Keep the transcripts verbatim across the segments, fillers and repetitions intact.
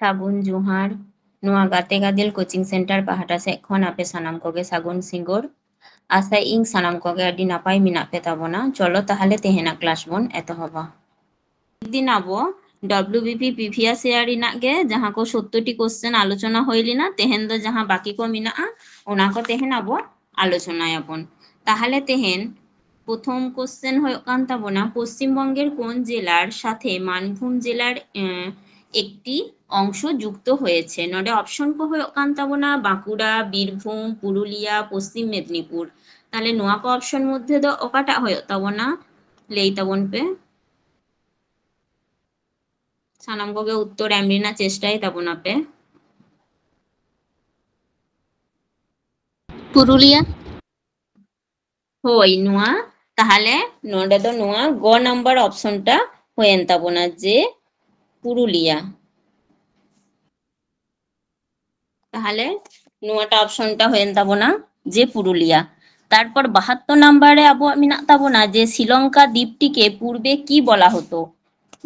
ᱥᱟᱹᱜᱩᱱ ᱡᱚᱦᱟᱨ᱾ ᱱᱚᱣᱟ ᱜᱟᱛᱮ ᱜᱟᱫᱮᱞ ᱠᱳᱪᱤᱝ ᱥᱮᱱᱴᱟᱨ ᱯᱟᱦᱴᱟ ᱥᱮᱫ ᱠᱷᱚᱱ ᱟᱯᱮ ᱥᱟᱱᱟᱢ ᱠᱚᱜᱮ ᱥᱟᱹᱜᱩᱱ ᱥᱤᱸᱜᱟᱹᱲ᱾ ᱟᱥᱟᱭᱮᱫ ᱟᱹᱧ ᱥᱟᱱᱟᱢ ᱠᱚᱜᱮ ᱟᱹᱰᱤ ᱱᱟᱯᱟᱭ ᱢᱮᱱᱟᱜ ᱯᱮ ᱛᱟᱵᱚᱱᱟ᱾ ᱪᱚᱞᱚ ᱛᱟᱦᱚᱞᱮ ᱛᱮᱦᱮᱧᱟᱜ ᱠᱞᱟᱥ ᱵᱚᱱ ᱮᱛᱚᱦᱚᱵᱟ᱾ ᱢᱤᱫ ᱫᱤᱱ ᱟᱵᱚ W B P previous year ᱨᱮᱱᱟᱜ ᱜᱮ ᱡᱟᱦᱟᱸ ᱠᱚ ᱥᱳᱛᱛᱳᱨ ᱴᱤ ᱠᱳᱥᱪᱮᱱ ᱟᱞᱳᱪᱚᱱᱟ ᱦᱩᱭ ᱞᱮᱱᱟ, ᱛᱮᱦᱮᱧ ᱫᱚ ᱡᱟᱦᱟᱸ ᱵᱟᱹᱠᱤ ᱠᱚ ᱢᱮᱱᱟᱜᱼᱟ, ᱚᱱᱟ ᱠᱚ ᱛᱮᱦᱮᱧ ᱟᱵᱚ ᱟᱞᱳᱪᱚᱱᱟᱭᱟᱵᱚᱱ᱾ ᱛᱟᱦᱚᱞᱮ ᱛᱮᱦᱮᱧ ᱯᱨᱚᱛᱷᱚᱢ ᱠᱳᱥᱪᱮᱱ ᱦᱩᱭᱩᱜ ᱠᱟᱱ ᱛᱟᱵᱚᱱᱟ, ᱯᱚᱥᱪᱤᱢ ᱵᱚᱝᱜᱮᱨ ᱠᱳᱱ ᱡᱮᱞᱟᱨ ᱥᱟᱛᱷᱮ ᱢᱟᱱᱵᱷᱩᱢ ᱡᱮᱞᱟᱨ, ᱮᱸ, একটি অংশ যুক্ত হয়েছে? ᱱᱚᱰᱮ ᱚᱯᱥᱚᱱ ᱠᱚ ᱦᱩᱭᱩᱜ ᱠᱟᱱ ᱛᱟᱵᱚᱱᱟ ᱵᱟᱸᱠᱩᱲᱟ, ᱵᱤᱨᱵᱷᱩᱢ, ᱯᱩᱨᱩᱞᱤᱭᱟ, ᱯᱚᱥᱪᱤᱢ ᱢᱮᱫᱽᱱᱤᱯᱩᱨ᱾ ᱛᱟᱦᱚᱞᱮ ᱱᱚᱣᱟ ᱠᱚ ᱚᱯᱥᱚᱱ ᱢᱚᱫᱽᱫᱷᱮ ᱫᱚ ᱚᱠᱟᱴᱟᱜ ᱦᱩᱭᱩᱜ ᱛᱟᱵᱚᱱᱟ? ᱞᱟᱹᱭ ᱛᱟᱵᱚᱱ ᱯᱮ᱾ ᱥᱟᱱᱟᱢ ᱠᱚᱜᱮ ᱩᱛᱛᱚᱨ ᱮᱢ ᱨᱮᱱᱟᱜ ᱪᱮᱥᱴᱟᱭ ᱛᱟᱵᱚᱱᱟ ᱯᱮ᱾ ᱯᱩᱨᱩᱞᱤᱭᱟ᱾ ᱦᱳᱭ, ᱱᱚᱣᱟ ᱛᱟᱦᱚᱞᱮ ᱱᱚᱰᱮ ᱫᱚ ᱱᱚᱣᱟ ᱜᱚ ᱱᱟᱢᱵᱟᱨ ᱚᱯᱥᱚᱱ ᱴᱟ ᱦᱩᱭᱮᱱ ᱛᱟᱵᱚᱱᱟ, ᱡᱮ ᱯᱩᱨᱩᱞᱤᱭᱟ᱾ ᱛᱟᱦᱚᱞᱮ ᱱᱚᱣᱟᱴᱟᱜ ᱚᱯᱥᱚᱱ ᱴᱟ ᱦᱩᱭᱮᱱ ᱛᱟᱵᱚᱱᱟ ᱡᱮ ᱯᱩᱨᱩᱞᱤᱭᱟ᱾ ᱛᱟᱨᱯᱚᱨ ᱵᱟᱦᱟᱛᱛᱳᱨ ᱱᱟᱢᱵᱟᱨ ᱨᱮ ᱟᱵᱚᱣᱟᱜ ᱢᱮᱱᱟᱜ ᱛᱟᱵᱚᱱᱟ ᱡᱮ ᱥᱨᱤᱞᱚᱝᱠᱟ ᱫᱤᱯᱴᱤᱠᱮ ᱯᱩᱨᱵᱮ ᱠᱤ ᱵᱚᱞᱟ ᱦᱚᱛᱳ?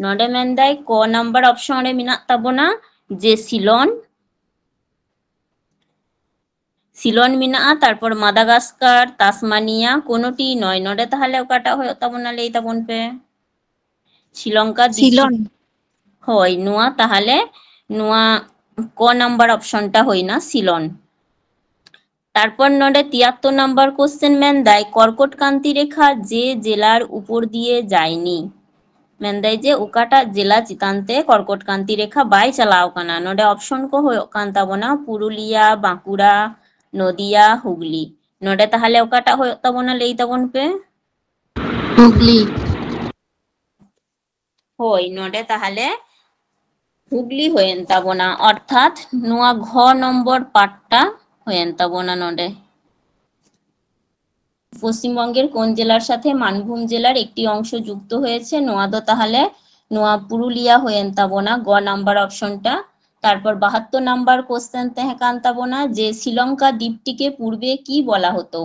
ᱱᱚᱰᱮ ᱢᱮᱱᱫᱟᱭ ᱠᱚ ᱱᱟᱢᱵᱟᱨ ᱚᱯᱥᱚᱱ ᱨᱮ ᱢᱮᱱᱟᱜ ᱛᱟᱵᱚᱱᱟ ᱡᱮ ᱥᱤᱞᱚᱱ, ᱥᱤᱞᱚᱱ ᱢᱮᱱᱟᱜᱼᱟ, ᱛᱟᱨᱯᱚᱨ ᱢᱟᱫᱟᱜᱟᱥᱠᱟᱨ, ᱛᱟᱥᱢᱟᱱᱤᱭᱟ, ᱠᱳᱱᱳᱴᱤ ᱱᱚᱭ᱾ ᱱᱚᱰᱮ ᱛᱟᱦᱚᱞᱮ ᱚᱠᱟᱴᱟᱜ ᱦᱩᱭᱩᱜ ᱛᱟᱵᱚᱱᱟ, ᱞᱟᱹᱭ ᱛᱟᱵᱚᱱ ᱯᱮ᱾ ᱥᱨᱤᱞᱚᱝᱠᱟ ᱫᱤᱯ-, ᱥᱤᱞᱚᱱ᱾ ᱦᱳᱭ, ᱱᱚᱣᱟ ᱛᱟᱦᱚᱞᱮ ᱱᱚᱣᱟ ᱠᱚ ᱱᱟᱢᱵᱟᱨ ᱚᱯᱥᱚᱱ ᱴᱟ ᱦᱩᱭᱱᱟ ᱥᱤᱞᱚᱱ᱾ ᱛᱟᱨᱯᱚᱨ ᱱᱚᱰᱮ ᱛᱤᱭᱟᱛᱛᱳᱨ ᱱᱟᱢᱵᱟᱨ ᱠᱳᱥᱪᱮᱱ ᱢᱮᱱᱫᱟᱭ, ᱠᱚᱨᱠᱚᱴ ᱠᱟᱱᱛᱤ ᱨᱮᱠᱷᱟ ᱡᱮ ᱡᱮᱞᱟᱨ ᱩᱯᱚᱨ ᱫᱤᱭᱮ ᱡᱟᱭᱱᱤ᱾ ᱢᱮᱱᱫᱟᱭ ᱡᱮ ᱚᱠᱟᱴᱟᱜ ᱡᱮᱞᱟ ᱪᱮᱛᱟᱱ ᱛᱮ ᱠᱚᱨᱠᱚᱴ ᱠᱟᱱᱛᱤ ᱨᱮᱠᱷᱟ ᱵᱟᱭ ᱪᱟᱞᱟᱣ ᱠᱟᱱᱟ? ᱱᱚᱰᱮ ᱚᱯᱥᱚᱱ ᱠᱚ ᱦᱩᱭᱩᱜ ᱠᱟᱱ ᱛᱟᱵᱚᱱᱟ ᱯᱩᱨᱩᱞᱤᱭᱟ, ᱵᱟᱸᱠᱩᱲᱟ, ᱱᱚᱫᱤᱭᱟ, ᱦᱩᱜᱽᱞᱤ᱾ ᱱᱚᱰᱮ ᱛᱟᱦᱚᱞᱮ ᱚᱠᱟᱴᱟᱜ ᱦᱩᱭᱩᱜ ᱛᱟᱵᱚᱱᱟ, ᱞᱟᱹᱭ ᱛᱟᱵᱚᱱ ᱯᱮ᱾ ᱦᱩᱜᱽᱞᱤ᱾ ᱦᱳᱭ, ᱱᱚᱰᱮ ᱛᱟᱦᱚᱞᱮ ᱦᱩᱜᱽᱞᱤ ᱦᱩᱭᱮᱱ ᱛᱟᱵᱚᱱᱟ, ᱚᱨᱛᱷᱟᱛ ᱱᱚᱣᱟ ᱜᱷ ᱱᱚᱢᱵᱚᱨ ᱯᱟᱴ ᱴᱟ ᱦᱩᱭᱮᱱ ᱛᱟᱵᱚᱱᱟ ᱱᱚᱰᱮ᱾ পশ্চিমবঙ্গের কোন জেলার সাথে মানভূম জেলার একটি অংশ যুক্ত হয়েছে? ᱱᱚᱣᱟ ᱫᱚ ᱛᱟᱦᱚᱞᱮ ᱱᱚᱣᱟ ᱯᱩᱨᱩᱞᱤᱭᱟ ᱦᱩᱭᱮᱱ ᱛᱟᱵᱚᱱᱟ, ᱜᱚ ᱱᱟᱢᱵᱟᱨ ᱚᱯᱥᱚᱱ ᱴᱟ᱾ ᱛᱟᱨᱯᱚᱨ ᱵᱟᱦᱟᱛᱛᱳᱨ ᱱᱟᱢᱵᱟᱨ ᱠᱳᱥᱪᱮᱱ ᱛᱟᱦᱮᱸ ᱠᱟᱱ ᱛᱟᱵᱚᱱᱟ ᱡᱮ ᱥᱨᱤᱞᱚᱝᱠᱟ ᱫᱤᱯᱴᱤᱠᱮ ᱯᱩᱨᱵᱮ ᱠᱤ ᱵᱚᱞᱟ ᱦᱚᱛᱳ?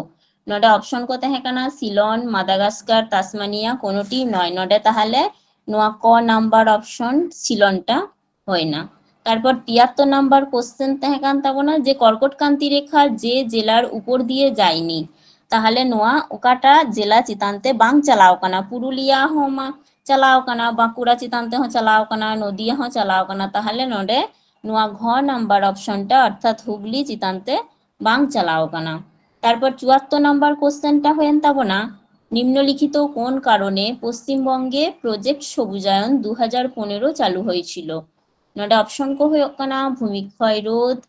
ᱱᱚᱰᱮ ᱚᱯᱥᱚᱱ ᱠᱚ ᱛᱟᱦᱮᱸ ᱠᱟᱱᱟ ᱥᱤᱞᱚᱱ, ᱢᱟᱫᱟᱜᱟᱥᱠᱟᱨ, ᱛᱟᱥᱢᱟᱱᱤᱭᱟ, ᱠᱳᱱᱳᱴᱤ ᱱᱚᱭ᱾ ᱱᱚᱰᱮ ᱛᱟᱦᱚᱞᱮ ᱱᱚᱣᱟ ᱠᱚ ᱱᱟᱢᱵᱟᱨ ᱚᱯᱥᱚᱱ ᱥᱤᱞᱚᱱ ᱴᱟ ᱦᱩᱭᱱᱟ᱾ ᱛᱟᱨᱯᱚᱨ ᱛᱤᱭᱟᱛᱛᱚᱨ ᱱᱟᱢᱵᱟᱨ ᱠᱚᱥᱪᱮᱱ ᱛᱟᱦᱮᱸ ᱠᱟᱱ ᱛᱟᱵᱚᱱᱟ ᱡᱮ ᱠᱚᱨᱠᱚᱴ ᱠᱟᱱᱛᱤ ᱨᱮᱠᱷᱟ ᱡᱮ ᱡᱮᱞᱟᱨ ᱩᱯᱚᱨ ᱫᱤᱭᱮ ᱡᱟᱭᱱᱤ, ᱛᱟᱦᱚᱞᱮ ᱱᱚᱣᱟ ᱚᱠᱟᱴᱟᱜ ᱡᱮᱞᱟ ᱪᱮᱛᱟᱱ ᱛᱮ ᱵᱟᱝ ᱪᱟᱞᱟᱣ ᱠᱟᱱᱟ? ᱯᱩᱨᱩᱞᱤᱭᱟ ᱦᱚᱸ ᱢᱟ ᱪᱟᱞᱟᱣ ᱠᱟᱱᱟ, ᱵᱟᱸᱠᱩᱲᱟ ᱪᱮᱛᱟᱱ ᱛᱮᱦᱚᱸ ᱪᱟᱞᱟᱣ ᱠᱟᱱᱟ, ᱱᱚᱫᱤᱭᱟ ᱦᱚᱸ ᱪᱟᱞᱟᱣ ᱠᱟᱱᱟ, ᱛᱟᱦᱚᱞᱮ ᱱᱚᱰᱮ ᱱᱚᱣᱟ ᱜᱷ ᱱᱟᱢᱵᱟᱨ ᱚᱯᱥᱚᱱ ᱴᱟ ᱚᱨᱛᱷᱟᱛ ᱦᱩᱜᱽᱞᱤ ᱪᱮᱛᱟᱱ ᱛᱮ ᱵᱟᱝ ᱪᱟᱞᱟᱣ ᱠᱟᱱᱟ᱾ ᱛᱟᱨᱯᱚᱨ ᱪᱩᱣᱟᱛᱛᱚᱨ ᱱᱟᱢᱵᱟᱨ ᱠᱚᱥᱪᱮᱱ ᱴᱟ ᱦᱩᱭᱮᱱ ᱛᱟᱵᱚᱱᱟ, নিম্নলিখিত কোন কারণে পশ্চিমবঙ্গে প্রজেক্ট সবুজায়ন দু হাজার পনেরো চালু হয়েছিল? ᱱᱚᱰᱮ ᱚᱯᱥᱚᱱ ᱠᱚ ᱦᱩᱭᱩᱜ ᱠᱟᱱᱟ ᱵᱷᱩᱢᱤ ᱠᱷᱚᱭ ᱨᱳᱫᱷ,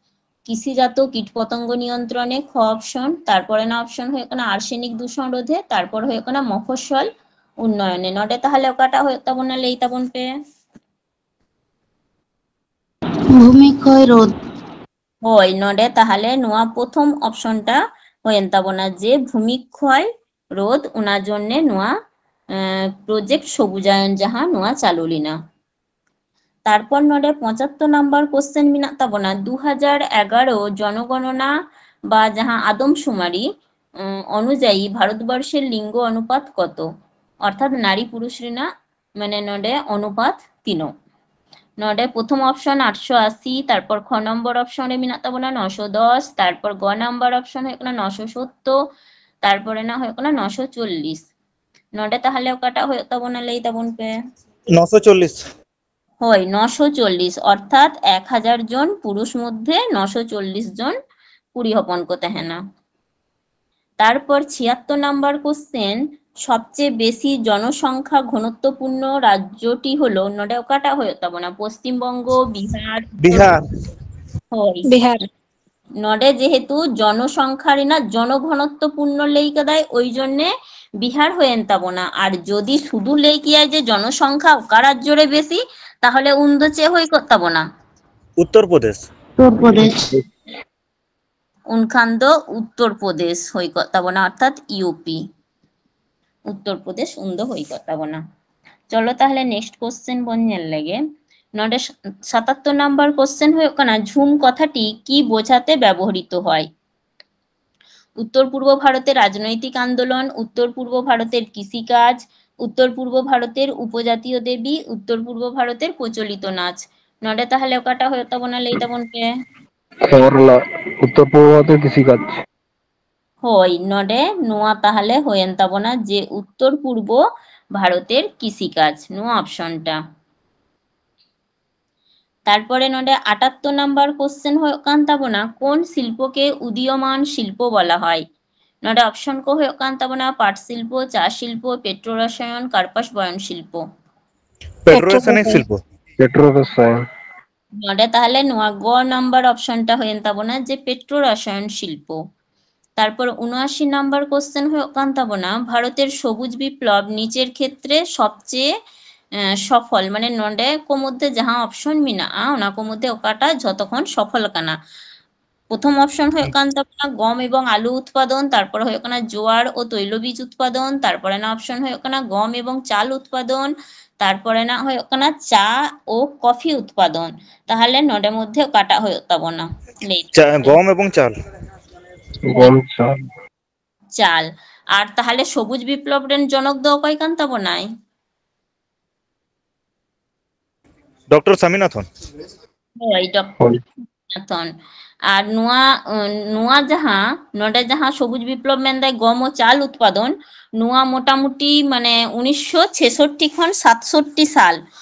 ᱠᱤᱥᱤᱡᱟᱛ ᱠᱤᱴ ᱯᱚᱛᱚᱝᱜ ᱱᱤᱭᱚᱱᱛᱨᱚᱱᱮ ᱠᱷ ᱚᱯᱥᱚᱱ, ᱛᱟᱨᱯᱚᱨᱮᱱᱟᱜ ᱚᱯᱥᱚᱱ ᱦᱩᱭᱩᱜ ᱠᱟᱱᱟ ᱟᱨᱥᱮᱱᱤᱠ ᱫᱩᱥᱚᱱ ᱨᱳᱫᱷᱮ, ᱛᱟᱨᱯᱚᱨ ᱦᱩᱭᱩᱜ ᱠᱟᱱᱟ ᱢᱚᱯᱷᱚᱥᱚᱞ ᱩᱱᱱᱚᱭᱚᱱᱮ᱾ ᱱᱚᱰᱮ ᱛᱟᱦᱚᱞᱮ ᱚᱠᱟᱴᱟᱜ ᱦᱩᱭᱩᱜ ᱛᱟᱵᱚᱱᱟ ᱞᱟᱹᱭ ᱛᱟᱵᱚᱱ ᱯᱮ? ᱵᱷᱩᱢᱤ ᱠᱷᱚᱭ ᱨᱳᱫᱷ᱾ ᱦᱳᱭ, ᱱᱚᱰᱮ ᱛᱟᱦᱚᱞᱮ ᱱᱚᱣᱟ ᱯᱨᱚᱛᱷᱚᱢ ᱚᱯᱥᱚᱱ ᱴᱟ ᱦᱩᱭᱮᱱ ᱛᱟᱵᱚᱱᱟ ᱡᱮ ᱵᱷᱩᱢᱤ ᱠᱷᱚᱭ ᱨᱳᱫᱷ, ᱚᱱᱟ ᱡᱚᱱᱱᱮ ᱱᱚᱣᱟ ᱯᱨᱚᱡᱮᱠᱴ ᱥᱚᱵᱩᱡᱟᱭᱚᱱ ᱡᱟᱦᱟᱸ ᱱᱚᱣᱟ ᱪᱟᱹᱞᱩ ᱞᱮᱱᱟ᱾ ᱛᱟᱨᱯᱚᱨ ᱱᱚᱰᱮ ᱯᱚᱸᱪᱟᱛᱛᱚᱨ ᱱᱟᱢᱵᱟᱨ ᱠᱚᱥᱪᱮᱱ ᱢᱮᱱᱟᱜ ᱛᱟᱵᱚᱱᱟ, ᱫᱩ ᱦᱟᱡᱟᱨ ᱮᱜᱟᱨᱚ ᱡᱚᱱᱚᱜᱚᱱᱚᱱᱟ ᱵᱟ ᱡᱟᱦᱟᱸ ᱟᱫᱚᱢ ᱥᱩᱢᱟᱨᱤ ᱩᱸ, ᱚᱱᱩᱡᱟᱭᱤ ᱵᱷᱟᱨᱚᱛᱵᱚᱨষᱮᱨ ᱞᱤᱝᱜᱚ ᱚᱱᱩᱯᱟᱛ ᱠᱚᱛᱚ? ᱚᱨᱛᱷᱟᱛ ᱱᱟᱨᱤ ᱯᱩᱨᱩᱥ ᱨᱮᱱᱟᱜ ᱢᱟᱱᱮ ᱱᱚᱰᱮ ᱚᱱᱩᱯᱟᱛ ᱛᱤᱱᱟᱹᱜ? ᱱᱚᱰᱮ ᱯᱨᱚᱛᱷᱚᱢ ᱚᱯᱥᱚᱱ ᱟᱴᱥᱚ ᱟᱥᱤ, ᱛᱟᱨᱯᱚᱨ ᱠᱷ ᱱᱚᱢᱵᱚᱨ ᱚᱯᱥᱚᱱ ᱨᱮ ᱢᱮᱱᱟᱜ ᱛᱟᱵᱚᱱᱟ ᱱᱚᱥᱚ ᱫᱚᱥ, ᱛᱟᱨᱯᱚᱨ ᱜ ᱱᱟᱢᱵᱟᱨ ᱚᱯᱥᱚᱱ ᱦᱩᱭᱩᱜ ᱠᱟᱱᱟ ᱱᱚᱥᱚ ᱥᱳᱛᱛᱳᱨ, ᱛᱟᱨᱯᱚᱨ ᱨᱮᱱᱟᱜ ᱦᱩᱭᱩᱜ ᱠᱟᱱᱟ ᱱᱚᱥᱚ ᱪᱚᱞᱞᱤᱥ᱾ ᱱᱚᱰᱮ ᱛᱟᱦᱚᱞᱮ ᱚᱠᱟᱴᱟᱜ ᱦᱩᱭᱩᱜ ᱛᱟᱵᱚᱱᱟ ᱞᱟᱹᱭ ᱛᱟᱵᱚᱱ ᱯᱮ? ᱱᱚᱥᱚ ᱪᱚᱞᱞᱤᱥ᱾ ᱦᱳᱭ, ᱱᱚᱥᱚ ᱪᱚᱞᱞᱤᱥ, ᱚᱨᱛᱷᱟᱛ ᱮᱠ ᱦᱟᱡᱟᱨ ᱡᱚᱱ ᱯᱩᱨᱩᱥ ᱢᱚᱫᱽᱫᱷᱮ ᱱᱚᱥᱚ ᱪᱚᱞᱞᱤᱥ ᱡᱚᱱ ᱠᱩᱲᱤ ᱦᱚᱯᱚᱱ ᱠᱚ ᱛᱟᱦᱮᱱᱟ᱾ ᱛᱟᱨᱯᱚᱨ ᱪᱷᱤᱭᱟᱛᱛᱚᱨ ᱱᱟᱢᱵᱟᱨ ᱠᱚᱥᱪᱮᱱ, ᱥᱚᱵᱪᱮᱭᱮ ᱵᱮᱥᱤ ᱡᱚᱱᱚᱥᱚᱝᱠᱷᱟ ᱜᱷᱚᱱᱚᱛᱛᱚᱯᱩᱨᱱᱚ ᱨᱟᱡᱽᱡᱚᱴᱤ ᱦᱚᱞᱚ, ᱱᱚᱰᱮ ᱚᱠᱟᱴᱟᱜ ᱦᱩᱭᱩᱜ ᱛᱟᱵᱚᱱᱟ? ᱯᱚᱥᱪᱤᱢ ᱵᱚᱝᱜᱚ, ᱵᱤᱦᱟᱨ? ᱵᱤᱦᱟᱨ᱾ ᱦᱳᱭ᱾ ᱵᱤᱦᱟᱨ᱾ ᱱᱚᱰᱮ ᱡᱮᱦᱮᱛᱩ ᱡᱚᱱᱚᱥᱚᱝᱠᱷᱟ ᱨᱮᱱᱟᱜ ᱡᱚᱱᱚᱜᱷᱚᱱᱚᱛᱛᱚ ᱯᱩᱨᱱᱚ ᱞᱟᱹᱭ ᱠᱟᱫᱟᱭ, ᱳᱭ ᱡᱚᱱᱱᱮ ᱵᱤᱦᱟᱨ ᱦᱩᱭᱮᱱ ᱛᱟᱵᱚᱱᱟ᱾ ᱟᱨ ᱡᱚᱫᱤ ᱥᱩᱫᱷᱩ ᱞᱟᱹᱭ ᱠᱮᱭᱟᱭ ᱡᱮ ᱡᱚᱱᱚᱥᱚᱝᱠᱷᱟ ᱚᱠᱟ ᱨᱟᱡᱽᱡᱚ ᱨᱮ ᱵᱮᱥᱤ, ᱛᱟᱦᱚᱞᱮ ᱩᱱᱫᱚ ᱪᱮᱫ ᱦᱩᱭ ᱠᱚᱜ ᱛᱟᱵᱚᱱᱟ? ᱩᱛᱛᱚᱨ ᱯᱨᱚᱫᱮᱥ᱾ ᱩᱛᱛᱚᱨ ᱯᱨᱚᱫᱮᱥ᱾ ᱩᱱᱠᱷᱟᱱ ᱫᱚ ᱩᱛᱛᱚᱨ ᱯᱨᱚᱫᱮᱥ ᱦᱩᱭ ᱠᱚᱜ ᱛᱟᱵᱚᱱᱟ, ᱚᱨᱛᱷᱟᱛ ᱤᱭᱩ ᱯᱤ᱾ ᱩᱛᱛᱚᱨ ᱯᱨᱚᱫᱮᱥ ᱩᱱᱫᱚ ᱦᱩᱭ ᱠᱚᱜ ᱛᱟᱵᱚᱱᱟ᱾ ᱪᱚᱞᱚ ᱛᱟᱦᱞᱮ next question ᱵᱚᱱ ᱧᱮᱞ ᱞᱮᱜᱮ᱾ ᱱᱚᱰᱮ ᱥᱟᱛᱟᱛᱛᱚᱨ ᱱᱟᱢᱵᱟᱨ question ᱦᱩᱭᱩᱜ ᱠᱟᱱᱟ, ঝুম কথাটি কি বোঝাতে ব্যবহৃত হয়? উত্তর পূর্ব ভারতের রাজনৈতিক আন্দোলন, উত্তর পূর্ব ভারতের কৃষিকাজ, উত্তর পূর্ব ভারতের উপজাতীয় দেবী, উত্তর পূর্ব ভারতের প্রচলিত নাচ। ᱱᱚᱰᱮ ᱛᱟᱦᱚᱞᱮ ᱚᱠᱟᱴᱟᱜ ᱦᱩᱭᱩᱜ ᱛᱟᱵᱚᱱᱟ, ᱞᱟᱹᱭ ᱛᱟᱵᱚᱱ ᱯᱮ᱾ ᱠᱷᱚᱵᱚᱨ ᱨᱮᱱᱟᱜ ᱩᱛᱛᱚᱨ ᱯᱩᱨᱵᱚ ᱵᱷᱟᱨᱚᱛᱮᱨ ᱠᱨᱤᱥᱤ ᱠᱟᱡᱽ᱾ ᱦᱳᱭ, ᱱᱚᱰᱮ ᱱᱚᱣᱟ ᱛᱟᱦᱚᱞᱮ ᱦᱩᱭᱮᱱ ᱛᱟᱵᱚᱱᱟ ᱡᱮ ᱩᱛᱛᱚᱨ ᱯᱩᱨᱵᱚ ᱵᱷᱟᱨᱚᱛᱮᱨ ᱠᱨᱤᱥᱤ ᱠᱟᱡᱽ, ᱱᱚᱣᱟ ᱚᱯᱥᱚᱱ ᱴᱟ᱾ ᱛᱟᱨᱯᱚᱨᱮ ᱱᱚᱰᱮ ᱟᱴᱟᱛᱛᱚᱨ ᱱᱟᱢᱵᱟᱨ ᱠᱚᱥᱪᱮᱱ ᱦᱩᱭᱩᱜ ᱠᱟᱱ ᱛᱟᱵᱚᱱᱟ, ᱠᱳᱱ ᱥᱤᱞᱯᱚ ᱠᱮ ᱩᱫᱤᱭᱚᱢᱟᱱ ᱥᱤᱞᱯᱚ ᱵᱚᱞᱟ ᱦᱚᱭ? ᱱᱚᱰᱮ ᱚᱯᱥᱚᱱ ᱠᱚ ᱦᱩᱭᱩᱜ ᱠᱟᱱ ᱛᱟᱵᱚᱱᱟ ᱯᱟᱴ ᱥᱤᱞᱯᱚ, ᱪᱟ ᱥᱤᱞᱯᱚ, ᱯᱮᱴᱨᱳ ᱨᱟᱥᱟᱭᱚᱱ, ᱠᱟᱨᱯᱟᱥ ᱵᱚᱭᱚᱱ ᱥᱤᱞᱯᱚ᱾ ᱯᱮᱴᱨᱳ ᱨᱟᱥᱟᱭᱚᱱᱤᱠ ᱥᱤᱞᱯᱚ᱾ ᱯᱮᱴᱨᱳ ᱨᱟᱥᱟᱭᱚᱱ᱾ ᱱᱚᱰᱮ ᱛᱟᱦᱚᱞᱮ ᱱᱚᱣᱟ ᱜᱚ ᱱᱟᱢᱵᱟᱨ ᱚᱯᱥᱚᱱ ᱴᱟ ᱦᱩᱭᱮᱱ ᱛᱟᱵᱚᱱᱟ ᱡᱮ ᱯᱮᱴᱨᱳ ᱨᱟᱥᱟᱭᱚᱱ ᱥᱤᱞᱯᱚ᱾ ᱛᱟᱨᱯᱚᱨ ᱩᱱᱚᱟᱥᱤ ᱱᱟᱢᱵᱟᱨ ᱠᱚᱥᱪᱮᱱ ᱦᱩᱭᱩᱜ ᱠᱟᱱ ᱛᱟᱵᱚᱱᱟ, ᱵᱷᱟᱨᱚᱛᱮᱨ ᱥᱚᱵᱩᱡ ᱵᱤᱯᱞᱚᱵ ᱱᱤᱪᱮᱨ ᱠᱷᱮᱛᱨᱮ ᱥᱚᱵᱪᱮᱭᱮ, ᱮᱸ, ᱥᱚᱯᱷᱚᱞ, ᱢᱟᱱᱮ ᱱᱚᱰᱮ ᱠᱚ ᱢᱚᱫᱽᱫᱷᱮ ᱡᱟᱦᱟᱸ ᱚᱯᱥᱚᱱ ᱢᱮᱱᱟᱜᱼᱟ, ᱚᱱᱟ ᱠᱚ ᱢᱚᱫᱽᱫᱷᱮ ᱚᱠᱟᱴᱟᱜ ᱡᱷᱚᱛᱚ ᱠᱷᱚᱱ ᱥᱚᱯᱷᱚᱞ ᱠᱟᱱᱟ? ᱯᱨᱚᱛᱷᱚᱢ ᱚᱯᱥᱚᱱ ᱦᱩᱭᱩᱜ ᱠᱟᱱ ᱛᱟᱵᱚᱱᱟ ᱜᱚᱢ ᱮᱵᱚᱝ ᱟᱞᱩ ᱩᱛᱯᱟᱫᱚᱱ, ᱛᱟᱨᱯᱚᱨᱮ ᱦᱩᱭᱩᱜ ᱠᱟᱱᱟ ᱡᱳᱣᱟᱨ ᱳ ᱛᱳᱭᱞᱚᱵᱤᱡ ᱩᱛᱯᱟᱫᱚᱱ, ᱛᱟᱨᱯᱚᱨᱮ ᱨᱮᱱᱟᱜ ᱚᱯᱥᱚᱱ ᱦᱩᱭᱩᱜ ᱠᱟᱱᱟ ᱜᱚᱢ ᱮᱵᱚᱝ ᱪᱟᱞ ᱩᱛᱯᱟᱫᱚᱱ, ᱛᱟᱨᱯᱚᱨᱮ ᱨᱮᱱᱟᱜ ᱦᱩᱭᱩᱜ ᱠᱟᱱᱟ ᱪᱟ ᱳ ᱠᱚᱯᱷᱤ ᱩᱛᱯᱟᱫᱚᱱ᱾ ᱛᱟᱦᱚᱞᱮ ᱱᱚᱰᱮ ᱢᱚᱫᱽᱫᱷᱮ ᱚᱠᱟᱴᱟᱜ ᱦᱩᱭᱩᱜ ᱛᱟᱵᱚᱱᱟ? ᱞᱟᱹᱭ ᱪᱟ-, ᱛᱟᱵᱚᱱ ᱯᱮ᱾ ᱜᱚᱢ ᱮᱵᱚᱝ ᱪᱟᱞ᱾ ᱜᱚᱢ ᱪᱟᱞ᱾ ᱪᱟᱞ᱾ ᱟᱨ ᱛᱟᱦᱚᱞᱮ ᱥᱚᱵᱩᱡ ᱵᱤᱯᱞᱚᱵ ᱨᱮᱱ ᱡᱚᱱᱚᱠ ᱫᱚ ᱚᱠᱚᱭ ᱠᱟᱱ ᱛᱟᱵᱚᱱᱟᱭ? ᱰᱚᱠᱴᱚᱨ ᱥᱟᱢᱤᱱᱟᱛᱷᱚᱱ᱾ ᱦᱳᱭ, ᱰᱚᱠᱴᱚᱨ ᱦᱳᱭ᱾ ᱥᱟᱢᱤᱱᱟᱛᱷᱚᱱ᱾ ᱟᱨ ᱱᱚᱣᱟ, ᱩᱸ, ᱱᱚᱣᱟ ᱡᱟᱦᱟᱸ, ᱱᱚᱰᱮ ᱡᱟᱦᱟᱸ ᱥᱚᱵᱩᱡ ᱵᱤᱯᱞᱚᱵ ᱢᱮᱱᱫᱟᱭ ᱜᱚᱢ ᱳ ᱪᱟᱞ ᱩᱛᱯᱟᱫᱚᱱ, ᱱᱚᱣᱟ ᱢᱚᱴᱟᱢᱩᱴᱤ ᱢᱟᱱᱮ ᱩᱱᱤᱥᱥᱚ ᱪᱷᱮᱥᱚᱴᱴᱤ ᱠᱷᱚᱱ ᱥᱟᱛᱥᱚᱴᱴᱤ ᱥᱟᱞ,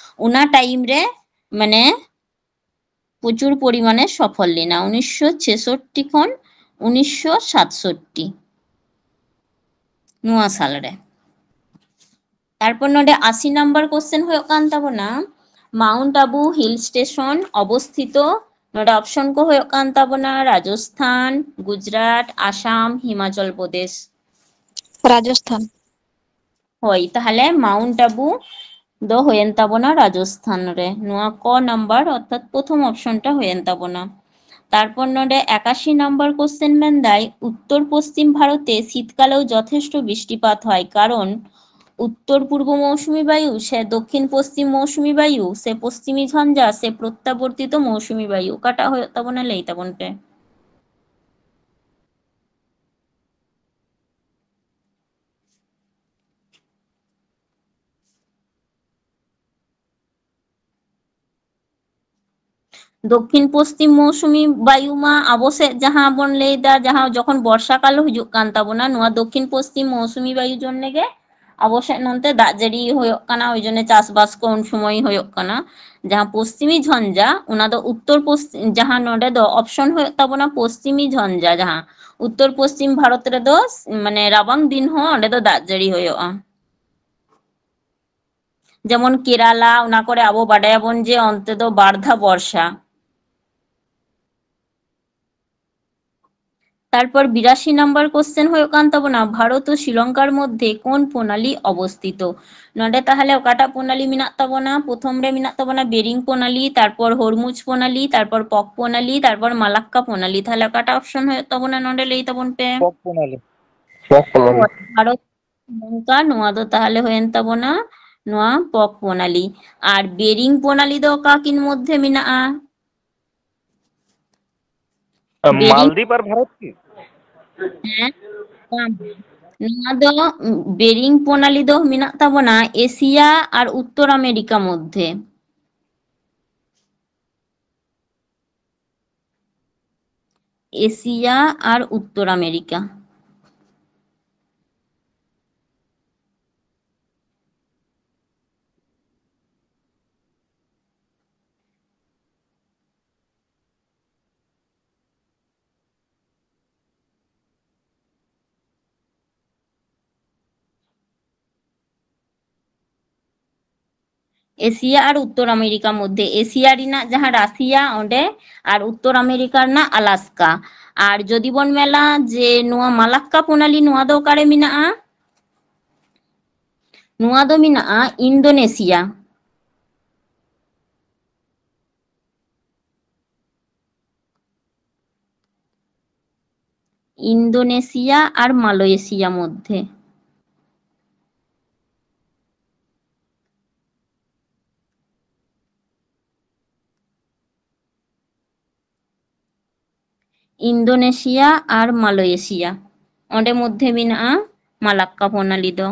ᱚᱱᱟ ᱴᱟᱭᱤᱢ ᱨᱮ ᱢᱟᱱᱮ ᱯᱨᱚᱪᱩᱨ ᱯᱚᱨᱤᱢᱟᱱᱮ ᱥᱚᱯᱷᱚᱞ ᱞᱮᱱᱟ, ᱩᱱᱤᱥᱥᱚ ᱪᱷᱮᱥᱚᱴᱴᱤ ᱠᱷᱚᱱ ᱩᱱᱤᱥᱥᱚ ᱥᱟᱛᱥᱚᱴᱴᱤ, ᱱᱚᱣᱟ ᱥᱟᱞ ᱨᱮ᱾ ᱛᱟᱨᱯᱚᱨ ᱱᱚᱰᱮ ᱟᱥᱤ ᱱᱟᱢᱵᱟᱨ ᱠᱚᱥᱪᱮᱱ ᱦᱩᱭᱩᱜ ᱠᱟᱱ ᱛᱟᱵᱚᱱᱟ, ᱢᱟᱣᱩᱱᱴ ᱟᱵᱩ ᱦᱤᱞ ᱥᱴᱮᱥᱚᱱ ᱚᱵᱚᱥᱛᱷᱤᱛᱚ᱾ ᱱᱚᱰᱮ ᱚᱯᱥᱚᱱ ᱠᱚ ᱦᱩᱭᱩᱜ ᱠᱟᱱ ᱛᱟᱵᱚᱱᱟ ᱨᱟᱡᱚᱥᱛᱷᱟᱱ, ᱜᱩᱡᱽᱨᱟᱴ, ᱟᱥᱟᱢ, ᱦᱤᱢᱟᱪᱚᱞ ᱯᱨᱚᱫᱮᱥ᱾ ᱨᱟᱡᱚᱥᱛᱷᱟᱱ᱾ ᱦᱳᱭ, ᱛᱟᱦᱚᱞᱮ ᱢᱟᱣᱩᱱᱴ ᱟᱵᱩ ᱫᱚ ᱦᱩᱭᱮᱱ ᱛᱟᱵᱚᱱᱟ ᱨᱟᱡᱚᱥᱛᱷᱟᱱ ᱨᱮ, ᱱᱚᱣᱟ ᱠᱚ ᱱᱟᱢᱵᱟᱨ ᱚᱨᱛᱷᱟᱛ ᱯᱨᱚᱛᱷᱚᱢ ᱚᱯᱥᱚᱱ ᱴᱟ ᱦᱩᱭᱮᱱ ᱛᱟᱵᱚᱱᱟ᱾ ᱛᱟᱨᱯᱚᱨ ᱱᱚᱰᱮ ᱮᱠᱟᱥᱤ ᱱᱟᱢᱵᱟᱨ ᱠᱚᱥᱪᱮᱱ ᱢᱮᱱᱫᱟᱭ, ᱩᱛᱛᱚᱨ ᱯᱚᱥᱪᱤᱢ ᱵᱷᱟᱨᱚᱛᱮ ᱥᱤᱛᱠᱟᱞᱮও যথেষ্ট বৃষ্টিপাত হয়, কারণ উত্তর পূর্ব মৌসুমী বায়ু, সে দক্ষিণ পশ্চিম মৌসুমী বায়ু, সে পশ্চিমী ঝঞ্ঝা, সে প্রত্যাবর্তিত মৌসুমী বায়ু। ᱚᱠᱟᱴᱟᱜ ᱦᱩᱭᱩᱜ ᱛᱟᱵᱚᱱᱟ, ᱞᱟᱹᱭ ᱛᱟᱵᱚᱱ ᱯᱮ᱾ ᱫᱚᱠᱠᱷᱤᱱ ᱯᱚᱥᱪᱤᱢ ᱢᱳᱣᱥᱩᱢᱤ ᱵᱟᱭᱩ ᱢᱟ ᱟᱵᱚ ᱥᱮᱫ ᱡᱟᱦᱟᱸ ᱵᱚᱱ ᱞᱟᱹᱭ ᱮᱫᱟ, ᱡᱟᱦᱟᱸ ᱡᱚᱠᱷᱚᱱ ᱵᱚᱨᱥᱟ ᱠᱟᱞ ᱦᱤᱡᱩᱜ ᱠᱟᱱ ᱛᱟᱵᱚᱱᱟ, ᱱᱚᱣᱟ ᱫᱚᱠᱠᱷᱤᱱ ᱯᱚᱥᱪᱤᱢ ᱢᱳᱣᱥᱩᱢᱤ ᱵᱟᱭᱩ ᱡᱚᱱᱱᱮ ᱜᱮ ᱟᱵᱚ ᱥᱮᱫ ᱱᱚᱱᱛᱮ ᱫᱟᱜ ᱡᱟᱹᱲᱤ ᱦᱩᱭᱩᱜ ᱠᱟᱱᱟ, ᱳᱭ ᱡᱚᱱᱱᱮ ᱪᱟᱥᱵᱟᱥ ᱠᱚ ᱩᱱ ᱥᱚᱢᱚᱭ ᱦᱩᱭᱩᱜ ᱠᱟᱱᱟ᱾ ᱡᱟᱦᱟᱸ ᱯᱚᱥᱪᱤᱢᱤ ᱡᱷᱚᱧᱡᱟ, ᱚᱱᱟ ᱫᱚ ᱩᱛᱛᱚᱨ ᱯᱚᱥ-, ᱡᱟᱦᱟᱸ ᱱᱚᱰᱮ ᱫᱚ option ᱦᱩᱭᱩᱜ ᱛᱟᱵᱚᱱᱟ ᱯᱚᱥᱪᱤᱢᱤ ᱡᱷᱚᱧᱡᱟ, ᱡᱟᱦᱟᱸ ᱩᱛᱛᱚᱨ ᱯᱚᱥᱪᱤᱢ ᱵᱷᱟᱨᱚᱛ ᱨᱮᱫᱚ ᱢᱟᱱᱮ ᱨᱟᱵᱟᱝ ᱫᱤᱱ ᱦᱚᱸ ᱚᱸᱰᱮ ᱫᱚ ᱫᱟᱜ ᱡᱟᱹᱲᱤ ᱦᱩᱭᱩᱜᱼᱟ᱾ ᱡᱮᱢᱚᱱ ᱠᱮᱨᱟᱞᱟ, ᱚᱱᱟ ᱠᱚᱨᱮ ᱟᱵᱚ ᱵᱟᱰᱟᱭᱟᱵᱚᱱ ᱡᱮ ᱚᱱᱛᱮ ᱫᱚ ᱵᱟᱨ ᱫᱷᱟᱣ ᱵᱚᱨᱥᱟ᱾ ᱛᱟᱨᱯᱚᱨ ᱵᱤᱨᱟᱥᱤ ᱱᱟᱢᱵᱟᱨ question ᱦᱩᱭᱩᱜ ᱠᱟᱱ ᱛᱟᱵᱚᱱᱟ, ᱵᱷᱟᱨᱚᱛ ᱳ ᱥᱨᱤᱞᱚᱝᱠᱟᱨ ᱢᱚᱫᱽᱫᱷᱮ ᱠᱳᱱ ᱯᱨᱚণᱟᱞᱤ ᱚᱵᱚᱥᱛᱷᱤᱛᱚ? ᱱᱚᱰᱮ ᱛᱟᱦᱚᱞᱮ ᱚᱠᱟᱴᱟᱜ ᱯᱨᱚণᱟᱞᱤ ᱢᱮᱱᱟᱜ ᱛᱟᱵᱚᱱᱟ? ᱯᱨᱚᱛᱷᱚᱢ ᱨᱮ ᱢᱮᱱᱟᱜ ᱛᱟᱵᱚᱱᱟ ᱵᱮᱨᱤᱝ ᱯᱨᱚণᱟᱞᱤ, ᱛᱟᱨᱯᱚᱨ ᱦᱚᱨᱢᱩᱡᱽ ᱯᱨᱚণᱟᱞᱤ, ᱛᱟᱨᱯᱚᱨ ᱯᱚᱠ ᱯᱨᱚণᱟᱞᱤ, ᱛᱟᱨᱯᱚᱨ ᱢᱟᱞᱟᱠᱠᱟ ᱯᱨᱚণᱟᱞᱤ᱾ ᱛᱟᱦᱚᱞᱮ ᱚᱠᱟᱴᱟᱜ option ᱦᱩᱭᱩᱜ ᱛᱟᱵᱚᱱᱟ ᱱᱚᱰᱮ, ᱞᱟᱹᱭ ᱛᱟᱵᱚᱱ ᱯᱮ᱾ ᱯᱚᱠ ᱯᱨᱚণᱟᱞᱤ᱾ ᱯᱚᱠ ᱯᱨᱚᱬᱟᱞᱤ᱾ ᱦᱳᱭ, ᱵᱷᱟᱨᱚᱛ ᱥᱨᱤᱞᱚᱝᱠᱟ, ᱱᱚᱣᱟ ᱫᱚ ᱛᱟᱦᱚᱞᱮ ᱦᱩᱭᱮᱱ ᱛᱟᱵᱚᱱᱟ ᱱᱚᱣᱟ ᱯᱚᱠ ᱯᱨᱚᱱᱟᱞᱤ᱾ ᱟᱨ ᱵᱮᱨᱤᱝ ᱯᱨᱚᱱᱟᱞᱤ ᱫᱚ ᱚᱠᱟ ᱠᱤᱱ ᱢᱚᱫᱽᱫᱷᱮ ᱢᱮᱱᱟᱜᱼᱟ? ᱵᱮᱨᱤᱝ ᱢᱟᱞᱫᱤᱯ ᱟᱨ ᱵᱷᱟᱨᱚᱛ ᱠᱤ? ᱦᱮᱸ, ᱵᱟᱝ᱾ ᱱᱚᱣᱟ ᱫᱚ, ᱩᱸ, ᱵᱮᱨᱤᱝ ᱯᱨᱚᱱᱟᱞᱤ ᱫᱚ ᱢᱮᱱᱟᱜ ᱛᱟᱵᱚᱱᱟ ᱮᱥᱤᱭᱟ ᱟᱨ ᱩᱛᱛᱚᱨ ᱟᱢᱮᱨᱤᱠᱟ ᱢᱚᱫᱽᱫᱷᱮ᱾ ᱮᱥᱤᱭᱟ ᱟᱨ ᱩᱛᱛᱚᱨ ᱟᱢᱮᱨᱤᱠᱟ᱾ ᱮᱥᱤᱭᱟ ᱟᱨ ᱩᱛᱛᱚᱨ ᱟᱢᱮᱨᱤᱠᱟ ᱢᱚᱫᱽᱫᱷᱮ, ᱮᱥᱤᱭᱟ ᱨᱮᱱᱟᱜ ᱡᱟᱦᱟᱸ ᱨᱟᱥᱤᱭᱟ ᱚᱸᱰᱮ, ᱟᱨ ᱩᱛᱛᱚᱨ ᱟᱢᱮᱨᱤᱠᱟ ᱨᱮᱱᱟᱜ ᱟᱞᱟᱥᱠᱟ᱾ ᱟᱨ ᱡᱩᱫᱤ ᱵᱚᱱ ᱢᱮᱱᱟ ᱡᱮ ᱱᱚᱣᱟ ᱢᱟᱞᱟᱠᱠᱟ ᱯᱨᱚᱱᱟᱞᱤ, ᱱᱚᱣᱟ ᱫᱚ ᱚᱠᱟᱨᱮ ᱢᱮᱱᱟᱜᱼᱟ? ᱱᱚᱣᱟ ᱫᱚ ᱢᱮᱱᱟᱜᱼᱟ ᱤᱱᱫᱳᱱᱮᱥᱤᱭᱟ᱾ ᱤᱱᱫᱳᱱᱮᱥᱤᱭᱟ ᱟᱨ ᱢᱟᱞᱚᱭᱮᱥᱤᱭᱟ ᱢᱚᱫᱽᱫᱷᱮ᱾ ᱤᱱᱫᱳᱱᱮᱥᱤᱭᱟ ᱟᱨ ᱢᱟᱞᱚᱭᱮᱥᱤᱭᱟ, ᱚᱸᱰᱮ ᱢᱚᱫᱽᱫᱷᱮ ᱢᱮᱱᱟᱜᱼᱟ ᱢᱟᱞᱟᱠᱠᱟ ᱯᱨᱚᱱᱟᱞᱤ ᱫᱚ᱾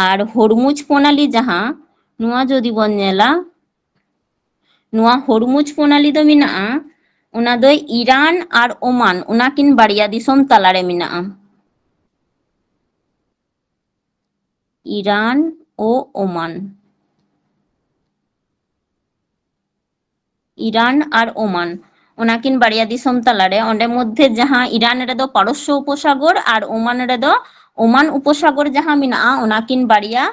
ᱟᱨ ᱦᱚᱨᱢᱩᱡᱽ ᱯᱨᱚᱱᱟᱞᱤ ᱡᱟᱦᱟᱸ, ᱱᱚᱣᱟ ᱡᱩᱫᱤ ᱵᱚᱱ ᱧᱮᱞᱟ, ᱱᱚᱣᱟ ᱦᱚᱨᱢᱩᱡᱽ ᱯᱨᱚᱱᱟᱞᱤ ᱫᱚ ᱢᱮᱱᱟᱜᱼᱟ, ᱚᱱᱟ ᱫᱚ ᱤᱨᱟᱱ ᱟᱨ ᱳᱢᱟᱱ, ᱚᱱᱟᱠᱤᱱ ᱵᱟᱨᱭᱟ ᱫᱤᱥᱚᱢ ᱛᱟᱞᱟᱨᱮ ᱢᱮᱱᱟᱜᱼᱟ᱾ ᱤᱨᱟᱱ ᱳ ᱳᱢᱟᱱ, ᱤᱨᱟᱱ ᱟᱨ ᱳᱢᱟᱱ, ᱚᱱᱟᱠᱤᱱ ᱵᱟᱨᱭᱟ ᱫᱤᱥᱚᱢ ᱛᱟᱞᱟᱨᱮ, ᱚᱸᱰᱮ ᱢᱚᱫᱽᱫᱷᱮ ᱡᱟᱦᱟᱸ ᱤᱨᱟᱱ ᱨᱮᱫᱚ ᱯᱟᱨᱚᱥᱥᱚ ᱩᱯᱚᱥᱟᱜᱚᱨ ᱟᱨ ᱳᱢᱟᱱ ᱨᱮᱫᱚ ᱳᱢᱟᱱ ᱩᱯᱚᱥᱟᱜᱚᱨ ᱡᱟᱦᱟᱸ ᱢᱮᱱᱟᱜᱼᱟ, ᱚᱱᱟᱠᱤᱱ ᱵᱟᱨᱭᱟ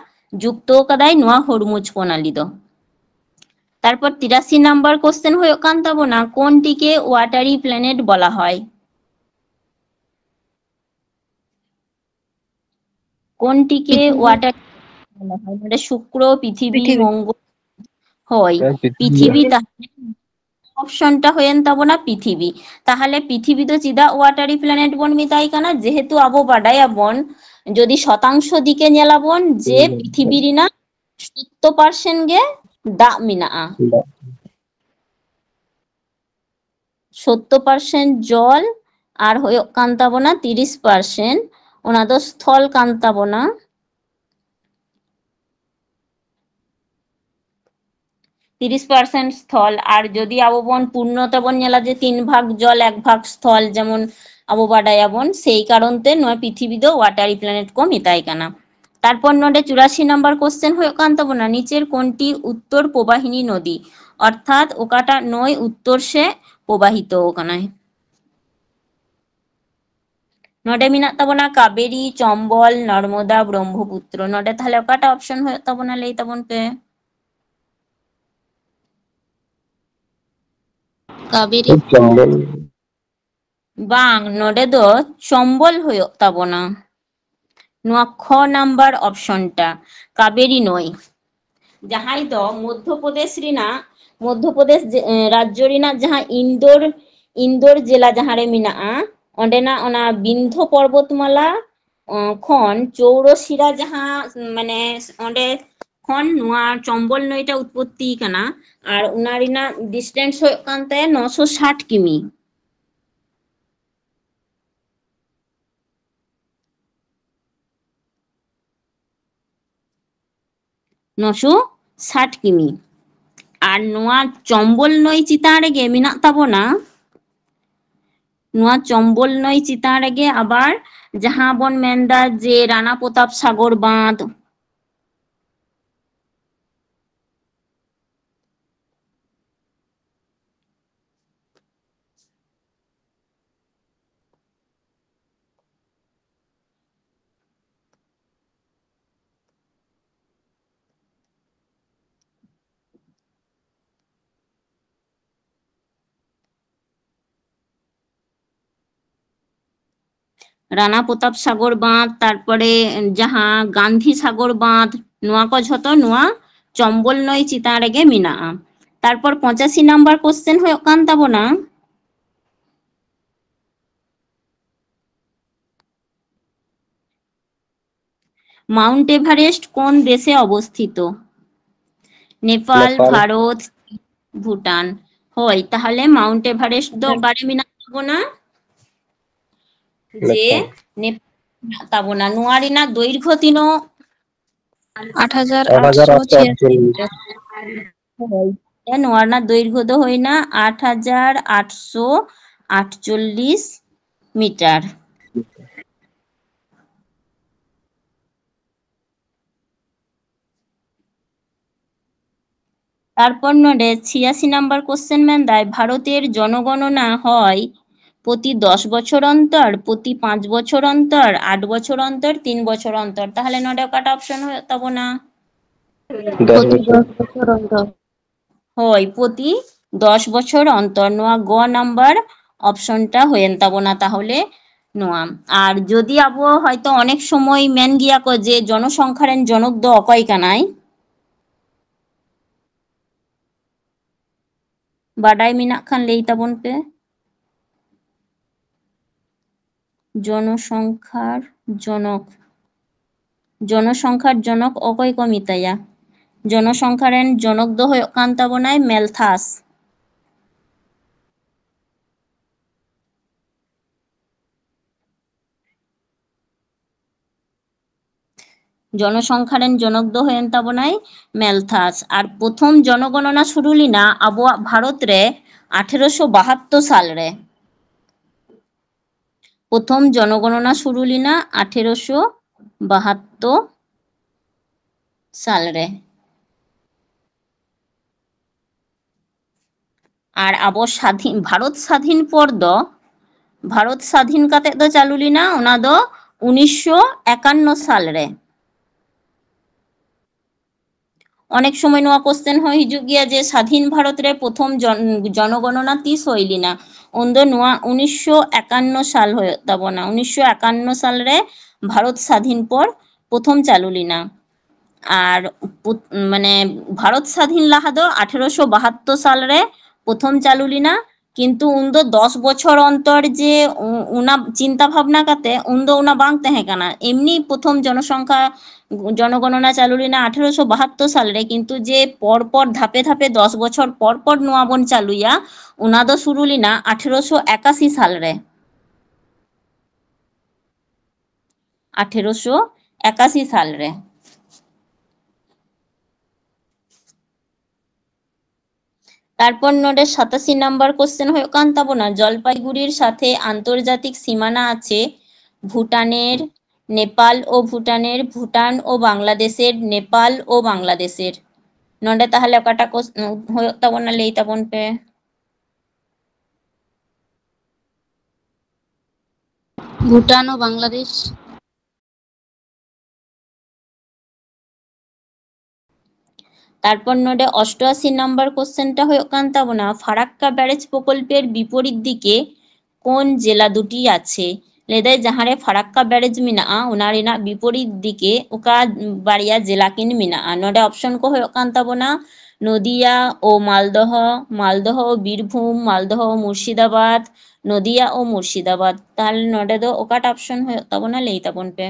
ᱡᱩᱠᱛᱚ ᱠᱟᱫᱟᱭ ᱱᱚᱣᱟ ᱦᱚᱨᱢᱩᱡᱽ ᱯᱨᱚᱱᱟᱞᱤ ᱫᱚ᱾ ᱛᱟᱨᱯᱚᱨ ᱛᱤᱨᱟᱥᱤ ᱱᱟᱢᱵᱟᱨ ᱠᱚᱥᱪᱮᱱ ᱦᱩᱭᱩᱜ ᱠᱟᱱ ᱛᱟᱵᱚᱱᱟ, কোনটিকে ওয়াটারি প্ল্যানেট বলা হয়? কোনটিকে ওয়াটার বলা হয়? ᱱᱚᱰᱮ ᱥᱩᱠᱨᱚ, ᱯᱨᱤᱛᱷᱤᱵᱤ, ᱯᱨᱤᱛᱷᱤᱵᱤ᱾ ᱢᱚᱝᱜᱚᱞ, ᱦᱳᱭ, ᱦᱮᱸ, ᱯᱨᱤᱛᱷᱤᱵᱤ᱾ ᱯᱨᱤᱛᱷᱤᱵᱤ ᱛᱟᱦᱮᱸ ᱚᱯᱥᱚᱱᱴᱟ ᱦᱩᱭᱮᱱ ᱛᱟᱵᱚᱱᱟ ᱯᱨᱤᱛᱷᱤᱵᱤ᱾ ᱛᱟᱦᱚᱞᱮ ᱯᱨᱤᱛᱷᱤᱵᱤ ᱫᱚ ᱪᱮᱫᱟᱜ ᱳᱣᱟᱴᱟᱨᱤ ᱯᱞᱮᱱᱮᱴ ᱵᱚᱱ ᱢᱮᱛᱟᱭ ᱠᱟᱱᱟ? ᱡᱮᱦᱮᱛᱩ ᱟᱵᱚ ᱵᱟᱰᱟᱭᱟᱵᱚᱱ, ᱡᱩᱫᱤ ᱥᱚᱛᱟᱝᱥᱚ ᱫᱤᱠᱮ ᱧᱮᱞᱟᱵᱚᱱ, ᱡᱮ ᱦᱩᱸ᱾ ᱯᱨᱤᱛᱷᱤᱵᱤ ᱨᱮᱱᱟᱜ ᱥᱳᱛᱛᱳᱨ ᱯᱟᱨᱥᱮᱱᱴ ᱜᱮ ᱫᱟᱜ ᱢᱮᱱᱟᱜᱼᱟ᱾ ᱫᱟᱜ᱾ ᱥᱳᱛᱛᱳᱨ ᱯᱟᱨᱥᱮᱱᱴ ᱡᱚᱞ ᱟᱨ ᱦᱩᱭᱩᱜ ᱠᱟᱱ ᱛᱟᱵᱚᱱᱟ ᱛᱤᱨᱤᱥ ᱯᱟᱨᱥᱮᱱᱴ, ᱚᱱᱟ ᱫᱚ ᱥᱛᱷᱚᱞ ᱠᱟᱱ ᱛᱟᱵᱚᱱᱟ᱾ ᱛᱤᱨᱤᱥ ᱯᱟᱨᱥᱮᱱᱴ ᱥᱛᱷᱚᱞ, ᱟᱨ ᱡᱩᱫᱤ ᱟᱵᱚ ᱵᱚᱱ ᱯᱩᱨᱱᱚ ᱛᱮᱵᱚᱱ ᱧᱮᱞᱟ ᱡᱮ ᱛᱤᱱ ᱵᱷᱟᱜᱽ ᱡᱚᱞ, ᱮᱠ ᱵᱷᱟᱜᱽ ᱥᱛᱷᱚᱞ, ᱡᱮᱢᱚᱱ ᱟᱵᱚ ᱵᱟᱰᱟᱭᱟᱵᱚᱱ, ᱥᱮᱭ ᱠᱟᱨᱚᱱ ᱛᱮ ᱱᱚᱣᱟ ᱯᱨᱤᱛᱷᱤᱵᱤ ᱫᱚ ᱳᱣᱟᱴᱟᱨᱤ ᱯᱞᱮᱱᱮᱴ ᱠᱚ ᱢᱮᱛᱟᱭ ᱠᱟᱱᱟ᱾ ᱛᱟᱨᱯᱚᱨ ᱱᱚᱰᱮ ᱪᱩᱨᱟᱥᱤ ᱱᱟᱢᱵᱟᱨ ᱠᱚᱥᱪᱮᱱ ᱦᱩᱭᱩᱜ ᱠᱟᱱ ᱛᱟᱵᱚᱱᱟ, নিচের কোনটি উত্তর প্রবাহিনী নদী? ᱚᱨᱛᱷᱟᱛ ᱚᱠᱟᱴᱟᱜ ᱱᱟᱹᱭ ᱩᱛᱛᱚᱨ ᱥᱮᱫ ᱯᱨᱚᱵᱟᱦᱤᱛᱚ ᱠᱟᱱᱟᱭ? ᱱᱚᱰᱮ ᱢᱮᱱᱟᱜ ᱛᱟᱵᱚᱱᱟ ᱠᱟᱵᱮᱨᱤ, ᱪᱚᱢᱵᱚᱞ, ᱱᱚᱨᱢᱚᱫᱟ, ᱵᱨᱚᱦᱢᱯᱩᱛᱨᱚ᱾ ᱱᱚᱰᱮ ᱛᱟᱦᱞᱮ ᱚᱠᱟᱴᱟᱜ ᱚᱯᱥᱚᱱ ᱦᱩᱭᱩᱜ ᱛᱟᱵᱚᱱᱟ, ᱞᱟᱹᱭ ᱛᱟᱵᱚᱱ ᱯᱮ? ᱠᱟᱵᱮᱨᱤ᱾ ᱪᱚᱢᱵᱚᱞ᱾ ᱵᱟᱝ, ᱱᱚᱰᱮ ᱫᱚ ᱪᱚᱢᱵᱚᱞ ᱦᱩᱭᱩᱜ ᱛᱟᱵᱚᱱᱟ᱾ ᱱᱚᱣᱟ ᱠᱷᱚ ᱱᱟᱢᱵᱟᱨ ᱚᱯᱥᱚᱱ ᱴᱟ, ᱠᱟᱵᱮᱨᱤ ᱱᱟᱹᱭ, ᱡᱟᱦᱟᱸᱭ ᱫᱚ ᱢᱚᱫᱽᱫᱷᱚ ᱯᱨᱚᱫᱮᱥ ᱨᱮᱱᱟᱜ, ᱢᱚᱫᱽᱫᱷᱚ ᱯᱨᱚᱫᱮᱥ ᱡᱮ-, ᱮ, ᱨᱟᱡᱽᱡᱚ ᱨᱮᱱᱟᱜ ᱡᱟᱦᱟᱸ ᱤᱱᱫᱳᱨ, ᱤᱱᱫᱳᱨ ᱡᱮᱞᱟ ᱡᱟᱦᱟᱸ ᱨᱮ ᱢᱮᱱᱟᱜᱼᱟ, ᱚᱸᱰᱮᱱᱟᱜ ᱚᱱᱟ ᱵᱤᱱᱫᱷᱚ ᱯᱚᱨᱵᱚᱛᱢᱟᱞᱟ, ᱚ, ᱠᱷᱚᱱ ᱪᱳᱣᱨᱚᱥᱤᱨᱟ ᱡᱟᱦᱟᱸ, ᱢᱟᱱᱮ, ᱚᱸᱰᱮ ᱠᱷᱚᱱ ᱱᱚᱣᱟ ᱪᱚᱢᱵᱚᱞ ᱱᱟᱹᱭᱴᱟ ᱩᱛᱯᱚᱛᱛᱤ ᱠᱟᱱᱟ, ᱟᱨ ᱚᱱᱟ ᱨᱮᱱᱟᱜ ᱰᱤᱥᱴᱮᱱᱥ ᱦᱩᱭᱩᱜ ᱠᱟᱱ ᱛᱟᱭᱟ ᱱᱚᱥᱚ ᱥᱟᱴ ᱠᱤᱢᱤ᱾ ᱱᱚᱥᱚ ᱥᱟᱴ ᱠᱤᱢᱤ᱾ ᱟᱨ ᱱᱚᱣᱟ ᱪᱚᱢᱵᱚᱞ ᱱᱟᱹᱭ ᱪᱮᱛᱟᱱ ᱨᱮᱜᱮ ᱢᱮᱱᱟᱜ ᱛᱟᱵᱚᱱᱟ, ᱱᱚᱣᱟ ᱪᱚᱢᱵᱚᱞ ᱱᱟᱹᱭ ᱪᱮᱛᱟᱱ ᱨᱮᱜᱮ ᱟᱵᱟᱨ ᱡᱟᱦᱟᱸ ᱵᱚᱱ ᱢᱮᱱᱫᱟ ᱡᱮ ᱨᱟᱱᱟ ᱯᱨᱚᱛᱟᱯ ᱥᱟᱜᱚᱨ ᱵᱟᱸᱫᱷ, ᱨᱟᱱᱟ ᱯᱨᱚᱛᱟᱯ ᱥᱟᱜᱚᱨ ᱵᱟᱸᱫᱷ, ᱛᱟᱨᱯᱚᱨᱮ ᱡᱟᱦᱟᱸ ᱜᱟᱱᱫᱷᱤ ᱥᱟᱜᱚᱨ ᱵᱟᱸᱫᱷ, ᱱᱚᱣᱟ ᱠᱚ ᱡᱷᱚᱛᱚ ᱱᱚᱣᱟ ᱪᱚᱢᱵᱚᱞ ᱱᱟᱹᱭ ᱪᱮᱛᱟᱱ ᱨᱮᱜᱮ ᱢᱮᱱᱟᱜᱼᱟ᱾ ᱛᱟᱨᱯᱚᱨ ᱯᱚᱸᱪᱟᱥᱤ ᱱᱟᱢᱵᱟᱨ ᱠᱚᱥᱪᱮᱱ ᱦᱩᱭᱩᱜ ᱠᱟᱱ ᱛᱟᱵᱚᱱᱟ, মাউন্ট এভারেস্ট কোন দেশে অবস্থিত? নেপাল, নেপাল। ভারত, ভুটান। ᱦᱳᱭ, ᱛᱟᱦᱚᱞᱮ ᱢᱟᱣᱩᱱᱴ ᱮᱵᱷᱟᱨᱮᱥᱴ ᱫᱚ ᱚᱠᱟᱨᱮ ᱢᱮᱱᱟᱜ ᱛᱟᱵᱚᱱᱟ? ᱡᱮ ᱱᱮᱯᱟᱞ᱾ ᱱᱮᱯᱟᱞ ᱢᱮᱱᱟᱜ ᱛᱟᱵᱚᱱᱟ᱾ ᱱᱚᱣᱟ ᱨᱮᱱᱟᱜ ᱫᱳᱭᱨᱜᱷᱚ ᱛᱤᱱᱟᱹᱜ? ᱟᱴ ᱦᱟᱡᱟᱨ ᱟᱴᱥᱚ ᱪᱷᱤᱭᱟᱥᱤ ᱢᱤᱴᱟᱨ᱾ ᱦᱳᱭ, ᱱᱚᱣᱟ ᱨᱮᱱᱟᱜ ᱫᱳᱭᱨᱜᱷᱚ ᱫᱚ ᱦᱩᱭᱱᱟ ᱟᱴ ᱦᱟᱡᱟᱨ ᱟᱴᱥᱚ ᱟᱴᱪᱚᱞᱞᱤᱥ ᱢᱤᱴᱟᱨ᱾ ᱛᱟᱨᱯᱚᱨ ᱱᱚᱰᱮ ᱪᱷᱤᱭᱟᱥᱤ ᱱᱟᱢᱵᱟᱨ ᱠᱚᱥᱪᱮᱱ ᱢᱮᱱᱫᱟᱭ, ᱵᱷᱟᱨᱚᱛᱮᱨ ᱡᱚᱱᱚᱜᱚᱱᱚᱱᱟ ᱦᱚᱭ ᱯᱨᱚᱛᱤ ᱫᱚᱥ ᱵᱚᱪᱷᱚᱨ ᱚᱱᱛᱚᱨ, ᱯᱨᱚᱛᱤ ᱯᱟᱸᱪ ᱵᱚᱪᱷᱚᱨ ᱚᱱᱛᱚᱨ, ᱟᱴ ᱵᱚᱪᱷᱚᱨ ᱚᱱᱛᱚᱨ, ᱛᱤᱱ ᱵᱚᱪᱷᱚᱨ ᱚᱱᱛᱚᱨ᱾ ᱛᱟᱦᱚᱞᱮ ᱱᱚᱰᱮ ᱚᱠᱟᱴᱟᱜ ᱚᱯᱥᱚᱱ ᱦᱩᱭᱩᱜ ᱛᱟᱵᱚᱱᱟ? ᱫᱚᱥ ᱯᱨᱚᱛᱤ ᱵᱚᱪᱷᱚᱨ᱾ ᱫᱚᱥ ᱵᱚᱪᱷᱚᱨ ᱚᱱᱛᱚᱨ᱾ ᱦᱳᱭ, ᱯᱨᱚᱛᱤ ᱫᱚᱥ ᱵᱚᱪᱷᱚᱨ ᱚᱱᱛᱚᱨ᱾ ᱱᱚᱣᱟ ᱜᱚ ᱱᱟᱢᱵᱟᱨ ᱚᱯᱥᱚᱱ ᱴᱟ ᱦᱩᱭᱮᱱ ᱛᱟᱵᱚᱱᱟ ᱛᱟᱦᱚᱞᱮ ᱱᱚᱣᱟ᱾ ᱟᱨ ᱡᱩᱫᱤ ᱟᱵᱚ ᱦᱚᱭᱛᱚ ᱚᱱᱮᱠ ᱥᱚᱢᱚᱭ ᱢᱮᱱ ᱜᱮᱭᱟ ᱠᱚ ᱡᱮ ᱡᱚᱱᱚᱥᱚᱝᱠᱷᱟ ᱨᱮᱱ ᱡᱚᱱᱚᱠ ᱫᱚ ᱚᱠᱚᱭ ᱠᱟᱱᱟᱭ, ᱵᱟᱰᱟᱭ ᱢᱮᱱᱟᱜ ᱠᱷᱟᱱ ᱞᱟᱹᱭ ᱛᱟᱵᱚᱱ ᱯᱮ᱾ ᱡᱚᱱᱚᱥᱚᱝᱠᱷᱟᱨ ᱡᱚᱱᱚᱠ, ᱡᱚᱱᱚᱥᱚᱝᱠᱷᱟᱨ ᱡᱚᱱᱚᱠ ᱚᱠᱚᱭ ᱠᱚ ᱢᱮᱛᱟᱭᱟ? ᱡᱚᱱᱚᱥᱚᱝᱠᱷᱟ ᱨᱮᱱ ᱡᱚᱱᱚᱠ ᱫᱚ ᱦᱩᱭᱩᱜ ᱠᱟᱱ ᱛᱟᱵᱚᱱᱟᱭ ᱢᱮᱞᱛᱷᱟᱥ᱾ ᱡᱚᱱᱚᱥᱚᱝᱠᱷᱟ ᱨᱮᱱ ᱡᱚᱱᱚᱠ ᱫᱚ ᱦᱩᱭᱮᱱ ᱛᱟᱵᱚᱱᱟᱭ ᱢᱮᱞᱛᱷᱟᱥ᱾ ᱟᱨ ᱯᱨᱚᱛᱷᱚᱢ ᱡᱚᱱᱚᱜᱚᱱᱚᱱᱟ ᱥᱩᱨᱩ ᱞᱮᱱᱟ ᱟᱵᱚᱣᱟᱜ ᱵᱷᱟᱨᱚᱛ ᱨᱮ ᱟᱴᱷᱮᱨᱚᱥᱚ ᱵᱟᱦᱟᱛᱛᱳᱨ ᱥᱟᱞ ᱨᱮ᱾ ᱯᱨᱚᱛᱷᱚᱢ ᱡᱚᱱᱚᱜᱚᱱᱚᱱᱟ ᱥᱩᱨᱩ ᱞᱮᱱᱟ ᱟᱴᱷᱮᱨᱚᱥᱚ ᱵᱟᱦᱟᱛᱛᱳᱨ ᱥᱟᱞ ᱨᱮ᱾ ᱟᱨ ᱟᱵᱚ ᱥᱟᱫᱷᱤᱱ, ᱵᱷᱟᱨᱚᱛ ᱥᱟᱫᱷᱤᱱ ᱯᱚᱨ ᱫᱚ, ᱵᱷᱟᱨᱚᱛ ᱥᱟᱫᱷᱤᱱ ᱠᱟᱛᱮ ᱫᱚ ᱪᱟᱹᱞᱩ ᱞᱮᱱᱟ ᱚᱱᱟ ᱫᱚ ᱩᱱᱤᱥᱥᱚ ᱮᱠᱟᱱᱱᱚ ᱥᱟᱞ ᱨᱮ᱾ ᱚᱱᱮᱠ ᱥᱚᱢᱚᱭ ᱱᱚᱣᱟ question ᱦᱚᱸ ᱦᱤᱡᱩᱜ ᱜᱮᱭᱟ ᱡᱮ ᱥᱟᱫᱷᱤᱱ ᱵᱷᱟᱨᱚᱛ ᱨᱮ ᱯᱨᱚᱛᱷᱚᱢ ᱡᱚᱱ-, ᱡᱚᱱᱚᱜᱚᱱᱚᱱᱟ ᱛᱤᱥ ᱦᱩᱭ ᱞᱮᱱᱟ? ᱩᱱᱫᱚ ᱱᱚᱣᱟ ᱩᱱᱤᱥᱥᱚ ᱮᱠᱟᱱᱱᱚ ᱥᱟᱞ ᱦᱩᱭᱩᱜ ᱛᱟᱵᱚᱱᱟ᱾ ᱩᱱᱤᱥᱥᱚ ᱮᱠᱟᱱᱱᱚ ᱥᱟᱞ ᱨᱮ ᱵᱷᱟᱨᱚᱛ ᱥᱟᱫᱷᱤᱱ ᱯᱚᱨ ᱯᱨᱚᱛᱷᱚᱢ ᱪᱟᱹᱞᱩ ᱞᱮᱱᱟ᱾ ᱟᱨ ᱯᱩᱛ-, ᱢᱟᱱᱮ ᱵᱷᱟᱨᱚᱛ ᱥᱟᱫᱷᱤᱱ ᱞᱟᱦᱟ ᱫᱚ ᱟᱴᱷᱮᱨᱚᱥᱚ ᱵᱟᱦᱟᱛᱛᱳᱨ ᱥᱟᱞ ᱨᱮ ᱯᱨᱚᱛᱷᱚᱢ ᱪᱟᱹᱞᱩ ᱞᱮᱱᱟ, ᱠᱤᱱᱛᱩ ᱩᱱᱫᱚ ᱫᱚᱥ ᱵᱚᱪᱷᱚᱨ ᱚᱱᱛᱚᱨ ᱡᱮ ᱩ-, ᱚᱱᱟ ᱪᱤᱱᱛᱟ ᱵᱷᱟᱵᱽᱱᱟ ᱠᱟᱛᱮ ᱩᱱᱫᱚ ᱚᱱᱟ ᱵᱟᱝ ᱛᱟᱦᱮᱸ ᱠᱟᱱᱟ᱾ ᱮᱢᱱᱤ ᱯᱨᱚᱛᱷᱚᱢ ᱡᱚᱱᱚᱥᱚᱝᱠᱷᱟ, ᱡᱚᱱᱚᱜᱚᱱᱚᱱᱟ ᱪᱟᱹᱞᱩ ᱞᱮᱱᱟ ᱟᱴᱷᱮᱨᱚᱥᱚ ᱵᱟᱦᱟᱛᱛᱳᱨ ᱥᱟᱞ ᱨᱮ, ᱠᱤᱱᱛᱩ ᱡᱮ ᱯᱚᱨ ᱯᱚᱨ ᱫᱷᱟᱯᱮ ᱫᱷᱟᱯᱮ ᱫᱚᱥ ᱵᱚᱪᱷᱚᱨ ᱯᱚᱨ ᱯᱚᱨ ᱱᱚᱣᱟ ᱵᱚᱱ ᱪᱟᱹᱞᱩᱭᱟ, ᱚᱱᱟ ᱫᱚ ᱥᱩᱨᱩ ᱞᱮᱱᱟ ᱟᱴᱷᱮᱨᱚᱥᱚ ᱮᱠᱟᱥᱤ ᱥᱟᱞ ᱨᱮ᱾ ᱟᱴᱷᱮᱨᱚᱥᱚ ᱮᱠᱟᱥᱤ ᱥᱟᱞ ᱨᱮ᱾ তারপর ᱱᱚᱰᱮ ᱥᱟᱛᱟᱥᱤ ᱱᱟᱢᱵᱟᱨ question ᱦᱩᱭᱩᱜ ᱠᱟᱱ ᱛᱟᱵᱚᱱᱟ, জলপাইগুড়ির সাথে আন্তর্জাতিক সীমানা আছে ভুটানের, নেপাল ও ভুটানের, ভুটান ও বাংলাদেশের, নেপাল ও বাংলাদেশের। ᱱᱚᱰᱮ ᱛᱟᱦᱚᱞᱮ ᱚᱠᱟᱴᱟᱜ ᱠᱚ ᱦᱩᱭᱩᱜ ᱛᱟᱵᱚᱱᱟ, ᱞᱟᱹᱭ ᱛᱟᱵᱚᱱ ᱯᱮ᱾ ভুটান ও বাংলাদেশ। তারপর ᱱᱚᱰᱮ ᱚᱥᱴᱚᱟᱥᱤ ᱱᱟᱢᱵᱟᱨ question ᱴᱟ ᱦᱩᱭᱩᱜ ᱠᱟᱱ ᱛᱟᱵᱚᱱᱟ, ফারাক্কা ব্যারেজ প্রকল্পের বিপরীত দিকে কোন জেলা দুটি আছে? ᱞᱟᱹᱭᱫᱟᱭ ᱡᱟᱦᱟᱸ ᱨᱮ ᱯᱷᱟᱨᱟᱠᱠᱟ ᱵᱮᱨᱮᱡᱽ ᱢᱮᱱᱟᱜᱼᱟ, ᱚᱱᱟ ᱨᱮᱱᱟᱜ ᱵᱤᱯᱚᱨᱤᱛ ᱫᱤᱠᱮ ᱚᱠᱟ ᱵᱟᱨᱭᱟ ᱡᱮᱞᱟ ᱠᱤᱱ ᱢᱮᱱᱟᱜᱼᱟ? ᱱᱚᱰᱮ option ᱠᱚ ᱦᱩᱭᱩᱜ ᱠᱟᱱ ᱛᱟᱵᱚᱱᱟ ᱱᱚᱫᱤᱭᱟ ᱳ ᱢᱟᱞᱫᱚᱦᱚ, ᱢᱟᱞᱫᱚᱦᱚ ᱳ ᱵᱤᱨᱵᱷᱩᱢ, ᱢᱟᱞᱫᱚᱦᱚ ᱳ ᱢᱩᱨᱥᱤᱫᱟᱵᱟᱫᱽ, ᱱᱚᱫᱤᱭᱟ ᱳ ᱢᱩᱨᱥᱤᱫᱟᱵᱟᱫᱽ᱾ ᱛᱟᱦᱚᱞᱮ ᱱᱚᱰᱮ ᱫᱚ ᱚᱠᱟᱴᱟᱜ option ᱦᱩᱭᱩᱜ ᱛᱟᱵᱚᱱᱟ, ᱞᱟᱹᱭ ᱛᱟᱵᱚᱱ ᱯᱮ᱾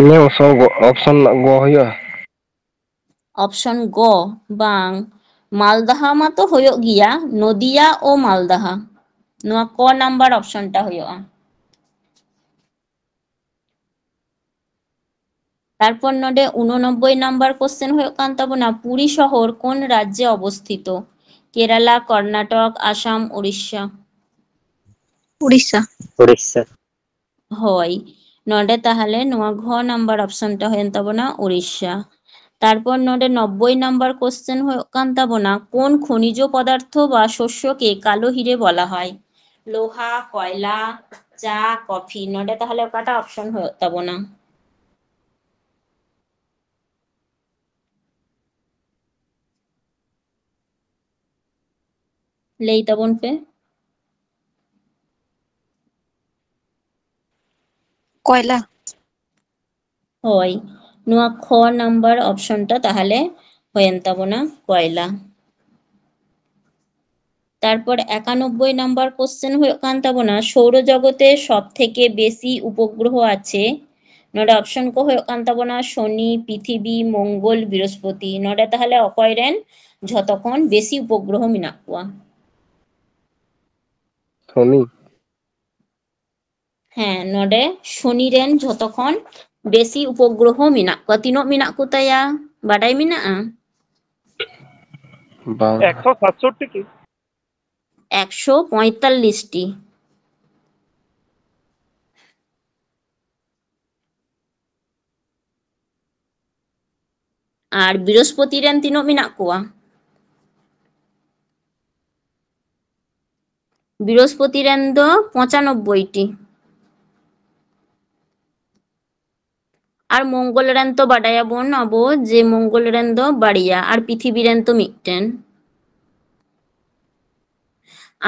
ᱱᱤᱭᱟᱹ option ᱜᱚ, option ᱜᱚ ᱦᱩᱭᱩᱜᱼᱟ᱾ Option ᱜᱚ, ᱵᱟᱝ, ᱢᱟᱞᱫᱟᱦᱟ ᱢᱟᱛᱚ ᱦᱩᱭᱩᱜ ᱜᱮᱭᱟ, ᱱᱚᱫᱤᱭᱟ ᱳ ᱢᱟᱞᱫᱟᱦᱟ᱾ ᱱᱚᱣᱟ ᱠᱚ ᱱᱟᱢᱵᱟᱨ ᱚᱯᱥᱚᱱ ᱴᱟ ᱦᱩᱭᱩᱜᱼᱟ᱾ ᱛᱟᱨᱯᱚᱨ ᱱᱚᱰᱮ ᱩᱱᱚᱱᱚᱵᱵᱳᱭ ᱱᱟᱢᱵᱟᱨ ᱠᱚᱥᱪᱮᱱ ᱦᱩᱭᱩᱜ ᱠᱟᱱ ᱛᱟᱵᱚᱱᱟ, ᱯᱩᱨᱤ ᱥᱚᱦᱚᱨ ᱠᱳᱱ ᱨᱟᱡᱽᱡᱮ ᱚᱵᱚᱥᱛᱷᱤᱛᱚ? ᱠᱮᱨᱟᱞᱟ, ᱠᱚᱨᱱᱟᱴᱚᱠ, ᱟᱥᱟᱢ, ᱩᱲᱤᱥᱥᱟ? ᱩᱲᱤᱥᱥᱟ᱾ ᱩᱲᱤᱥᱥᱟ᱾ ᱦᱳᱭ, ᱱᱚᱰᱮ ᱛᱟᱦᱚᱞᱮ ᱱᱚᱣᱟ ᱜᱷ ᱱᱟᱢᱵᱟᱨ ᱚᱯᱥᱚᱱ ᱴᱟ ᱦᱩᱭᱮᱱ ᱛᱟᱵᱚᱱᱟ ᱩᱲᱤᱥᱥᱟ᱾ তারপর ᱱᱚᱰᱮ ᱱᱚᱵᱵᱳᱭ ᱱᱟᱢᱵᱟᱨ ᱠᱚᱥᱪᱮᱱ ᱦᱩᱭᱩᱜ ᱠᱟᱱ ᱛᱟᱵᱚᱱᱟ, কোন খনিজ পদার্থ বা শস্যকে কালো হিরে বলা হয়? লোহা, কয়লা, চা, কফি। ᱱᱚᱰᱮ ᱛᱟᱦᱚᱞᱮ ᱚᱠᱟᱴᱟᱜ ᱚᱯᱥᱚᱱ ᱦᱩᱭᱩᱜ ᱛᱟᱵᱚᱱᱟ? ᱞᱟᱹᱭ ᱛᱟᱵᱚᱱ ᱯᱮ᱾ ᱠᱚᱭᱞᱟ᱾ ᱦᱳᱭ, ᱱᱚᱣᱟ ᱠᱷ ᱱᱟᱢᱵᱟᱨ ᱚᱯᱥᱚᱱ ᱴᱟ ᱛᱟᱦᱚᱞᱮ ᱦᱩᱭᱮᱱ ᱛᱟᱵᱚᱱᱟ ᱠᱚᱭᱞᱟ᱾ ᱛᱟᱨᱯᱚᱨ ᱮᱠᱟᱱᱚᱵᱵᱳᱭ ᱱᱟᱢᱵᱟᱨ ᱠᱚᱥᱪᱮᱱ ᱦᱩᱭᱩᱜ ᱠᱟᱱ ᱛᱟᱵᱚᱱᱟ, সৌরজগতে সব থেকে বেশি উপগ্রহ আছে? ᱱᱚᱰᱮ ᱚᱯᱥᱚᱱ ᱠᱚ ᱦᱩᱭᱩᱜ ᱠᱟᱱ ᱛᱟᱵᱚᱱᱟ ᱥᱚᱱᱤ, ᱯᱨᱤᱛᱷᱤᱵᱤ, ᱢᱚᱝᱜᱚᱞ, ᱵᱨᱤᱦᱚᱥᱯᱚᱛᱤ᱾ ᱱᱚᱰᱮ ᱛᱟᱦᱚᱞᱮ ᱚᱠᱚᱭ ᱨᱮᱱ ᱡᱷᱚᱛᱚ ᱠᱷᱚᱱ ᱵᱮᱥᱤ ᱩᱯᱚᱜᱨᱚᱦᱚ ᱢᱮᱱᱟᱜ ᱠᱚᱣᱟ? ᱥᱚᱱᱤ᱾ ᱦᱮᱸ, ᱱᱚᱰᱮ ᱥᱚᱱᱤ ᱨᱮᱱ ᱡᱷᱚᱛᱚ ᱠᱷᱚᱱ ᱵᱮᱥᱤ ᱩᱯᱚᱜᱨᱚᱦᱚ ᱢᱮᱱᱟᱜ ᱠᱚᱣᱟ᱾ ᱛᱤᱱᱟᱹᱜ ᱢᱮᱱᱟᱜ ᱠᱚ ᱛᱟᱭᱟ, ᱵᱟᱰᱟᱭ ᱢᱮᱱᱟᱜᱼᱟ? ᱵᱟᱝ᱾ ᱮᱠᱥᱚ ᱥᱟᱛᱥᱚᱴᱴᱤ ᱠᱤ? ᱮᱠᱥᱚ ᱯᱚᱸᱭᱛᱟᱞᱞᱤᱥ ᱴᱤ᱾ ᱟᱨ ᱵᱨᱤᱦᱚᱥᱯᱚᱛᱤ ᱨᱮᱱ ᱛᱤᱱᱟᱹᱜ ᱢᱮᱱᱟᱜ ᱠᱚᱣᱟ? ᱵᱨᱤᱦᱚᱥᱯᱚᱛᱤ ᱨᱮᱱ ᱫᱚ ᱯᱚᱸᱪᱟᱱᱚᱵᱵᱳᱭ ᱴᱤ᱾ ᱟᱨ ᱢᱚᱝᱜᱚᱞ ᱨᱮᱱ ᱛᱚ ᱵᱟᱰᱟᱭᱟᱵᱚᱱ ᱟᱵᱚ ᱡᱮ ᱢᱚᱝᱜᱚᱞ ᱨᱮᱱ ᱫᱚ ᱵᱟᱨᱭᱟ ᱟᱨ ᱯᱨᱤᱛᱷᱤᱵᱤ ᱨᱮᱱ ᱛᱚ ᱢᱤᱫᱴᱮᱱ᱾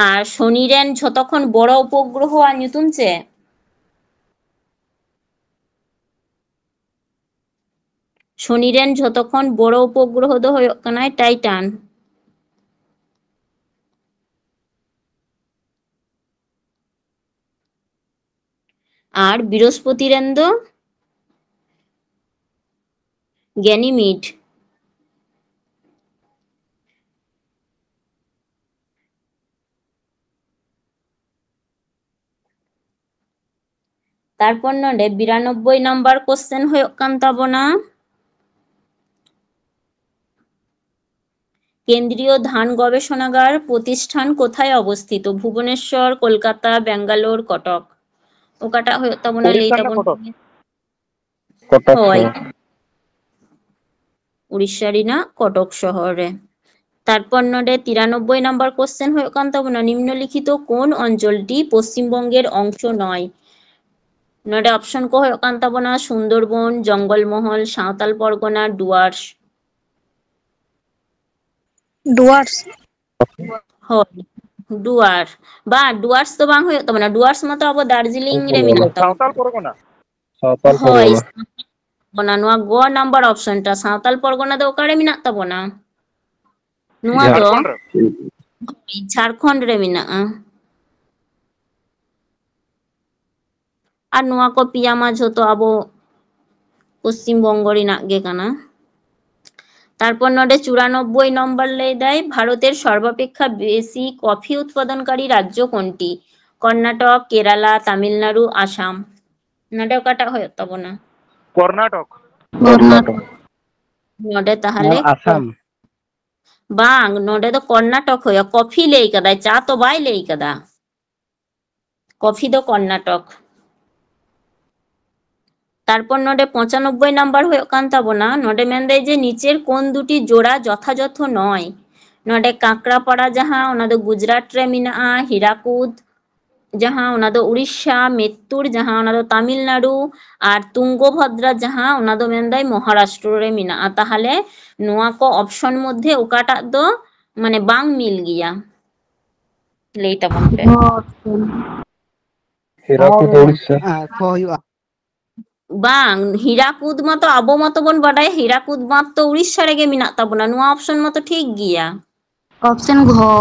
ᱟᱨ ᱥᱚᱱᱤ ᱨᱮᱱ ᱡᱷᱚᱛᱚ ᱠᱷᱚᱱ ᱵᱚᱲᱚ ᱩᱯᱚᱜᱨᱚᱦᱚᱣᱟᱜ ᱧᱩᱛᱩᱢ ᱪᱮᱫ? ᱥᱚᱱᱤ ᱨᱮᱱ ᱡᱷᱚᱛᱚ ᱠᱷᱚᱱ ᱵᱚᱲᱚ ᱩᱯᱚᱜᱨᱚᱦᱚ ᱫᱚ ᱦᱩᱭᱩᱜ ᱠᱟᱱᱟᱭ ᱴᱟᱭᱴᱟᱱ᱾ ᱟᱨ ᱵᱨᱤᱦᱚᱥᱯᱚᱛᱤ ᱨᱮᱱ ᱫᱚ ᱜᱮᱱᱤᱢᱤᱰ᱾ ᱛᱟᱨᱯᱚᱨ ᱱᱚᱰᱮ ᱵᱤᱨᱟᱱᱚᱵᱵᱳᱭ ᱱᱟᱢᱵᱟᱨ ᱠᱚᱥᱪᱮᱱ ᱦᱩᱭᱩᱜ ᱠᱟᱱ ᱛᱟᱵᱚᱱᱟ, ᱠᱮᱱᱫᱨᱤᱭᱚ ᱫᱷᱟᱱ ᱜᱚᱵᱮᱥᱚᱱᱟᱜᱟᱨ ᱯᱨᱚᱛᱤᱥᱴᱷᱟᱱ ᱠᱳᱛᱷᱟᱭ ᱚᱵᱚᱥᱛᱷᱤᱛᱚ? ᱵᱷᱩᱵᱚᱱᱮᱥᱣᱚᱨ, ᱠᱳᱞᱠᱟᱛᱟ, ᱵᱮᱝᱜᱟᱞᱳᱨ, ᱠᱚᱴᱚᱠ, ᱚᱠᱟᱴᱟᱜ ᱦᱩᱭᱩᱜ ᱛᱟᱵᱚᱱᱟ? ᱞᱟᱹᱭ ᱩᱲᱤᱥᱥᱟ ᱨᱮᱱᱟᱜ ᱛᱟᱵᱚᱱ ᱠᱚᱴᱚᱠ᱾ ᱯᱮ᱾ ᱠᱚᱴᱚᱠ ᱦᱳᱭ᱾ ᱥᱚᱦᱚᱨ᱾ ᱩᱲᱤᱥᱥᱟ ᱨᱮᱱᱟᱜ ᱠᱚᱴᱚᱠ ᱥᱚᱦᱚᱨ ᱨᱮ᱾ ᱛᱟᱨᱯᱚᱨ ᱱᱚᱰᱮ ᱛᱤᱨᱟᱱᱚᱵᱵᱳᱭ ᱱᱟᱢᱵᱟᱨ ᱠᱚᱥᱪᱮᱱ ᱦᱩᱭᱩᱜ ᱠᱟᱱ ᱛᱟᱵᱚᱱᱟ, ᱱᱤᱢᱱᱚᱞᱤᱠᱷᱤᱛᱚ ᱠᱳᱱ ᱚᱧᱪᱚᱞᱴᱤ ᱯᱚᱥᱪᱤᱢ ᱵᱚᱝᱜᱮᱨ ᱚᱝᱥᱚ ᱱᱚᱭ? ᱱᱚᱰᱮ ᱚᱯᱥᱚᱱ ᱠᱚ ᱦᱩᱭᱩᱜ ᱠᱟᱱ ᱛᱟᱵᱚᱱᱟ ᱥᱩᱱᱫᱚᱨᱵᱚᱱ, ᱡᱚᱝᱜᱚᱞ ᱢᱚᱦᱚᱞ, ᱥᱟᱶᱛᱟᱞ ᱯᱚᱨᱜᱚᱱᱟ, ᱰᱩᱣᱟᱨᱥ᱾ ᱰᱩᱣᱟᱨᱥ᱾ ᱦᱳᱭ, ᱰᱩᱣᱟᱨ᱾ ᱵᱟ, ᱰᱩᱣᱟᱨᱥ ᱫᱚ ᱵᱟᱝ ᱦᱩᱭᱩᱜ ᱛᱟᱵᱚᱱᱟ, ᱰᱩᱣᱟᱨᱥ ᱢᱟᱛᱚ ᱟᱵᱚ ᱫᱟᱨᱡᱤᱞᱤᱝ ᱨᱮ ᱢᱮᱱᱟᱜ ᱛᱟᱵᱚᱱᱟ᱾ ᱥᱟᱶᱛᱟᱞ ᱯᱚᱨᱜᱚᱱᱟ᱾ ᱥᱟᱶᱛᱟᱞ ᱦᱳᱭ, ᱯᱚᱨᱜᱚᱱᱟ᱾ ᱚᱱᱟ ᱱᱚᱣᱟ ᱜᱚ ᱱᱟᱢᱵᱟᱨ ᱚᱯᱥᱚᱱ ᱴᱟ, ᱥᱟᱶᱛᱟᱞ ᱯᱚᱨᱜᱚᱱᱟ ᱫᱚ ᱚᱠᱟᱨᱮ ᱢᱮᱱᱟᱜ ᱛᱟᱵᱚᱱᱟ? ᱱᱚᱣᱟ ᱫᱚ ᱡᱷᱟᱲᱠᱷᱚᱸᱰ ᱨᱮ᱾ ᱡᱷᱟᱲᱠᱷᱚᱸᱰ ᱨᱮ ᱢᱮᱱᱟᱜᱼᱟ᱾ ᱟᱨ ᱱᱚᱣᱟ ᱠᱚ ᱯᱮᱭᱟ ᱢᱟ ᱡᱷᱚᱛᱚ ᱟᱵᱚ ᱯᱚᱥᱪᱤᱢ ᱵᱚᱝᱜᱚ ᱨᱮᱱᱟᱜ ᱜᱮ ᱠᱟᱱᱟ᱾ ᱛᱟᱨᱯᱚᱨ ᱱᱚᱰᱮ ᱪᱩᱨᱟᱱᱚᱵᱵᱳᱭ ᱱᱚᱢᱵᱚᱨ ᱞᱟᱹᱭ ᱫᱟᱭ, ᱵᱷᱟᱨᱚᱛᱮᱨ ᱥᱚᱨᱵᱟᱯᱮᱠᱠᱷᱟ ᱵᱮᱥᱤ ᱠᱚᱯᱷᱤ ᱩᱛᱯᱟᱫᱚᱱᱠᱟᱨᱤ ᱨᱟᱡᱽᱡᱚ ᱠᱳᱱᱴᱤ? ᱠᱚᱨᱱᱟᱴᱚᱠ, ᱠᱮᱨᱟᱞᱟ, ᱛᱟᱢᱤᱞᱱᱟᱲᱩ, ᱟᱥᱟᱢ᱾ ᱱᱚᱰᱮ ᱚᱠᱟᱴᱟᱜ ᱦᱩᱭᱩᱜ ᱛᱟᱵᱚᱱᱟ? ᱠᱚᱨᱱᱟᱴᱚᱠ᱾ ᱠᱚᱨᱱᱟᱴᱚᱠ᱾ ᱱᱚᱰᱮ ᱛᱟᱦᱚᱞᱮ ᱟᱨ ᱟᱥᱟᱢ᱾ ᱵᱟᱝ, ᱱᱚᱰᱮ ᱫᱚ ᱠᱚᱨᱱᱟᱴᱚᱠ ᱦᱩᱭᱩᱜᱼᱟ᱾ ᱠᱚᱯᱷᱤ ᱞᱟᱹᱭ ᱠᱟᱫᱟᱭ, ᱪᱟ ᱛᱚ ᱵᱟᱭ ᱞᱟᱹᱭ ᱠᱟᱫᱟ᱾ ᱠᱚᱯᱷᱤ ᱫᱚ ᱠᱚᱨᱱᱟᱴᱚᱠ᱾ ᱛᱟᱨᱯᱚᱨ ᱱᱚᱰᱮ ᱯᱚᱸᱪᱟᱱᱚᱵᱵᱳᱭ ᱱᱟᱢᱵᱟᱨ ᱦᱩᱭᱩᱜ ᱠᱟᱱ ᱛᱟᱵᱚᱱᱟ, ᱱᱚᱰᱮ ᱢᱮᱱᱫᱟᱭ ᱡᱮ ᱱᱤᱪᱮᱨ ᱠᱳᱱ ᱫᱩᱴᱤ ᱡᱳᱲᱟ ᱡᱚᱛᱷᱟᱡᱚᱛᱷᱚ ᱱᱚᱭ? ᱱᱚᱰᱮ ᱠᱟᱸᱠᱲᱟᱯᱟᱲᱟ ᱡᱟᱦᱟᱸ, ᱚᱱᱟ ᱫᱚ ᱜᱩᱡᱽᱨᱟᱴ ᱨᱮ ᱢᱮᱱᱟᱜᱼᱟ, ᱦᱤᱨᱟᱠᱩᱫ ᱡᱟᱦᱟᱸ, ᱚᱱᱟ ᱫᱚ ᱩᱲᱤᱥᱥᱟ, ᱢᱮᱛᱛᱩᱨ ᱡᱟᱦᱟᱸ, ᱚᱱᱟ ᱫᱚ ᱛᱟᱢᱤᱞᱱᱟᱲᱩ, ᱟᱨ ᱛᱩᱝᱜᱚᱵᱷᱚᱫᱨᱟ ᱡᱟᱦᱟᱸ, ᱚᱱᱟ ᱫᱚ ᱢᱮᱱᱫᱟᱭ ᱢᱚᱦᱟᱨᱟᱥᱴᱨᱚ ᱨᱮ ᱢᱮᱱᱟᱜᱼᱟ᱾ ᱛᱟᱦᱚᱞᱮ ᱱᱚᱣᱟ ᱠᱚ ᱚᱯᱥᱚᱱ ᱢᱚᱫᱽᱫᱷᱮ ᱚᱠᱟᱴᱟᱜ ᱫᱚ ᱢᱟᱱᱮ ᱵᱟᱝ ᱢᱤᱞ ᱜᱮᱭᱟ? ᱞᱟᱹᱭ ᱛᱟᱵᱚᱱ ᱯᱮ᱾ ᱦᱤᱨᱟᱠᱩᱫ ᱩᱲᱤᱥᱥᱟ᱾ ᱦᱮᱸ, ᱠᱷᱚ ᱦᱩᱭᱩᱜᱼᱟ᱾ ᱵᱟᱝ, ᱦᱤᱨᱟᱠᱩᱫ ᱢᱟᱛᱚ ᱟᱵᱚ ᱢᱟᱛᱚ ᱵᱚᱱ ᱵᱟᱰᱟᱭᱟ, ᱦᱤᱨᱟᱠᱩᱫ ᱵᱟᱸᱫᱷ ᱛᱚ ᱩᱲᱤᱥᱥᱟ ᱨᱮᱜᱮ ᱢᱮᱱᱟᱜ ᱛᱟᱵᱚᱱᱟ᱾ ᱱᱚᱣᱟ ᱚᱯᱥᱚᱱ ᱢᱟᱛᱚ ᱴᱷᱤᱠ ᱜᱮᱭᱟ᱾ ᱚᱯᱥᱮᱱ ᱜᱷᱚ᱾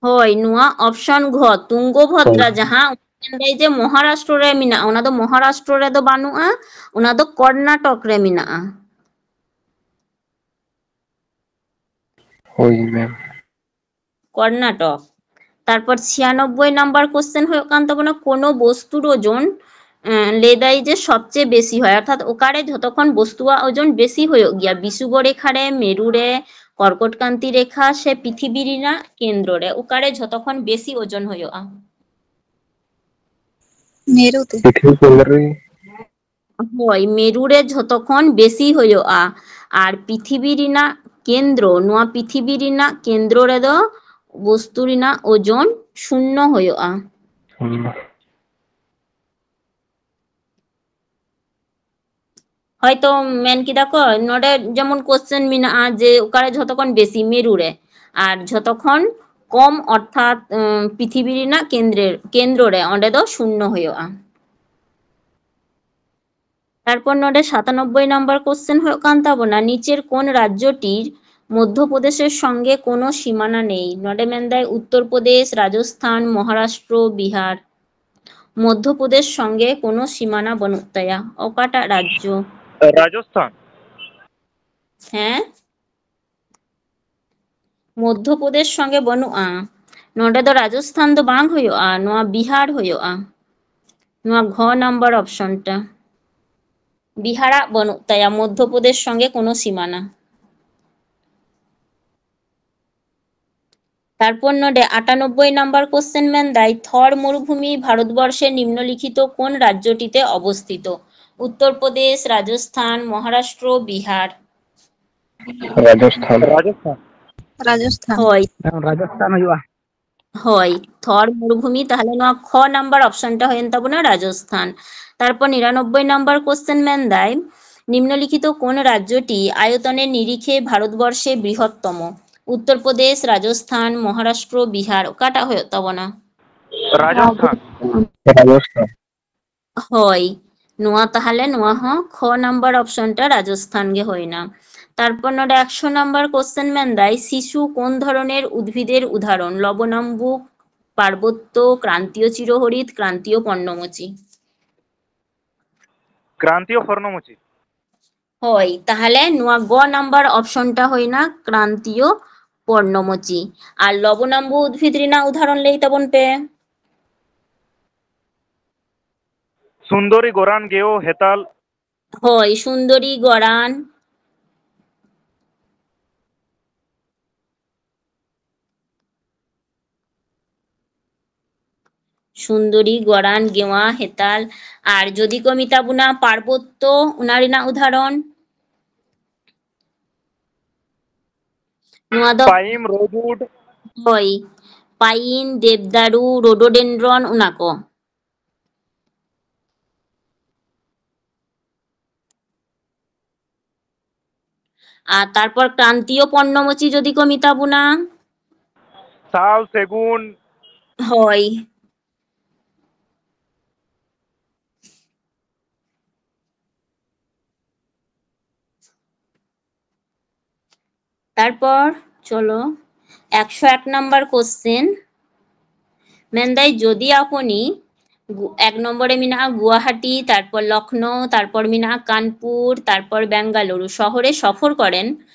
ᱦᱳᱭ, ᱱᱚᱣᱟ ᱚᱯᱥᱚᱱ ᱜᱷᱚ, ᱛᱩᱝᱜᱚᱵᱷᱚᱫᱨᱟ ᱦᱳᱭ᱾ ᱡᱟᱦᱟᱸ, ᱚᱱᱟ ᱞᱟᱹᱭ ᱡᱮ ᱢᱚᱦᱟᱨᱟᱥᱴᱨᱚ ᱨᱮ ᱢᱮᱱᱟᱜᱼᱟ, ᱚᱱᱟ ᱫᱚ ᱢᱚᱦᱟᱨᱟᱥᱴᱨᱚ ᱨᱮᱫᱚ ᱵᱟᱹᱱᱩᱜᱼᱟ, ᱚᱱᱟ ᱫᱚ ᱠᱚᱨᱱᱟᱴᱚᱠ ᱨᱮ ᱢᱮᱱᱟᱜᱼᱟ᱾ ᱦᱳᱭ ᱢᱮᱢ᱾ ᱠᱚᱨᱱᱟᱴᱚᱠ᱾ ᱛᱟᱨᱯᱚᱨ ᱪᱷᱤᱭᱟᱱᱚᱵᱵᱳᱭ ᱱᱟᱢᱵᱟᱨ ᱠᱚᱥᱪᱮᱱ ᱦᱩᱭᱩᱜ ᱠᱟᱱ ᱛᱟᱵᱚᱱᱟ, ᱠᱳᱱᱳ ᱵᱚᱥᱛᱩᱨ ᱳᱡᱚᱱ, ᱮᱸ, ᱞᱟᱹᱭ ᱫᱟᱭ ᱡᱮ ᱥᱚᱵᱪᱮᱭᱮ ᱵᱮᱥᱤ ᱦᱚᱭ, ᱚᱨᱛᱷᱟᱛ ᱚᱠᱟᱨᱮ ᱡᱷᱚᱛᱚ ᱠᱷᱚᱱ ᱵᱚᱥᱛᱩᱣᱟᱜ ᱳᱡᱚᱱ ᱵᱮᱥᱤ ᱦᱩᱭᱩᱜ ᱜᱮᱭᱟ? ᱵᱤᱥᱩᱵᱚ ᱨᱮᱠᱷᱟ ᱨᱮ, ᱢᱮᱨᱩ ᱨᱮ, ᱠᱚᱨᱠᱚᱴ ᱠᱟᱱᱛᱤ ᱨᱮᱠᱷᱟ ᱥᱮ ᱯᱤᱛᱷᱤᱵᱤ ᱨᱮᱱᱟᱜ ᱠᱮᱱᱫᱨᱚ ᱨᱮ? ᱚᱠᱟᱨᱮ ᱡᱷᱚᱛᱚ ᱠᱷᱚᱱ ᱵᱮᱥᱤ ᱳᱡᱚᱱ ᱦᱩᱭᱩᱜᱼᱟ? ᱢᱮᱨᱩ ᱛᱮ᱾ ᱯᱤᱛᱷᱤᱵᱤ ᱠᱮᱱᱫᱨᱚ ᱨᱮ᱾ ᱦᱳᱭ, ᱢᱮᱨᱩ ᱨᱮ ᱡᱷᱚᱛᱚ ᱠᱷᱚᱱ ᱵᱮᱥᱤ ᱦᱩᱭᱩᱜᱼᱟ᱾ ᱟᱨ ᱯᱤᱛᱷᱤᱵᱤ ᱨᱮᱱᱟᱜ ᱠᱮᱱᱫᱨᱚ, ᱱᱚᱣᱟ ᱯᱤᱛᱷᱤᱵᱤ ᱨᱮᱱᱟᱜ ᱠᱮᱱᱫᱨᱚ ᱨᱮᱫᱚ ᱵᱚᱥᱛᱩ ᱨᱮᱱᱟᱜ ᱳᱡᱚᱱ ᱥᱩᱱᱱᱚ ᱦᱩᱭᱩᱜᱼᱟ᱾ ᱦᱩᱸ᱾ ᱦᱚᱭᱛᱚ ᱢᱮᱱ ᱠᱮᱫᱟ ᱠᱚ, ᱱᱚᱰᱮ ᱡᱮᱢᱚᱱ ᱠᱚᱥᱪᱮᱱ ᱢᱮᱱᱟᱜᱼᱟ ᱡᱮ ᱚᱠᱟᱨᱮ ᱡᱷᱚᱛᱚ ᱠᱷᱚᱱ ᱵᱮᱥᱤ, ᱢᱮᱨᱩ ᱨᱮ, ᱟᱨ ᱡᱷᱚᱛᱚ ᱠᱷᱚᱱ ᱠᱚᱢ ᱚᱨᱛᱷᱟᱛ, ᱩᱸ, ᱯᱤᱛᱷᱤᱵᱤ ᱨᱮᱱᱟᱜ ᱠᱮᱱᱫᱨᱮ-, ᱠᱮᱱᱫᱨᱚ ᱨᱮ, ᱚᱸᱰᱮ ᱫᱚ ᱥᱩᱱᱱᱚ ᱦᱩᱭᱩᱜᱼᱟ᱾ তারপর ᱱᱚᱰᱮ ᱥᱟᱛᱟᱱᱚᱵᱵᱳᱭ ᱱᱟᱢᱵᱟᱨ ᱠᱚᱥᱪᱮᱱ ᱦᱩᱭᱩᱜ ᱠᱟᱱ ᱛᱟᱵᱚᱱᱟ, নিচের কোন রাজ্যটির মধ্যপ্রদেশের সঙ্গে কোনো সীমানা নেই? ᱱᱚᱰᱮ ᱢᱮᱱᱫᱟᱭ ᱩᱛᱛᱚᱨ ᱯᱨᱚᱫᱮᱥ, ᱨᱟᱡᱚᱥᱛᱷᱟᱱ, ᱢᱚᱦᱟᱨᱟᱥᱴᱨᱚ, ᱵᱤᱦᱟᱨ᱾ ᱢᱚᱫᱽᱫᱷᱚᱯᱨᱚᱫᱮᱥ ᱥᱚᱸᱜᱮ ᱠᱳᱱᱳ ᱥᱤᱢᱟᱱᱟ ᱵᱟᱹᱱᱩᱜ ᱛᱟᱭᱟ᱾ ᱚᱠᱟᱴᱟᱜ ᱨᱟᱡᱽᱡᱚ? ᱨᱟᱡᱚᱥᱛᱷᱟᱱ᱾ ᱦᱮᱸ? ᱢᱚᱫᱽᱫᱷᱚᱯᱨᱚᱫᱮᱥ ᱥᱚᱸᱜᱮ ᱵᱟᱹᱱᱩᱜᱼᱟ᱾ ᱱᱚᱰᱮ ᱫᱚ ᱨᱟᱡᱚᱥᱛᱷᱟᱱ ᱫᱚ ᱵᱟᱝ ᱦᱩᱭᱩᱜᱼᱟ, ᱱᱚᱣᱟ ᱵᱤᱦᱟᱨ ᱦᱩᱭᱩᱜᱼᱟ᱾ ᱱᱚᱣᱟ ᱜᱷᱚ ᱱᱟᱢᱵᱟᱨ ᱚᱯᱥᱚᱱ ᱴᱟ᱾ ᱵᱤᱦᱟᱨᱟᱜ ᱵᱟᱹᱱᱩᱜ ᱛᱟᱭᱟ ᱢᱚᱫᱽᱫᱷᱚᱯᱨᱚᱫᱮᱥ ᱥᱚᱸᱜᱮ ᱠᱳᱱᱳ ᱥᱤᱢᱟᱱᱟ᱾ ᱛᱟᱨᱯᱚᱨ ᱱᱚᱰᱮ ᱟᱴᱟᱱᱚᱵᱵᱳᱭ ᱱᱟᱢᱵᱟᱨ ᱠᱚᱥᱪᱮᱱ ᱢᱮᱱᱫᱟᱭ, থর মরুভূমি ভারতবর্ষের নিম্নলিখিত কোন রাজ্যটিতে অবস্থিত? উত্তর প্রদেশ, রাজস্থান, মহারাষ্ট্র, বিহার। রাজস্থান। রাজস্থান। রাজস্থান। ᱦᱳᱭ᱾ ᱦᱮᱸ, ᱨᱟᱡᱚᱥᱛᱷᱟᱱ ᱦᱩᱭᱩᱜᱼᱟ᱾ ᱦᱳᱭ, থর মরুভূমি, ᱛᱟᱦᱞᱮ ᱱᱚᱣᱟ ᱠᱷᱚ ᱱᱟᱢᱵᱟᱨ ᱚᱯᱥᱚᱱ ᱴᱟ ᱦᱩᱭᱮᱱ ᱛᱟᱵᱚᱱᱟ ᱨᱟᱡᱚᱥᱛᱷᱟᱱ᱾ ᱛᱟᱨᱯᱚᱨ ᱱᱤᱨᱟᱱᱚᱵᱵᱳᱭ ᱱᱟᱢᱵᱟᱨ ᱠᱚᱥᱪᱮᱱ ᱢᱮᱱᱫᱟᱭ, নিম্নলিখিত কোন রাজ্যটি আয়তনের নিরিখে ভারতবর্ষে বৃহত্তম? উত্তর প্রদেশ, রাজস্থান, মহারাষ্ট্র, বিহার, ᱚᱠᱟᱴᱟᱜ ᱦᱩᱭᱩᱜ ᱛᱟᱵᱚᱱᱟ? ᱨᱟᱡᱚᱥᱛᱷᱟᱱ᱾ ᱨᱟᱡᱚᱥᱛᱷᱟᱱ᱾ ᱦᱳᱭ, ᱱᱚᱣᱟ ᱛᱟᱦᱞᱮ ᱱᱚᱣᱟ ᱦᱚᱸ ᱠᱷᱚ ᱱᱟᱢᱵᱟᱨ ᱚᱯᱥᱚᱱ ᱴᱟ ᱨᱟᱡᱚᱥᱛᱷᱟᱱ ᱜᱮ ᱦᱩᱭᱱᱟ᱾ ᱛᱟᱨᱯᱚᱨ ᱱᱚᱰᱮ ᱮᱠᱥᱚ ᱱᱟᱢᱵᱟᱨ ᱠᱚᱥᱪᱮᱱ ᱢᱮᱱᱫᱟᱭ, শিশু কোন ধরনের উদ্ভিদের উদাহরণ? লবণাম্বুক, পার্বত্য, ক্রান্তীয় চিরহরিৎ, ক্রান্তীয় পর্ণমোচী। ক্রান্তীয় পর্ণমোচী। ᱦᱳᱭ, ᱛᱟᱦᱞᱮ ᱱᱚᱣᱟ ᱜᱚ ᱱᱟᱢᱵᱟᱨ ᱚᱯᱥᱚᱱ ᱴᱟ ᱦᱩᱭᱱᱟ ᱠᱨᱟᱱᱛᱤᱭᱚ ᱯᱚᱨᱱᱚᱢᱚᱪᱤ᱾ ᱟᱨ ᱞᱚᱵᱚᱱᱟᱢᱵᱩ ᱩᱫᱽᱵᱷᱤᱫ ᱨᱮᱱᱟᱜ ᱩᱫᱟᱦᱚᱨᱚᱱ ᱞᱟᱹᱭ ᱛᱟᱵᱚᱱ ᱯᱮ᱾ ᱥᱩᱱᱫᱚᱨᱤ ᱜᱚᱨᱟᱱ ᱜᱮᱣ ᱦᱮᱛᱟᱞ᱾ ᱦᱳᱭ, ᱥᱩᱱᱫᱚᱨᱤ ᱜᱚᱨᱟᱱ᱾ ᱥᱩᱱᱫᱚᱨᱤ ᱜᱚᱨᱟᱱ ᱜᱮᱣᱟ ᱦᱮᱛᱟᱞ᱾ ᱟᱨ ᱡᱩᱫᱤ ᱠᱚ ᱢᱮᱛᱟ ᱵᱚᱱᱟ ᱯᱟᱨᱵᱚᱛᱛᱚ, ᱚᱱᱟ ᱨᱮᱱᱟᱜ ᱩᱫᱟᱦᱚᱨᱚᱱ? ᱱᱚᱣᱟ ᱫᱚ ᱯᱟᱭᱤᱢ, ᱨᱳᱡᱩᱰ᱾ ᱦᱳᱭ, ᱯᱟᱭᱤᱱ, ᱫᱮᱵᱫᱟᱨᱩ, ᱨᱳᱰᱳᱰᱮᱱᱰᱨᱚᱱ, ᱚᱱᱟ ᱠᱚ᱾ ᱟᱨ ᱛᱟᱨᱯᱚᱨ ᱠᱨᱟᱱᱛᱤᱭᱚ ᱯᱚᱨᱱᱚᱢᱚᱪᱤ ᱡᱩᱫᱤ ᱠᱚ ᱢᱮᱛᱟ ᱵᱚᱱᱟ? ᱥᱟᱞ, ᱥᱮᱜᱩᱱ᱾ ᱦᱳᱭ᱾ ᱛᱟᱨᱯᱚᱨ ᱪᱚᱞᱚ, ᱮᱠᱥᱚ ᱮᱠ ᱱᱟᱢᱵᱟᱨ question᱾ ᱢᱮᱱᱫᱟᱭ, ᱡᱚᱫᱤ ᱟᱯᱚᱱᱤ ᱜᱩ-, ᱮᱠ ᱱᱚᱢᱵᱚᱨ ᱨᱮ ᱢᱮᱱᱟᱜᱼᱟ ᱜᱩᱣᱟᱦᱟᱴᱤ, ᱛᱟᱨᱯᱚᱨ ᱞᱚᱠᱷᱱᱳ, ᱛᱟᱨᱯᱚᱨ ᱢᱮᱱᱟᱜᱼᱟ ᱠᱟᱱᱯᱩᱨ, ᱛᱟᱨᱯᱚᱨ ᱵᱮᱝᱜᱟᱞᱩᱨᱩ ᱥᱚᱦᱚᱨᱮ ᱥᱚᱯᱷᱚᱨ ᱠᱚᱨᱮᱱ,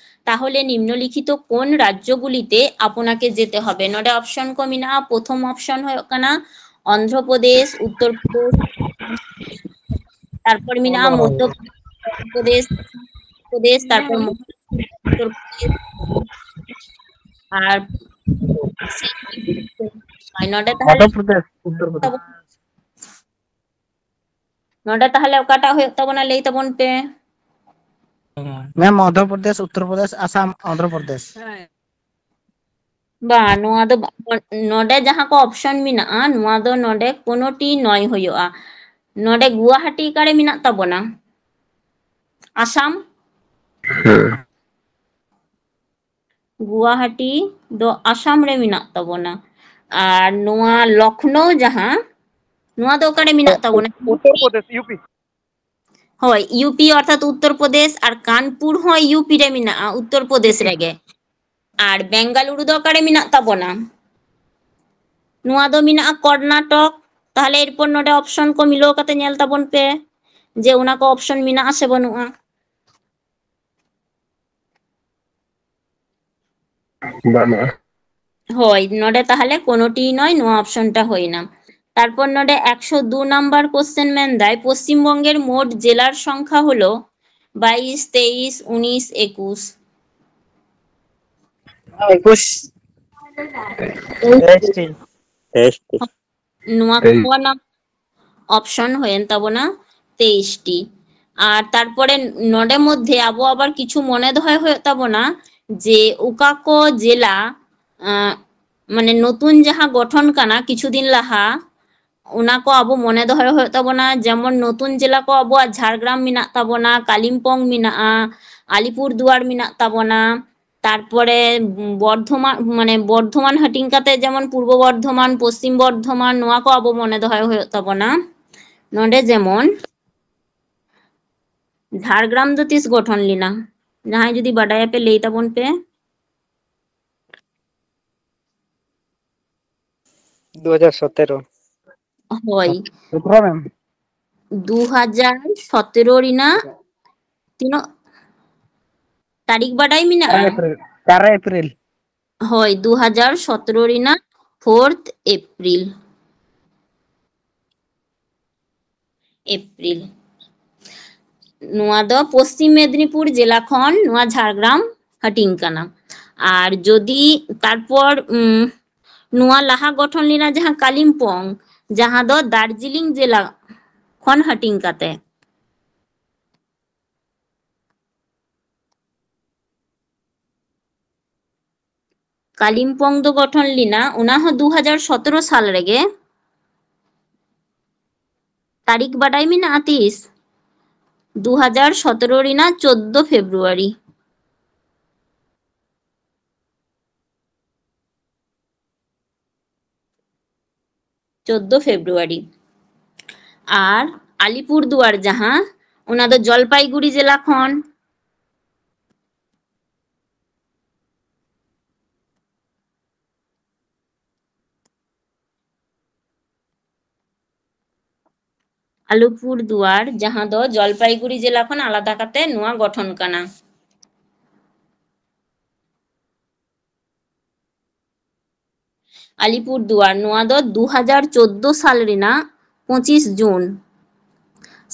ᱛᱟᱦᱚᱞᱮ ᱱᱤᱢᱱᱚᱞᱤᱠᱷᱤᱛᱚ ᱠᱳᱱ ᱨᱟᱡᱽᱡᱚᱜᱩᱞᱤᱛᱮ ᱟᱯᱚᱱᱟᱠᱮ ᱡᱮᱛᱮ ᱦᱚᱵᱮ? ᱱᱚᱰᱮ option ᱠᱚ ᱢᱮᱱᱟᱜᱼᱟ, ᱯᱨᱚᱛᱷᱚᱢ option ᱦᱩᱭᱩᱜ ᱠᱟᱱᱟ ᱚᱱᱫᱷᱨᱚ ᱯᱨᱚᱫᱮᱥ, ᱩᱛᱛᱚᱨ ᱯᱨᱚᱫᱮᱥ, ᱛᱟᱨᱯᱚᱨ ᱢᱮᱱᱟᱜᱼᱟ ᱢᱚᱫᱽᱫᱷᱚ ᱯᱨᱚᱫᱮᱥ, ᱯᱨᱚᱫᱮᱥ, ᱛᱟᱨᱯᱚᱨ ᱩᱛᱛᱚᱨ ᱯᱨᱚᱫᱮᱥ, ᱟᱨ ᱱᱚᱰᱮ ᱛᱟᱦᱚᱞᱮ ᱢᱚᱫᱽᱫᱷᱚ ᱯᱨᱚᱫᱮᱥ, ᱩᱛᱛᱚᱨ ᱯᱨᱚᱫᱮᱥ᱾ ᱱᱚᱰᱮ ᱛᱟᱦᱚᱞᱮ ᱚᱠᱟᱴᱟᱜ ᱦᱩᱭᱩᱜ ᱛᱟᱵᱚᱱᱟ, ᱞᱟᱹᱭ ᱛᱟᱵᱚᱱ ᱯᱮ᱾ ᱢᱮᱢ, ᱢᱚᱫᱽᱫᱷᱚ ᱯᱨᱚᱫᱮᱥ, ᱩᱛᱛᱚᱨ ᱯᱨᱚᱫᱮᱥ, ᱟᱥᱟᱢ, ᱚᱱᱫᱷᱨᱚ ᱯᱨᱚᱫᱮᱥ᱾ ᱵᱟᱝ, ᱱᱚᱣᱟ ᱫᱚ ᱵᱟ-, ᱱᱚᱰᱮ ᱡᱟᱦᱟᱸ ᱠᱚ option ᱢᱮᱱᱟᱜᱼᱟ, ᱱᱚᱣᱟ ᱫᱚ ᱱᱚᱰᱮ ᱠᱳᱱᱳᱴᱤ ᱱᱚᱭ ᱦᱩᱭᱩᱜᱼᱟ᱾ ᱱᱚᱰᱮ ᱜᱩᱣᱟᱦᱟᱴᱤ ᱚᱠᱟᱨᱮ ᱢᱮᱱᱟᱜ ᱛᱟᱵᱚᱱᱟ? ᱟᱥᱟᱢ᱾ ᱦᱮᱸ᱾ ᱜᱩᱣᱟᱦᱟᱴᱤ ᱫᱚ ᱟᱥᱟᱢ ᱨᱮ ᱢᱮᱱᱟᱜ ᱛᱟᱵᱚᱱᱟ᱾ ᱟᱨ ᱱᱚᱣᱟ ᱞᱚᱠᱷᱱᱳ ᱡᱟᱦᱟᱸ, ᱱᱚᱣᱟ ᱫᱚ ᱚᱠᱟᱨᱮ ᱢᱮᱱᱟᱜ ᱛᱟᱵᱚᱱᱟ? Uttar Pradesh, U P. ᱦᱳᱭ, ᱭᱩ ᱯᱤ ᱚᱨᱛᱷᱟᱛ ᱩᱛᱛᱚᱨ ᱯᱨᱚᱫᱮᱥ, ᱟᱨ ᱠᱟᱱᱯᱩᱨ ᱦᱚᱸ ᱭᱩ ᱯᱤ ᱨᱮ ᱢᱮᱱᱟᱜᱼᱟ, ᱩᱛᱛᱚᱨ ᱯᱨᱚᱫᱮᱥ ᱨᱮᱜᱮ᱾ ᱟᱨ ᱵᱮᱝᱜᱟᱞᱩᱨᱩ ᱫᱚ ᱚᱠᱟᱨᱮ ᱢᱮᱱᱟᱜ ᱛᱟᱵᱚᱱᱟ? ᱱᱚᱣᱟ ᱫᱚ ᱢᱮᱱᱟᱜᱼᱟ ᱠᱚᱨᱱᱟᱴᱚᱠ᱾ ᱛᱟᱦᱚᱞᱮ ᱮᱨᱯᱚᱨ ᱱᱚᱰᱮ option ᱠᱚ ᱢᱤᱞᱟᱹᱣ ᱠᱟᱛᱮ ᱧᱮᱞ ᱛᱟᱵᱚᱱ ᱯᱮ ᱡᱮ ᱚᱱᱟ ᱠᱚ option ᱢᱮᱱᱟᱜᱼᱟ ᱥᱮ ᱵᱟᱹᱱᱩᱜᱼᱟ᱾ ᱵᱟᱹᱱᱩᱜᱼᱟ᱾ ᱦᱳᱭ, ᱱᱚᱰᱮ ᱛᱟᱦᱚᱞᱮ ᱠᱳᱱᱳᱴᱤ ᱱᱚᱭ, ᱱᱚᱣᱟ ᱚᱯᱥᱚᱱ ᱴᱟ ᱦᱩᱭᱱᱟ᱾ ᱛᱟᱨᱯᱚᱨ ᱱᱚᱰᱮ ᱮᱠᱥᱚ ᱫᱩ ᱱᱟᱢᱵᱟᱨ ᱠᱚᱥᱪᱮᱱ ᱢᱮᱱᱫᱟᱭ, ᱯᱚᱥᱪᱤᱢ ᱵᱚᱝᱜᱮᱨ ᱢᱳᱴ ᱡᱮᱞᱟᱨ ᱥᱚᱝᱠᱷᱟ ᱦᱚᱞᱚ ᱵᱟᱭᱤᱥ, ᱛᱮᱭᱤᱥ, ᱩᱱᱤᱥ, ᱮᱠᱩᱥ᱾ ᱮᱠᱩᱥ᱾ ᱛᱮᱭᱤᱥ ᱴᱤ᱾ ᱛᱮᱭᱤᱥ ᱴᱤ᱾ ᱱᱚᱣᱟ ᱛᱮᱭᱤᱥ᱾ ᱠᱚ ᱱᱟᱢ-, ᱚᱯᱥᱚᱱ ᱦᱩᱭᱮᱱ ᱛᱟᱵᱚᱱᱟ ᱛᱮᱭᱤᱥ ᱴᱤ᱾ ᱟᱨ ᱛᱟᱨᱯᱚᱨᱮ ᱱᱚᱰᱮ ᱢᱚᱫᱽᱫᱷᱮ ᱟᱵᱚ ᱟᱵᱟᱨ ᱠᱤᱪᱷᱩ ᱢᱚᱱᱮ ᱫᱚᱦᱚᱭ ᱦᱩᱭᱩᱜ ᱛᱟᱵᱚᱱᱟ ᱡᱮ ᱚᱠᱟ ᱠᱚ ᱡᱮᱞᱟ, ᱟᱸ, ᱢᱟᱱᱮ ᱱᱚᱛᱩᱱ ᱡᱟᱦᱟᱸ ᱜᱚᱴᱷᱚᱱ ᱠᱟᱱᱟ ᱠᱤᱪᱷᱩ ᱫᱤᱱ ᱞᱟᱦᱟ, ᱚᱱᱟ ᱠᱚ ᱟᱵᱚ ᱢᱚᱱᱮ ᱫᱚᱦᱚᱭ ᱦᱩᱭᱩᱜ ᱛᱟᱵᱚᱱᱟ᱾ ᱡᱮᱢᱚᱱ ᱱᱚᱛᱩᱱ ᱡᱮᱞᱟ ᱠᱚ ᱟᱵᱚᱣᱟᱜ ᱡᱷᱟᱲᱜᱨᱟᱢ ᱢᱮᱱᱟᱜ ᱛᱟᱵᱚᱱᱟ, ᱠᱟᱞᱤᱢᱯᱚᱝ ᱢᱮᱱᱟᱜᱼᱟ, ᱟᱞᱤᱯᱩᱨ ᱫᱩᱣᱟᱨ ᱢᱮᱱᱟᱜ ᱛᱟᱵᱚᱱᱟ, ᱛᱟᱨᱯᱚᱨᱮ ᱵᱚᱨᱫᱷᱚᱢᱟᱱ, ᱢᱟᱱᱮ ᱵᱚᱨᱫᱷᱚᱢᱟᱱ ᱦᱟᱹᱴᱤᱧ ᱠᱟᱛᱮ ᱡᱮᱢᱚᱱ ᱯᱩᱨᱵᱚ ᱵᱚᱨᱫᱷᱚᱢᱟᱱ, ᱯᱚᱥᱪᱤᱢ ᱵᱚᱨᱫᱷᱚᱢᱟᱱ, ᱱᱚᱣᱟ ᱠᱚ ᱟᱵᱚ ᱢᱚᱱᱮ ᱫᱚᱦᱚᱭ ᱦᱩᱭᱩᱜ ᱛᱟᱵᱚᱱᱟ᱾ ᱱᱚᱰᱮ ᱡᱮᱢᱚᱱ ᱡᱷᱟᱲᱜᱨᱟᱢ ᱫᱚ ᱛᱤᱥ ᱜᱚᱴᱷᱚᱱ ᱞᱮᱱᱟ? ᱡᱟᱦᱟᱸᱭ ᱡᱩᱫᱤ ᱵᱟᱰᱟᱭᱟᱯᱮ ᱞᱟᱹᱭ ᱛᱟᱵᱚᱱ ᱯᱮ᱾ ᱫᱩ ᱦᱟᱡᱟᱨ ᱥᱚᱛᱮᱨᱚ᱾ ᱦᱳᱭ᱾ ᱥᱚᱛᱨᱚ ᱢᱮᱢ᱾ ᱫᱩ ᱦᱟᱡᱟᱨ ᱥᱚᱛᱨᱚ ᱨᱮᱱᱟᱜ ᱛᱤᱱᱟᱹᱜ ᱛᱟᱹᱨᱤᱠᱷ ᱵᱟᱰᱟᱭ ᱢᱮᱱᱟᱜᱼᱟ? ᱪᱟᱨ ᱮᱯᱨᱤᱞ, ᱪᱟᱨ ᱮᱯᱨᱤᱞ᱾ ᱦᱳᱭ, ᱫᱩ ᱦᱟᱡᱟᱨ ᱥᱚᱛᱨᱚ ᱨᱮᱱᱟᱜ ᱯᱷᱳᱨᱛᱷ ᱮᱯᱨᱤᱞ᱾ ᱮᱯᱨᱤᱞ᱾ ᱱᱚᱣᱟ ᱫᱚ ᱯᱚᱥᱪᱤᱢ ᱢᱮᱫᱽᱱᱤᱯᱩᱨ ᱡᱮᱞᱟ ᱠᱷᱚᱱ ᱱᱚᱣᱟ ᱡᱷᱟᱲᱜᱨᱟᱢ ᱦᱟᱹᱴᱤᱧ ᱠᱟᱱᱟ᱾ ᱟᱨ ᱡᱚᱫᱤ ᱛᱟᱨᱯᱚᱨ, ᱩᱢ, ᱱᱚᱣᱟ ᱞᱟᱦᱟ ᱜᱚᱴᱷᱚᱱ ᱞᱮᱱᱟ ᱡᱟᱦᱟᱸ ᱠᱟᱞᱤᱢᱯᱚᱝ, ᱡᱟᱦᱟᱸ ᱫᱚ ᱫᱟᱨᱡᱤᱞᱤᱝ ᱡᱮᱞᱟ ᱠᱷᱚᱱ ᱦᱟᱹᱴᱤᱧ ᱠᱟᱛᱮ᱾ ᱠᱟᱞᱤᱢᱯᱚᱝ ᱫᱚ ᱜᱚᱴᱷᱚᱱ ᱞᱮᱱᱟ, ᱚᱱᱟ ᱦᱚᱸ ᱫᱩ ᱦᱟᱡᱟᱨ ᱥᱚᱛᱨᱚ ᱥᱟᱞ ᱨᱮᱜᱮ᱾ ᱛᱟᱹᱨᱤᱠᱷ ᱵᱟᱰᱟᱭ ᱢᱮᱱᱟᱜᱼᱟ ᱛᱤᱥ? ᱫᱩ ᱦᱟᱡᱟᱨ ᱥᱚᱛᱨᱚ ᱨᱮᱱᱟᱜ ᱪᱳᱫᱫᱳ ᱯᱷᱮᱵᱽᱨᱩᱣᱟᱨᱤ᱾ ᱪᱳᱫᱫᱳ ᱯᱷᱮᱵᱽᱨᱩᱣᱟᱨᱤ᱾ ᱟᱨ ᱟᱞᱤᱯᱩᱨ ᱫᱩᱣᱟᱨ ᱡᱟᱦᱟᱸ, ᱚᱱᱟ ᱫᱚ ᱡᱚᱞᱯᱟᱭᱜᱩᱲᱤ ᱡᱮᱞᱟ ᱠᱷᱚᱱ᱾ ᱟᱞᱤᱯᱩᱨ ᱫᱩᱣᱟᱨ, ᱡᱟᱦᱟᱸ ᱫᱚ ᱡᱚᱞᱯᱟᱭᱜᱩᱲᱤ ᱡᱮᱞᱟ ᱠᱷᱚᱱ ᱟᱞᱟᱫᱟ ᱠᱟᱛᱮ ᱱᱚᱣᱟ ᱜᱚᱴᱷᱚᱱ ᱠᱟᱱᱟ᱾ ᱟᱞᱤᱯᱩᱨ ᱫᱩᱣᱟᱨ, ᱱᱚᱣᱟ ᱫᱚ ᱫᱩ ᱦᱟᱡᱟᱨ ᱪᱳᱫᱫᱳ ᱥᱟᱞ ᱨᱮᱱᱟᱜ ᱯᱚᱸᱪᱤᱥ ᱡᱩᱱ᱾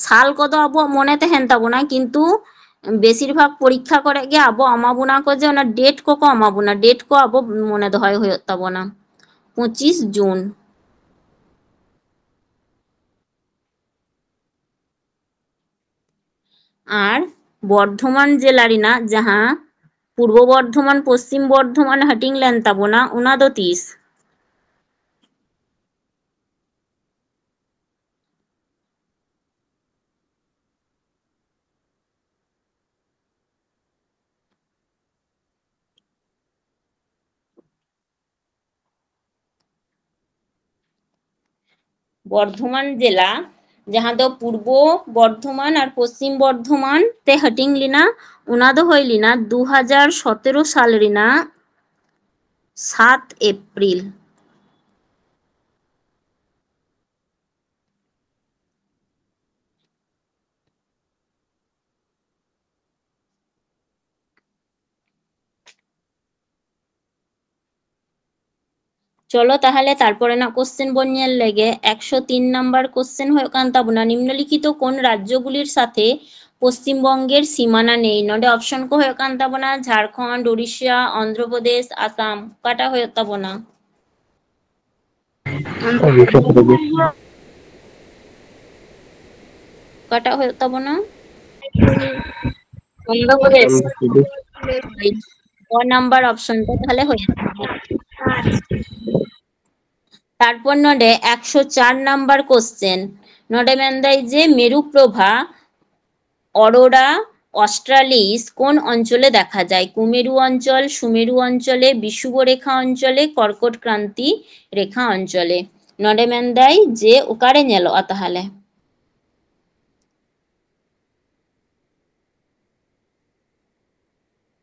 ᱥᱟᱞ ᱠᱚᱫᱚ ᱟᱵᱚᱣᱟᱜ ᱢᱚᱱᱮ ᱛᱟᱦᱮᱱ ᱛᱟᱵᱚᱱᱟ, ᱠᱤᱱᱛᱩ ᱵᱮᱥᱤᱨ ᱵᱷᱟᱜᱽ ᱯᱚᱨᱤᱠᱠᱷᱟ ᱠᱚᱨᱮ ᱜᱮ ᱟᱵᱚ ᱮᱢᱟ ᱵᱚᱱᱟ ᱠᱚ ᱡᱮ ᱚᱱᱟ ᱰᱮᱴ ᱠᱚᱠᱚ ᱮᱢᱟ ᱵᱚᱱᱟ, ᱰᱮᱴ ᱠᱚ ᱟᱵᱚ ᱢᱚᱱᱮ ᱫᱚᱦᱚᱭ ᱦᱩᱭᱩᱜ ᱛᱟᱵᱚᱱᱟ᱾ ᱯᱚᱸᱪᱤᱥ ᱡᱩᱱ᱾ ᱟᱨ ᱵᱚᱨᱫᱷᱚᱢᱟᱱ ᱡᱮᱞᱟ ᱨᱮᱱᱟᱜ ᱡᱟᱦᱟᱸ ᱯᱩᱨᱵᱚ ᱵᱚᱨᱫᱷᱚᱢᱟᱱ, ᱯᱚᱥᱪᱤᱢ ᱵᱚᱨᱫᱷᱚᱢᱟᱱ ᱦᱟᱹᱴᱤᱧ ᱞᱮᱱ ᱛᱟᱵᱚᱱᱟ, ᱚᱱᱟ ᱫᱚ ᱛᱤᱥ? ᱵᱚᱨᱫᱷᱚᱢᱟᱱ ᱡᱮᱞᱟ, ᱡᱟᱦᱟᱸ ᱫᱚ ᱯᱩᱨᱵᱚ ᱵᱚᱨᱫᱷᱚᱢᱟᱱ ᱟᱨ ᱯᱚᱥᱪᱤᱢ ᱵᱚᱨᱫᱷᱚᱢᱟᱱ ᱛᱮ ᱦᱟᱹᱴᱤᱧ ᱞᱮᱱᱟ, ᱚᱱᱟ ᱫᱚ ᱦᱩᱭ ᱞᱮᱱᱟ ᱫᱩ ᱦᱟᱡᱟᱨ ᱥᱚᱛᱮᱨᱚ ᱥᱟᱞ ᱨᱮᱱᱟᱜ ᱥᱟᱛ ᱮᱯᱨᱤᱞ᱾ ᱪᱚᱞᱚ ᱛᱟᱦᱚᱞᱮ ᱛᱟᱨᱯᱚᱨᱮᱱᱟᱜ question ᱵᱚᱱ ᱧᱮᱞ ᱞᱮᱜᱮ᱾ ᱮᱠᱥᱚ ᱛᱤᱱ ᱱᱟᱢᱵᱟᱨ question ᱦᱩᱭᱩᱜ ᱠᱟᱱ ᱛᱟᱵᱚᱱᱟ, ᱱᱤᱢᱱᱚᱞᱤᱠᱷᱤᱛᱚ ᱠᱳᱱ ᱨᱟᱡᱽᱡᱚᱜᱩᱞᱤᱨ ᱥᱟᱛᱷᱮ ᱯᱚᱥᱪᱤᱢ ᱵᱚᱝᱜᱮᱨ ᱥᱤᱢᱟᱱᱟ ᱱᱮᱭ? ᱱᱚᱰᱮ option ᱠᱚ ᱦᱩᱭᱩᱜ ᱠᱟᱱ ᱛᱟᱵᱚᱱᱟ ᱡᱷᱟᱲᱠᱷᱚᱸᱰ, ᱳᱰᱤᱥᱟ, ᱚᱱᱫᱷᱨᱚ ᱯᱨᱚᱫᱮᱥ, ᱟᱥᱟᱢ᱾ ᱚᱠᱟᱴᱟᱜ ᱦᱩᱭᱩᱜ ᱛᱟᱵᱚᱱᱟ? ᱚᱱᱫᱷᱨᱚ ᱯᱨᱚᱫᱮᱥ᱾ ᱚᱠᱟᱴᱟᱜ ᱦᱩᱭᱩᱜ ᱛᱟᱵᱚᱱᱟ? ᱚᱱᱫᱷᱨᱚ ᱯᱨᱚᱫᱮᱥ᱾ ᱜᱚ number option ᱫᱚ ᱛᱟᱦᱞᱮ ᱦᱩᱭᱩᱜ ᱛᱟᱵᱚᱱᱟ᱾ ᱛᱟᱨᱯᱚᱨ ᱱᱚᱰᱮ ᱮᱠᱥᱚ ᱪᱟᱨ number question, ᱱᱚᱰᱮ ᱢᱮᱱᱫᱟᱭ ᱡᱮ ᱢᱮᱨᱩ ᱯᱨᱚᱵᱷᱟ, ᱚᱨᱳᱨᱟ ᱚᱥᱴᱨᱟᱞᱤᱥ, কোন অঞ্চলে দেখা যায়? কুমেরু অঞ্চল, সুমেরু অঞ্চলে, বিষুবরেখা অঞ্চলে, কর্কট ক্রান্তি রেখা অঞ্চলে। ᱱᱚᱰᱮ ᱢᱮᱱᱫᱟᱭ ᱡᱮ ᱚᱠᱟᱨᱮ ᱧᱮᱞᱚᱜᱼᱟ ᱛᱟᱦᱚᱞᱮ?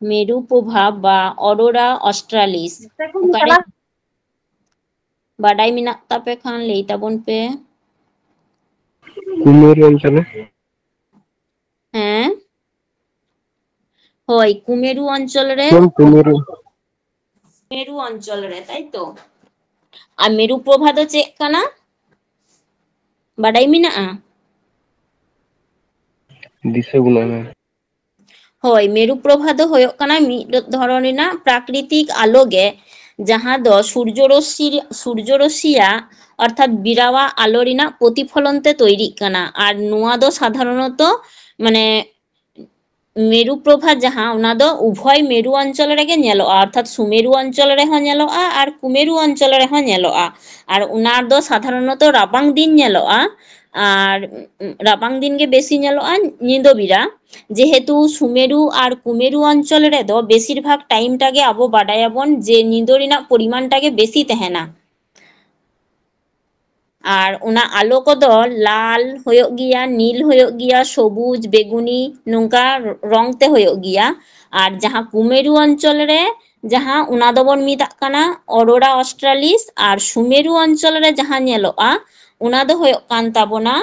ᱢᱮᱨᱩ ᱯᱨᱚᱵᱷᱟ ᱵᱟ ᱚᱨᱳᱨᱟ ᱚᱥᱴᱨᱟᱞᱤᱥ ᱚᱠᱟᱨᱮ? ᱵᱟᱰᱟᱭ ᱢᱮᱱᱟᱜ ᱛᱟᱯᱮ ᱠᱷᱟᱱ ᱞᱟᱹᱭ ᱛᱟᱵᱚᱱ ᱯᱮ᱾ ᱠᱩᱢᱮᱨᱩ ᱚᱧᱪᱚᱞ ᱨᱮ᱾ ᱦᱮᱸ, ᱦᱳᱭ, ᱠᱩᱢᱮᱨᱩ ᱚᱧᱪᱚᱞ ᱨᱮ᱾ ᱠᱩᱢᱮᱨᱩ᱾ ᱢᱮᱨᱩ ᱚᱧᱪᱚᱞ ᱨᱮ, ᱛᱟᱭ ᱛᱚ? ᱟᱨ ᱢᱮᱨᱩ ᱯᱨᱚᱵᱷᱟ ᱫᱚ ᱪᱮᱫ ᱠᱟᱱᱟ? ᱵᱟᱰᱟᱭ ᱢᱮᱱᱟᱜᱼᱟ? ᱫᱤᱥᱟᱹ ᱵᱟᱹᱱᱩᱜᱼᱟ ᱢᱮᱢ᱾ ᱦᱳᱭ, ᱢᱮᱨᱩ ᱯᱨᱚᱵᱷᱟ ᱫᱚ ᱦᱩᱭᱩᱜ ᱠᱟᱱᱟ ᱢᱤᱫ ᱫᱷᱚᱨᱚᱱ ᱨᱮᱱᱟᱜ ᱯᱨᱟᱠᱨᱤᱛᱤᱠ ᱟᱞᱚ ᱜᱮ, ᱡᱟᱦᱟᱸ ᱫᱚ ᱥᱩᱨᱡᱚ ᱨᱚᱥᱥᱤ, ᱥᱩᱨᱡᱚ ᱨᱚᱥᱥᱤᱭᱟᱜ ᱚᱨᱛᱷᱟᱛ ᱵᱤᱨᱟᱣᱟᱜ ᱟᱞᱚ ᱨᱮᱱᱟᱜ ᱯᱨᱚᱛᱤᱯᱷᱚᱞᱚᱱ ᱛᱮ ᱛᱳᱭᱨᱤᱜ ᱠᱟᱱᱟ᱾ ᱟᱨ ᱱᱚᱣᱟ ᱫᱚ ᱥᱟᱫᱷᱟᱨᱚᱱᱚᱛᱚ ᱢᱟᱱᱮ ᱢᱮᱨᱩ ᱯᱨᱚᱵᱷᱟ ᱡᱟᱦᱟᱸ, ᱚᱱᱟ ᱫᱚ ᱩᱵᱷᱚᱭ ᱢᱮᱨᱩ ᱚᱧᱪᱚᱞ ᱨᱮᱜᱮ ᱧᱮᱞᱚᱜᱼᱟ, ᱚᱨᱛᱷᱟᱛ ᱥᱩᱢᱮᱨᱩ ᱚᱧᱪᱚᱞ ᱨᱮᱦᱚᱸ ᱧᱮᱞᱚᱜᱼᱟ ᱟᱨ ᱠᱩᱢᱮᱨᱩ ᱚᱧᱪᱚᱞ ᱨᱮᱦᱚᱸ ᱧᱮᱞᱚᱜᱼᱟ᱾ ᱟᱨ ᱚᱱᱟ ᱫᱚ ᱥᱟᱫᱷᱟᱨᱚᱱᱚᱛᱚ ᱨᱟᱵᱟᱝ ᱫᱤᱱ ᱧᱮᱞᱚᱜᱼᱟ, ᱟᱨ ᱨᱟᱵᱟᱝ ᱫᱤᱱ ᱜᱮ ᱵᱮᱥᱤ ᱧᱮᱞᱚᱜᱼᱟ ᱧᱤᱫᱟᱹ ᱵᱮᱲᱟ᱾ ᱡᱮᱦᱮᱛᱩ ᱥᱩᱢᱮᱨᱩ ᱟᱨ ᱠᱩᱢᱮᱨᱩ ᱚᱧᱪᱚᱞ ᱨᱮᱫᱚ ᱵᱮᱥᱤᱨ ᱵᱷᱟᱜᱽ ᱴᱟᱭᱤᱢ ᱴᱟ ᱜᱮ ᱟᱵᱚ ᱵᱟᱰᱟᱭᱟᱵᱚᱱ ᱡᱮ ᱧᱤᱫᱟᱹ ᱨᱮᱱᱟᱜ ᱯᱚᱨᱤᱢᱟᱱ ᱴᱟ ᱜᱮ ᱵᱮᱥᱤ ᱛᱟᱦᱮᱱᱟ᱾ ᱟᱨ ᱚᱱᱟ ᱟᱞᱚ ᱠᱚᱫᱚ ᱞᱟᱞ ᱦᱩᱭᱩᱜ ᱜᱮᱭᱟ, ᱱᱤᱞ ᱦᱩᱭᱩᱜ ᱜᱮᱭᱟ, ᱥᱚᱵᱩᱡ, ᱵᱮᱜᱩᱱᱤ, ᱱᱚᱝᱠᱟ ᱨᱚᱝ ᱛᱮ ᱦᱩᱭᱩᱜ ᱜᱮᱭᱟ᱾ ᱟᱨ ᱡᱟᱦᱟᱸ ᱠᱩᱢᱮᱨᱩ ᱚᱧᱪᱚᱞ ᱨᱮ ᱡᱟᱦᱟᱸ, ᱚᱱᱟ ᱫᱚᱵᱚᱱ ᱢᱮᱛᱟᱜ ᱠᱟᱱᱟ ᱚᱨᱳᱨᱟ ᱚᱥᱴᱨᱟᱞᱤᱥ, ᱟᱨ ᱥᱩᱢᱮᱨᱩ ᱚᱧᱪᱚᱞ ᱨᱮ ᱡᱟᱦᱟᱸ ᱧᱮᱞᱚᱜᱼᱟ, ᱚᱱᱟ ᱫᱚ ᱦᱩᱭᱩᱜ ᱠᱟᱱ ᱛᱟᱵᱚᱱᱟ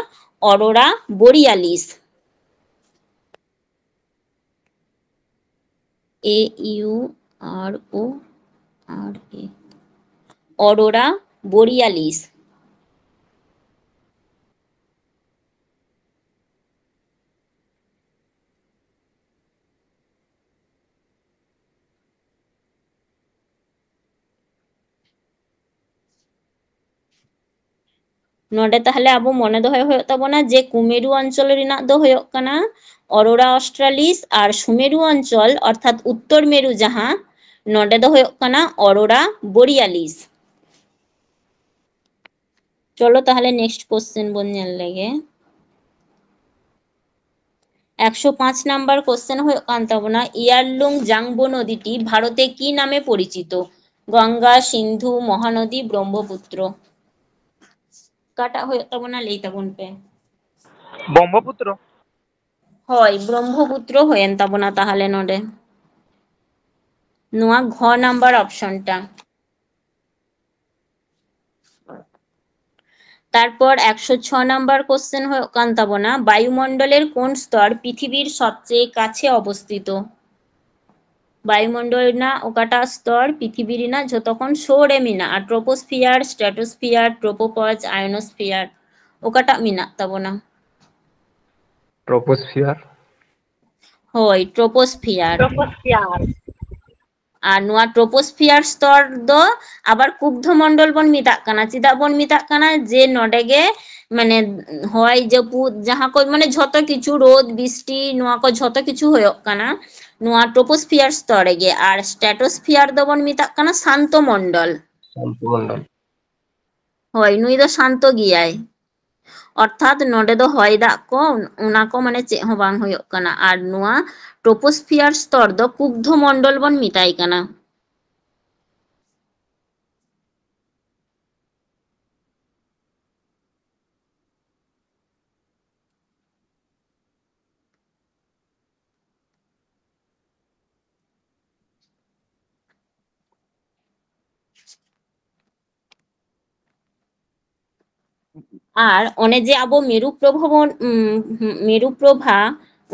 ᱚᱨᱳᱨᱟ ᱵᱳᱨᱤᱭᱟᱞᱤᱥ᱾ A U R O R A, ᱚᱨᱳᱨᱟ ᱵᱳᱨᱤᱭᱟᱞᱤᱥ᱾ ᱱᱚᱰᱮ ᱛᱟᱦᱞᱮ ᱟᱵᱚ ᱢᱚᱱᱮ ᱫᱚᱦᱚᱭ ᱦᱩᱭᱩᱜ ᱛᱟᱵᱚᱱᱟ ᱡᱮ ᱠᱩᱢᱮᱨᱩ ᱚᱧᱪᱚᱞ ᱨᱮᱱᱟᱜ ᱫᱚ ᱦᱩᱭᱩᱜ ᱠᱟᱱᱟ ᱚᱨᱳᱨᱟ ᱚᱥᱴᱨᱟᱞᱤᱥ ᱟᱨ ᱥᱩᱢᱮᱨᱩ ᱚᱧᱪᱚᱞ ᱚᱨᱛᱷᱟᱛ ᱩᱛᱛᱚᱨ ᱢᱮᱨᱩ ᱡᱟᱦᱟᱸ, ᱱᱚᱰᱮ ᱫᱚ ᱦᱩᱭᱩᱜ ᱠᱟᱱᱟ ᱚᱨᱳᱨᱟ ᱵᱳᱨᱤᱭᱟᱞᱤᱥ᱾ ᱪᱚᱞᱚ ᱛᱟᱦᱞᱮ next question ᱵᱚᱱ ᱧᱮᱞ ᱞᱮᱜᱮ᱾ ᱮᱠᱥᱚ ᱯᱟᱸᱪ ᱱᱟᱢᱵᱟᱨ question ᱦᱩᱭᱩᱜ ᱠᱟᱱ ᱛᱟᱵᱚᱱᱟ, ᱤᱭᱟᱨᱞᱩᱝ ᱡᱟᱝᱵᱳ ᱱᱚᱫᱤᱴᱤ ᱵᱷᱟᱨᱚᱛᱮ ᱠᱤ ᱱᱟᱢᱮ ᱯᱚᱨᱤᱪᱤᱛᱚ? ᱜᱚᱝᱜᱟ, ᱥᱤᱱᱫᱷᱩ, ᱢᱚᱦᱟᱱᱚᱫᱤ, ᱵᱨᱚᱦᱢᱚᱯᱩᱛᱨᱚ᱾ ᱚᱠᱟᱴᱟᱜ ᱦᱩᱭᱩᱜ ᱛᱟᱵᱚᱱᱟ ᱞᱟᱹᱭ ᱛᱟᱵᱚᱱ ᱯᱮ᱾ ᱵᱨᱚᱦᱢᱚᱯᱩᱛᱨᱚ᱾ ᱦᱳᱭ, ᱵᱨᱚᱦᱢᱚᱯᱩᱛᱨᱚ ᱦᱩᱭᱮᱱ ᱛᱟᱵᱚᱱᱟ ᱛᱟᱦᱞᱮ ᱱᱚᱰᱮ᱾ ᱱᱚᱣᱟ ᱜᱷ ᱱᱟᱢᱵᱟᱨ option ᱴᱟ᱾ ᱛᱟᱨᱯᱚᱨ ᱮᱠᱥᱚ ᱪᱷᱚ ᱱᱟᱢᱵᱟᱨ question ᱦᱩᱭᱩᱜ ᱠᱟᱱ ᱛᱟᱵᱚᱱᱟ, বায়ুমণ্ডলের কোন স্তর পৃথিবীর সবচেয়ে কাছে অবস্থিত? ᱵᱟᱭᱩᱢᱚᱱᱰᱚᱞ ᱨᱮᱱᱟᱜ ᱚᱠᱟᱴᱟᱜ ᱥᱛᱚᱨ ᱯᱨᱤᱛᱷᱤᱵᱤ ᱨᱮᱱᱟᱜ ᱡᱷᱚᱛᱚ ᱠᱷᱚᱱ ᱥᱳᱨ ᱨᱮ ᱢᱮᱱᱟᱜᱼᱟ? ᱴᱨᱳᱯᱳᱥᱯᱷᱤᱭᱟᱨ, ᱥᱴᱨᱟᱴᱳᱥᱯᱷᱤᱭᱟᱨ, ᱴᱨᱳᱯᱳᱯᱚᱡᱽ, ᱟᱭᱳᱱᱳᱥᱯᱷᱤᱭᱟᱨ, ᱚᱠᱟᱴᱟᱜ ᱢᱮᱱᱟᱜ ᱛᱟᱵᱚᱱᱟ? ᱴᱨᱳᱯᱳᱥᱯᱷᱤᱭᱟᱨ᱾ ᱦᱳᱭ, ᱴᱨᱳᱯᱳᱥᱯᱷᱤᱭᱟᱨ᱾ ᱴᱨᱳᱯᱳᱥᱯᱷᱤᱭᱟᱨ᱾ ᱟᱨ ᱱᱚᱣᱟ ᱴᱨᱳᱯᱳᱥᱯᱷᱤᱭᱟᱨ ᱥᱛᱚᱨ ᱫᱚ ᱟᱵᱟᱨ ᱠᱩᱜᱽᱫᱷᱚ ᱢᱚᱱᱰᱚᱞ ᱵᱚᱱ ᱢᱮᱛᱟᱜ ᱠᱟᱱᱟ᱾ ᱪᱮᱫᱟᱜ ᱵᱚᱱ ᱢᱮᱛᱟᱜ ᱠᱟᱱᱟ? ᱡᱮ ᱱᱚᱰᱮ ᱜᱮ ᱢᱟᱱᱮ ᱦᱚᱭ ᱡᱟᱹᱯᱩᱫ ᱡᱟᱦᱟᱸ ᱠᱚ ᱢᱟᱱᱮ ᱡᱷᱚᱛᱚ ᱠᱤᱪᱷᱩ, ᱨᱳᱫ ᱵᱤᱥᱴᱤ, ᱱᱚᱣᱟ ᱠᱚ ᱡᱷᱚᱛᱚ ᱠᱤᱪᱷᱩ ᱦᱩᱭᱩᱜ ᱠᱟᱱᱟ ᱱᱚᱣᱟ ᱴᱨᱳᱯᱳᱥᱯᱷᱤᱭᱟᱨ ᱥᱛᱚᱨ ᱨᱮᱜᱮ᱾ ᱟᱨ ᱥᱴᱨᱟᱴᱳᱥᱯᱷᱤᱭᱟᱨ ᱫᱚᱵᱚᱱ ᱢᱮᱛᱟᱜ ᱠᱟᱱᱟ ᱥᱟᱱᱛᱚ ᱢᱚᱱᱰᱚᱞ᱾ ᱥᱟᱱᱛᱚ ᱢᱚᱱᱰᱚᱞ᱾ ᱦᱳᱭ, ᱱᱩᱭ ᱫᱚ ᱥᱟᱱᱛᱚ ᱜᱮᱭᱟᱭ, ᱚᱨᱛᱷᱟᱛ ᱱᱚᱰᱮ ᱫᱚ ᱦᱚᱭ ᱫᱟᱜ ᱠᱚ ᱚᱱᱟ ᱠᱚ ᱢᱟᱱᱮ ᱪᱮᱫ ᱦᱚᱸ ᱵᱟᱝ ᱦᱩᱭᱩᱜ ᱠᱟᱱᱟ᱾ ᱟᱨ ᱱᱚᱣᱟ ᱴᱨᱳᱯᱳᱥᱯᱷᱤᱭᱟᱨ ᱥᱛᱚᱨ ᱫᱚ ᱠᱩᱜᱽᱫᱷᱚ ᱢᱚᱱᱰᱚᱞ ᱵᱚᱱ ᱢᱮᱛᱟᱭ ᱠᱟᱱᱟ᱾ ᱟᱨ ᱚᱱᱮ ᱡᱮ ᱟᱵᱚ ᱢᱮᱨᱩ ᱯᱨᱚᱵᱷᱟ ᱵᱚᱱ ᱩᱢ, ᱢᱮᱨᱩ ᱯᱨᱚᱵᱷᱟ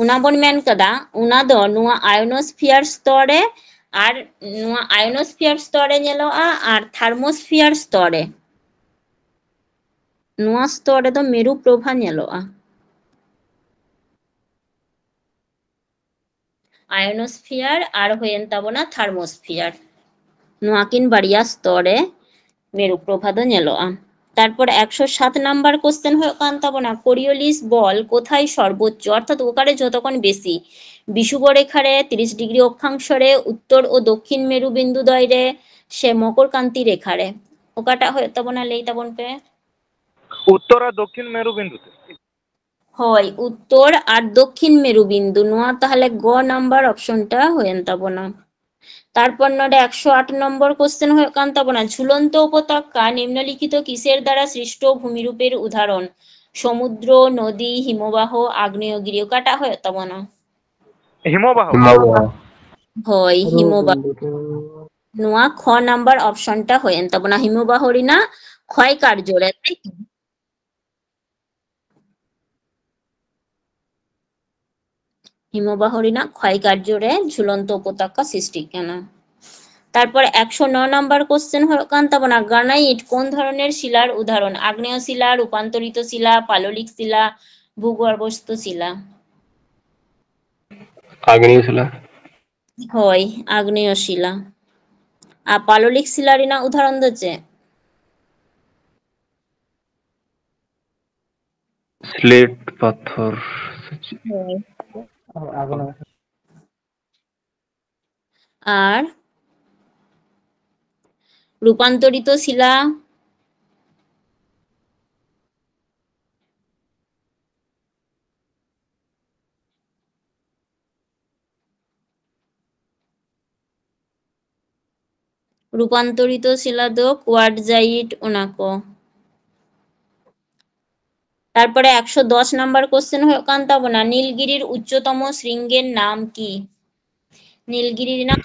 ᱚᱱᱟ ᱵᱚᱱ ᱢᱮᱱ ᱠᱟᱫᱟ, ᱚᱱᱟ ᱫᱚ ᱱᱚᱣᱟ ᱟᱭᱳᱱᱳᱥᱯᱷᱤᱭᱟᱨ ᱥᱛᱚᱨ ᱨᱮ ᱟᱨ ᱱᱚᱣᱟ ᱟᱭᱳᱱᱳᱥᱯᱷᱤᱭᱟᱨ ᱥᱛᱚᱨ ᱨᱮ ᱧᱮᱞᱚᱜᱼᱟ ᱟᱨ ᱛᱷᱟᱨᱢᱳᱥᱯᱷᱤᱭᱟᱨ ᱥᱛᱚᱨ ᱨᱮ᱾ ᱱᱚᱣᱟ ᱥᱛᱚᱨ ᱨᱮᱫᱚ ᱢᱮᱨᱩ ᱯᱨᱚᱵᱷᱟ ᱧᱮᱞᱚᱜᱼᱟ᱾ ᱟᱭᱳᱱᱳᱥᱯᱷᱤᱭᱟᱨ ᱟᱨ ᱦᱩᱭᱮᱱ ᱛᱟᱵᱚᱱᱟ ᱛᱷᱟᱨᱢᱳᱥᱯᱷᱤᱭᱟᱨ᱾ ᱱᱚᱣᱟ ᱠᱤᱱ ᱵᱟᱨᱭᱟ ᱥᱛᱚᱨ ᱨᱮ ᱢᱮᱨᱩ ᱯᱨᱚᱵᱷᱟ ᱫᱚ ᱧᱮᱞᱚᱜᱼᱟ᱾ ᱛᱟᱨᱯᱚᱨ ᱮᱠᱥᱚ ᱥᱟᱛ ᱱᱟᱢᱵᱟᱨ ᱠᱚᱥᱪᱮᱱ ᱦᱩᱭᱩᱜ ᱠᱟᱱ ᱛᱟᱵᱚᱱᱟ, ᱠᱳᱨᱤᱭᱳᱞᱤᱥ ᱵᱚᱞ ᱠᱳᱛᱷᱟᱭ ᱥᱚᱨᱵᱳᱪᱪᱚ, ᱚᱨᱛᱷᱟᱛ ᱚᱠᱟᱨᱮ ᱡᱷᱚᱛᱚ ᱠᱷᱚᱱ ᱵᱮᱥᱤ? ᱵᱤᱥᱩᱵ ᱨᱮᱠᱷᱟ ᱨᱮ, ᱛᱤᱨᱤᱥ ᱰᱤᱜᱽᱨᱤ ᱚᱠᱠᱷᱟᱝᱥᱚ ᱨᱮ, ᱩᱛᱛᱚᱨ ᱳ ᱫᱚᱠᱠᱷᱤᱱ ᱢᱮᱨᱩ ᱵᱤᱱᱫᱩ ᱫᱚᱭ ᱨᱮ, ᱥᱮ ᱢᱚᱠᱚᱨ ᱠᱟᱱᱛᱤ ᱨᱮᱠᱷᱟ ᱨᱮ? ᱚᱠᱟᱴᱟᱜ ᱦᱩᱭᱩᱜ ᱛᱟᱵᱚᱱᱟ, ᱞᱟᱹᱭ ᱛᱟᱵᱚᱱ ᱯᱮ᱾ ᱩᱛᱛᱚᱨ ᱟᱨ ᱫᱚᱠᱠᱷᱤᱱ ᱢᱮᱨᱩ ᱵᱤᱱᱫᱩ ᱛᱮ᱾ ᱦᱳᱭ, ᱩᱛᱛᱚᱨ ᱟᱨ ᱫᱚᱠᱠᱷᱤᱱ ᱢᱮᱨᱩ ᱵᱤᱱᱫᱩ, ᱱᱚᱣᱟ ᱛᱟᱦᱚᱞᱮ ᱜᱚ ᱱᱟᱢᱵᱟᱨ ᱚᱯᱥᱚᱱ ᱴᱟ ᱦᱩᱭᱮᱱ ᱛᱟᱵᱚᱱᱟ᱾ ᱛᱟᱨᱯᱚᱨ ᱱᱚᱰᱮ ᱮᱠᱥᱚ ᱟᱴ ᱱᱚᱢᱵᱚᱨ ᱠᱚᱥᱪᱮᱱ ᱦᱩᱭᱩᱜ ᱠᱟᱱ ᱛᱟᱵᱚᱱᱟ, ঝুলন্ত উপত্যকা নিম্নলিখিত কিসের দ্বারা সৃষ্ট ভূমিরূপের উদাহরণ? সমুদ্র, নদী, হিমবাহ, আগ্নেয়গিরি, ᱚᱠᱟᱴᱟᱜ ᱦᱩᱭᱩᱜ ᱛᱟᱵᱚᱱᱟ? ᱦᱤᱢᱚᱵᱟᱦᱚ᱾ ᱦᱳᱭ, ᱦᱤᱢᱚᱵᱟᱦᱚ᱾ ᱱᱚᱣᱟ ᱠᱷᱚ ᱱᱟᱢᱵᱟᱨ ᱚᱯᱥᱚᱱ ᱴᱟ ᱦᱩᱭᱮᱱ ᱛᱟᱵᱚᱱᱟ, ᱦᱤᱢᱚᱵᱟᱦᱚ ᱨᱮᱱᱟᱜ ᱠᱷᱚᱭ ᱠᱟᱨᱡᱚ ᱨᱮ, ᱛᱟᱭ ᱛᱚ? ᱦᱤᱢᱚᱵᱟᱦ ᱨᱮᱱᱟᱜ ᱠᱷᱚᱭ ᱠᱟᱨᱡᱚ ᱨᱮ ᱡᱷᱩᱞᱚᱱᱛᱚ ᱩᱯᱚᱛᱟᱠᱟ ᱥᱨᱤᱥᱴᱤᱜ ᱠᱟᱱᱟ᱾ ᱛᱟᱨᱯᱚᱨ ᱮᱠᱥᱚ ᱱᱚ ᱱᱟᱢᱵᱟᱨ ᱠᱚᱥᱪᱮᱱ ᱦᱩᱭᱩᱜ ᱠᱟᱱ ᱛᱟᱵᱚᱱᱟ, ᱜᱨᱟᱱᱟᱭᱤᱴ ᱠᱚᱱ ᱫᱷᱚᱨᱚᱱᱮᱨ ᱥᱤᱞᱟᱨ ᱩᱫᱟᱦᱚᱨᱚᱱ? ᱟᱜᱽᱱᱮᱭᱚ ᱥᱤᱞᱟ, ᱨᱩᱯᱟন্তরিত ᱥᱤᱞᱟ, ᱯᱟᱞᱚᱞᱤᱠ ᱥᱤᱞᱟ, ᱵᱷᱩᱜᱚᱨᱵᱷᱚᱥᱛ ᱥᱤᱞᱟ? ᱟᱜᱽᱱᱮᱭᱚ ᱥᱤᱞᱟ᱾ ᱦᱳᱭ, ᱟᱜᱽᱱᱮᱭᱚ ᱥᱤᱞᱟ᱾ ᱟᱨ ᱯᱟᱞᱚᱞᱤᱠ ᱥᱤᱞᱟ ᱨᱮᱱᱟᱜ ᱩᱫᱟᱦᱚᱨᱚᱱ ᱫᱚ ᱪᱮᱫ? ᱥᱞᱮᱴ ᱯᱟᱛᱷᱚᱨ ᱥᱮ ᱪᱮᱫ? ᱦᱳᱭ᱾ ᱟᱨ ᱨᱩᱯᱟন্তরিত ᱥᱤᱞᱟ? ᱨᱩᱯᱟন্তরিত ᱥᱤᱞᱟ ᱫᱚ ᱠᱩᱣᱟᱨᱴᱡᱟᱭᱤᱴ, ᱚᱱᱟ ᱠᱚ᱾ ᱛᱟᱨᱯᱚᱨᱮ ᱮᱠᱥᱚ ᱫᱚᱥ ᱱᱟᱢᱵᱟᱨ ᱠᱚᱥᱪᱮᱱ ᱦᱩᱭᱩᱜ ᱠᱟᱱ ᱛᱟᱵᱚᱱᱟ, নীলগিরির উচ্চতম শৃঙ্গের নাম কি? নীলগিরি ᱨᱮᱱᱟᱜ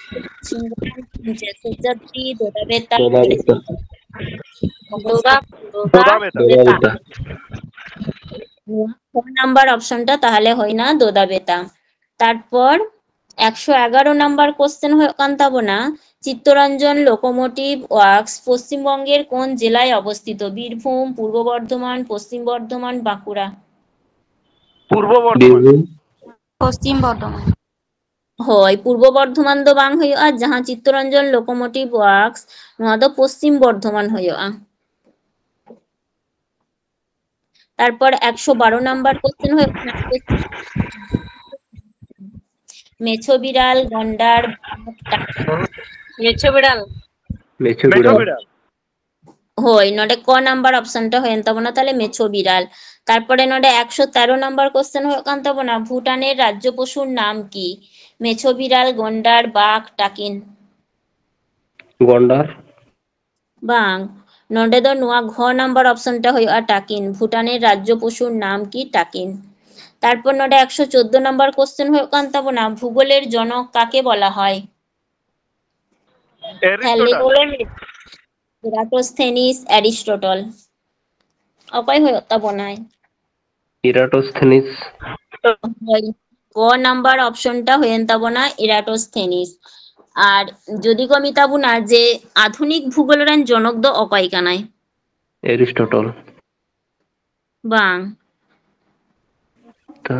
ᱥᱤᱝᱜᱚ ᱥᱚᱦᱡᱟᱫᱨᱤ, ᱫᱚᱫᱟᱵᱮᱛᱟ, ᱫᱚᱫᱟᱵᱮᱛᱟ᱾ ᱫᱚᱫᱟ ᱫᱚᱫᱟ ᱵᱮᱛᱟ᱾ ᱱᱚᱣᱟ ᱯᱷᱳᱨ ᱱᱟᱢᱵᱟᱨ ᱚᱯᱥᱚᱱ ᱴᱟ ᱛᱟᱦᱚᱞᱮ ᱦᱩᱭᱱᱟ ᱫᱚᱫᱟᱵᱮᱛᱟ᱾ ᱛᱟᱨᱯᱚᱨ ᱮᱠᱥᱚ ᱮᱜᱟᱨᱚ ᱱᱟᱢᱵᱟᱨ ᱠᱚᱥᱪᱮᱱ ᱦᱩᱭᱩᱜ ᱠᱟᱱ ᱛᱟᱵᱚᱱᱟ, চিত্তরঞ্জন লোকোমোটিভ ওয়ার্কস পশ্চিমবঙ্গের কোন জেলায় অবস্থিত? বীরভূম, পূর্ব বর্ধমান, পশ্চিম বর্ধমান, বাঁকুড়া? পূর্ব বর্ধমান। বীরভূম। ᱯᱚᱥᱪᱤᱢ ᱵᱚᱨᱫᱷᱚᱢᱟᱱ᱾ ᱦᱳᱭ, ᱯᱩᱨᱵᱚ ᱵᱚᱨᱫᱷᱚᱢᱟᱱ ᱫᱚ ᱵᱟᱝ ᱦᱩᱭᱩᱜᱼᱟ, ᱡᱟᱦᱟᱸ ᱪᱤᱛᱛᱚᱨᱚᱧᱡᱚᱱ ᱞᱳᱠᱳᱢᱳᱴᱤᱵᱷ ᱣᱟᱨᱠᱥ, ᱱᱚᱣᱟ ᱫᱚ ᱯᱚᱥᱪᱤᱢ ᱵᱚᱨᱫᱷᱚᱢᱟᱱ ᱦᱩᱭᱩᱜᱼᱟ᱾ ᱛᱟᱨᱯᱚᱨ ᱮᱠᱥᱚ ᱵᱟᱨᱚ ᱱᱟᱢᱵᱟᱨ ᱠᱚᱥᱪᱮᱱ ᱦᱩᱭᱩᱜ ᱠᱟᱱᱟ, ᱢᱮᱪᱷᱚ ᱵᱤᱲᱟᱞ, ᱜᱚᱱᱰᱟᱨ, ᱢᱮᱪᱷᱚ ᱵᱤᱲᱟᱞ᱾ ᱢᱮᱪᱷᱚ ᱢᱮᱪᱷᱚ ᱵᱤᱲᱟᱞ᱾ ᱵᱤᱲᱟᱞ᱾ ᱦᱳᱭ, ᱱᱚᱰᱮ ᱠᱚ ᱱᱟᱢᱵᱟᱨ ᱚᱯᱥᱚᱱ ᱴᱟ ᱦᱩᱭᱮᱱ ᱛᱟᱵᱚᱱᱟ, ᱛᱟᱦᱞᱮ ᱢᱮᱪᱷᱚ ᱵᱤᱲᱟᱞ᱾ ᱛᱟᱨᱯᱚᱨᱮ ᱱᱚᱰᱮ ᱮᱠᱥᱚ ᱛᱮᱨᱚ ᱱᱟᱢᱵᱟᱨ ᱠᱚᱥᱪᱮᱱ ᱦᱩᱭᱩᱜ ᱠᱟᱱ ᱛᱟᱵᱚᱱᱟ, ᱵᱷᱩᱴᱟᱱᱮᱨ ᱨᱟᱡᱽᱡᱚ ᱯᱚশুর নাম কি? ᱢᱮᱪᱷᱚ ᱵᱤᱲᱟᱞ, ᱜᱚᱱᱰᱟᱨ, ᱵᱟᱜᱽ, ᱴᱟᱠᱤᱱ᱾ ᱜᱚᱱᱰᱟᱨ᱾ ᱵᱟᱝ, ᱱᱚᱰᱮ ᱫᱚ ᱱᱚᱣᱟ ᱜᱷᱚ ᱱᱟᱢᱵᱟᱨ ᱚᱯᱥᱚᱱ ᱴᱟ ᱦᱩᱭᱩᱜᱼᱟ, ᱴᱟᱠᱤᱱ᱾ ᱵᱷᱩᱴᱟᱱᱮᱨ ᱨᱟᱡᱽᱡᱚ ᱯᱚশুর নাম কি? টাকিন। তারপর ᱱᱚᱰᱮ ᱮᱠᱥᱚ ᱪᱳᱫᱽᱫᱳ ᱱᱟᱢᱵᱟᱨ ᱠᱚᱥᱪᱮᱱ ᱦᱩᱭᱩᱜ ᱠᱟᱱ ᱛᱟᱵᱚᱱᱟ, ভূগোলের জনক কাকে বলা হয়? Aristotle. ইরাটোস্থেনিস, অ্যারিস্টটল। ᱚᱠᱚᱭ ᱦᱩᱭᱩᱜ ᱛᱟᱵᱚᱱᱟᱭ? ᱤᱨᱟᱴᱳᱥᱛᱷᱮᱱᱤᱥ᱾ ᱦᱳᱭ, ক নাম্বার অপশনটা ᱦᱩᱭᱮᱱ ᱛᱟᱵᱚᱱᱟ ᱮᱨᱟᱴᱳᱥᱛᱷᱮᱱᱤᱥ᱾ ᱟᱨ ᱡᱩᱫᱤ ᱠᱚ ᱢᱮᱛᱟ ᱵᱚᱱᱟ ᱡᱮ ᱟᱫᱷᱩᱱᱤᱠ ᱵᱷᱩᱜᱳᱞ ᱨᱮᱱ ᱡᱚᱱᱚᱠ ᱫᱚ ᱚᱠᱚᱭ ᱠᱟᱱᱟᱭ? ᱮᱨᱤᱥᱴᱚᱴᱚᱞ᱾ ᱵᱟᱝ᱾ ᱛᱚ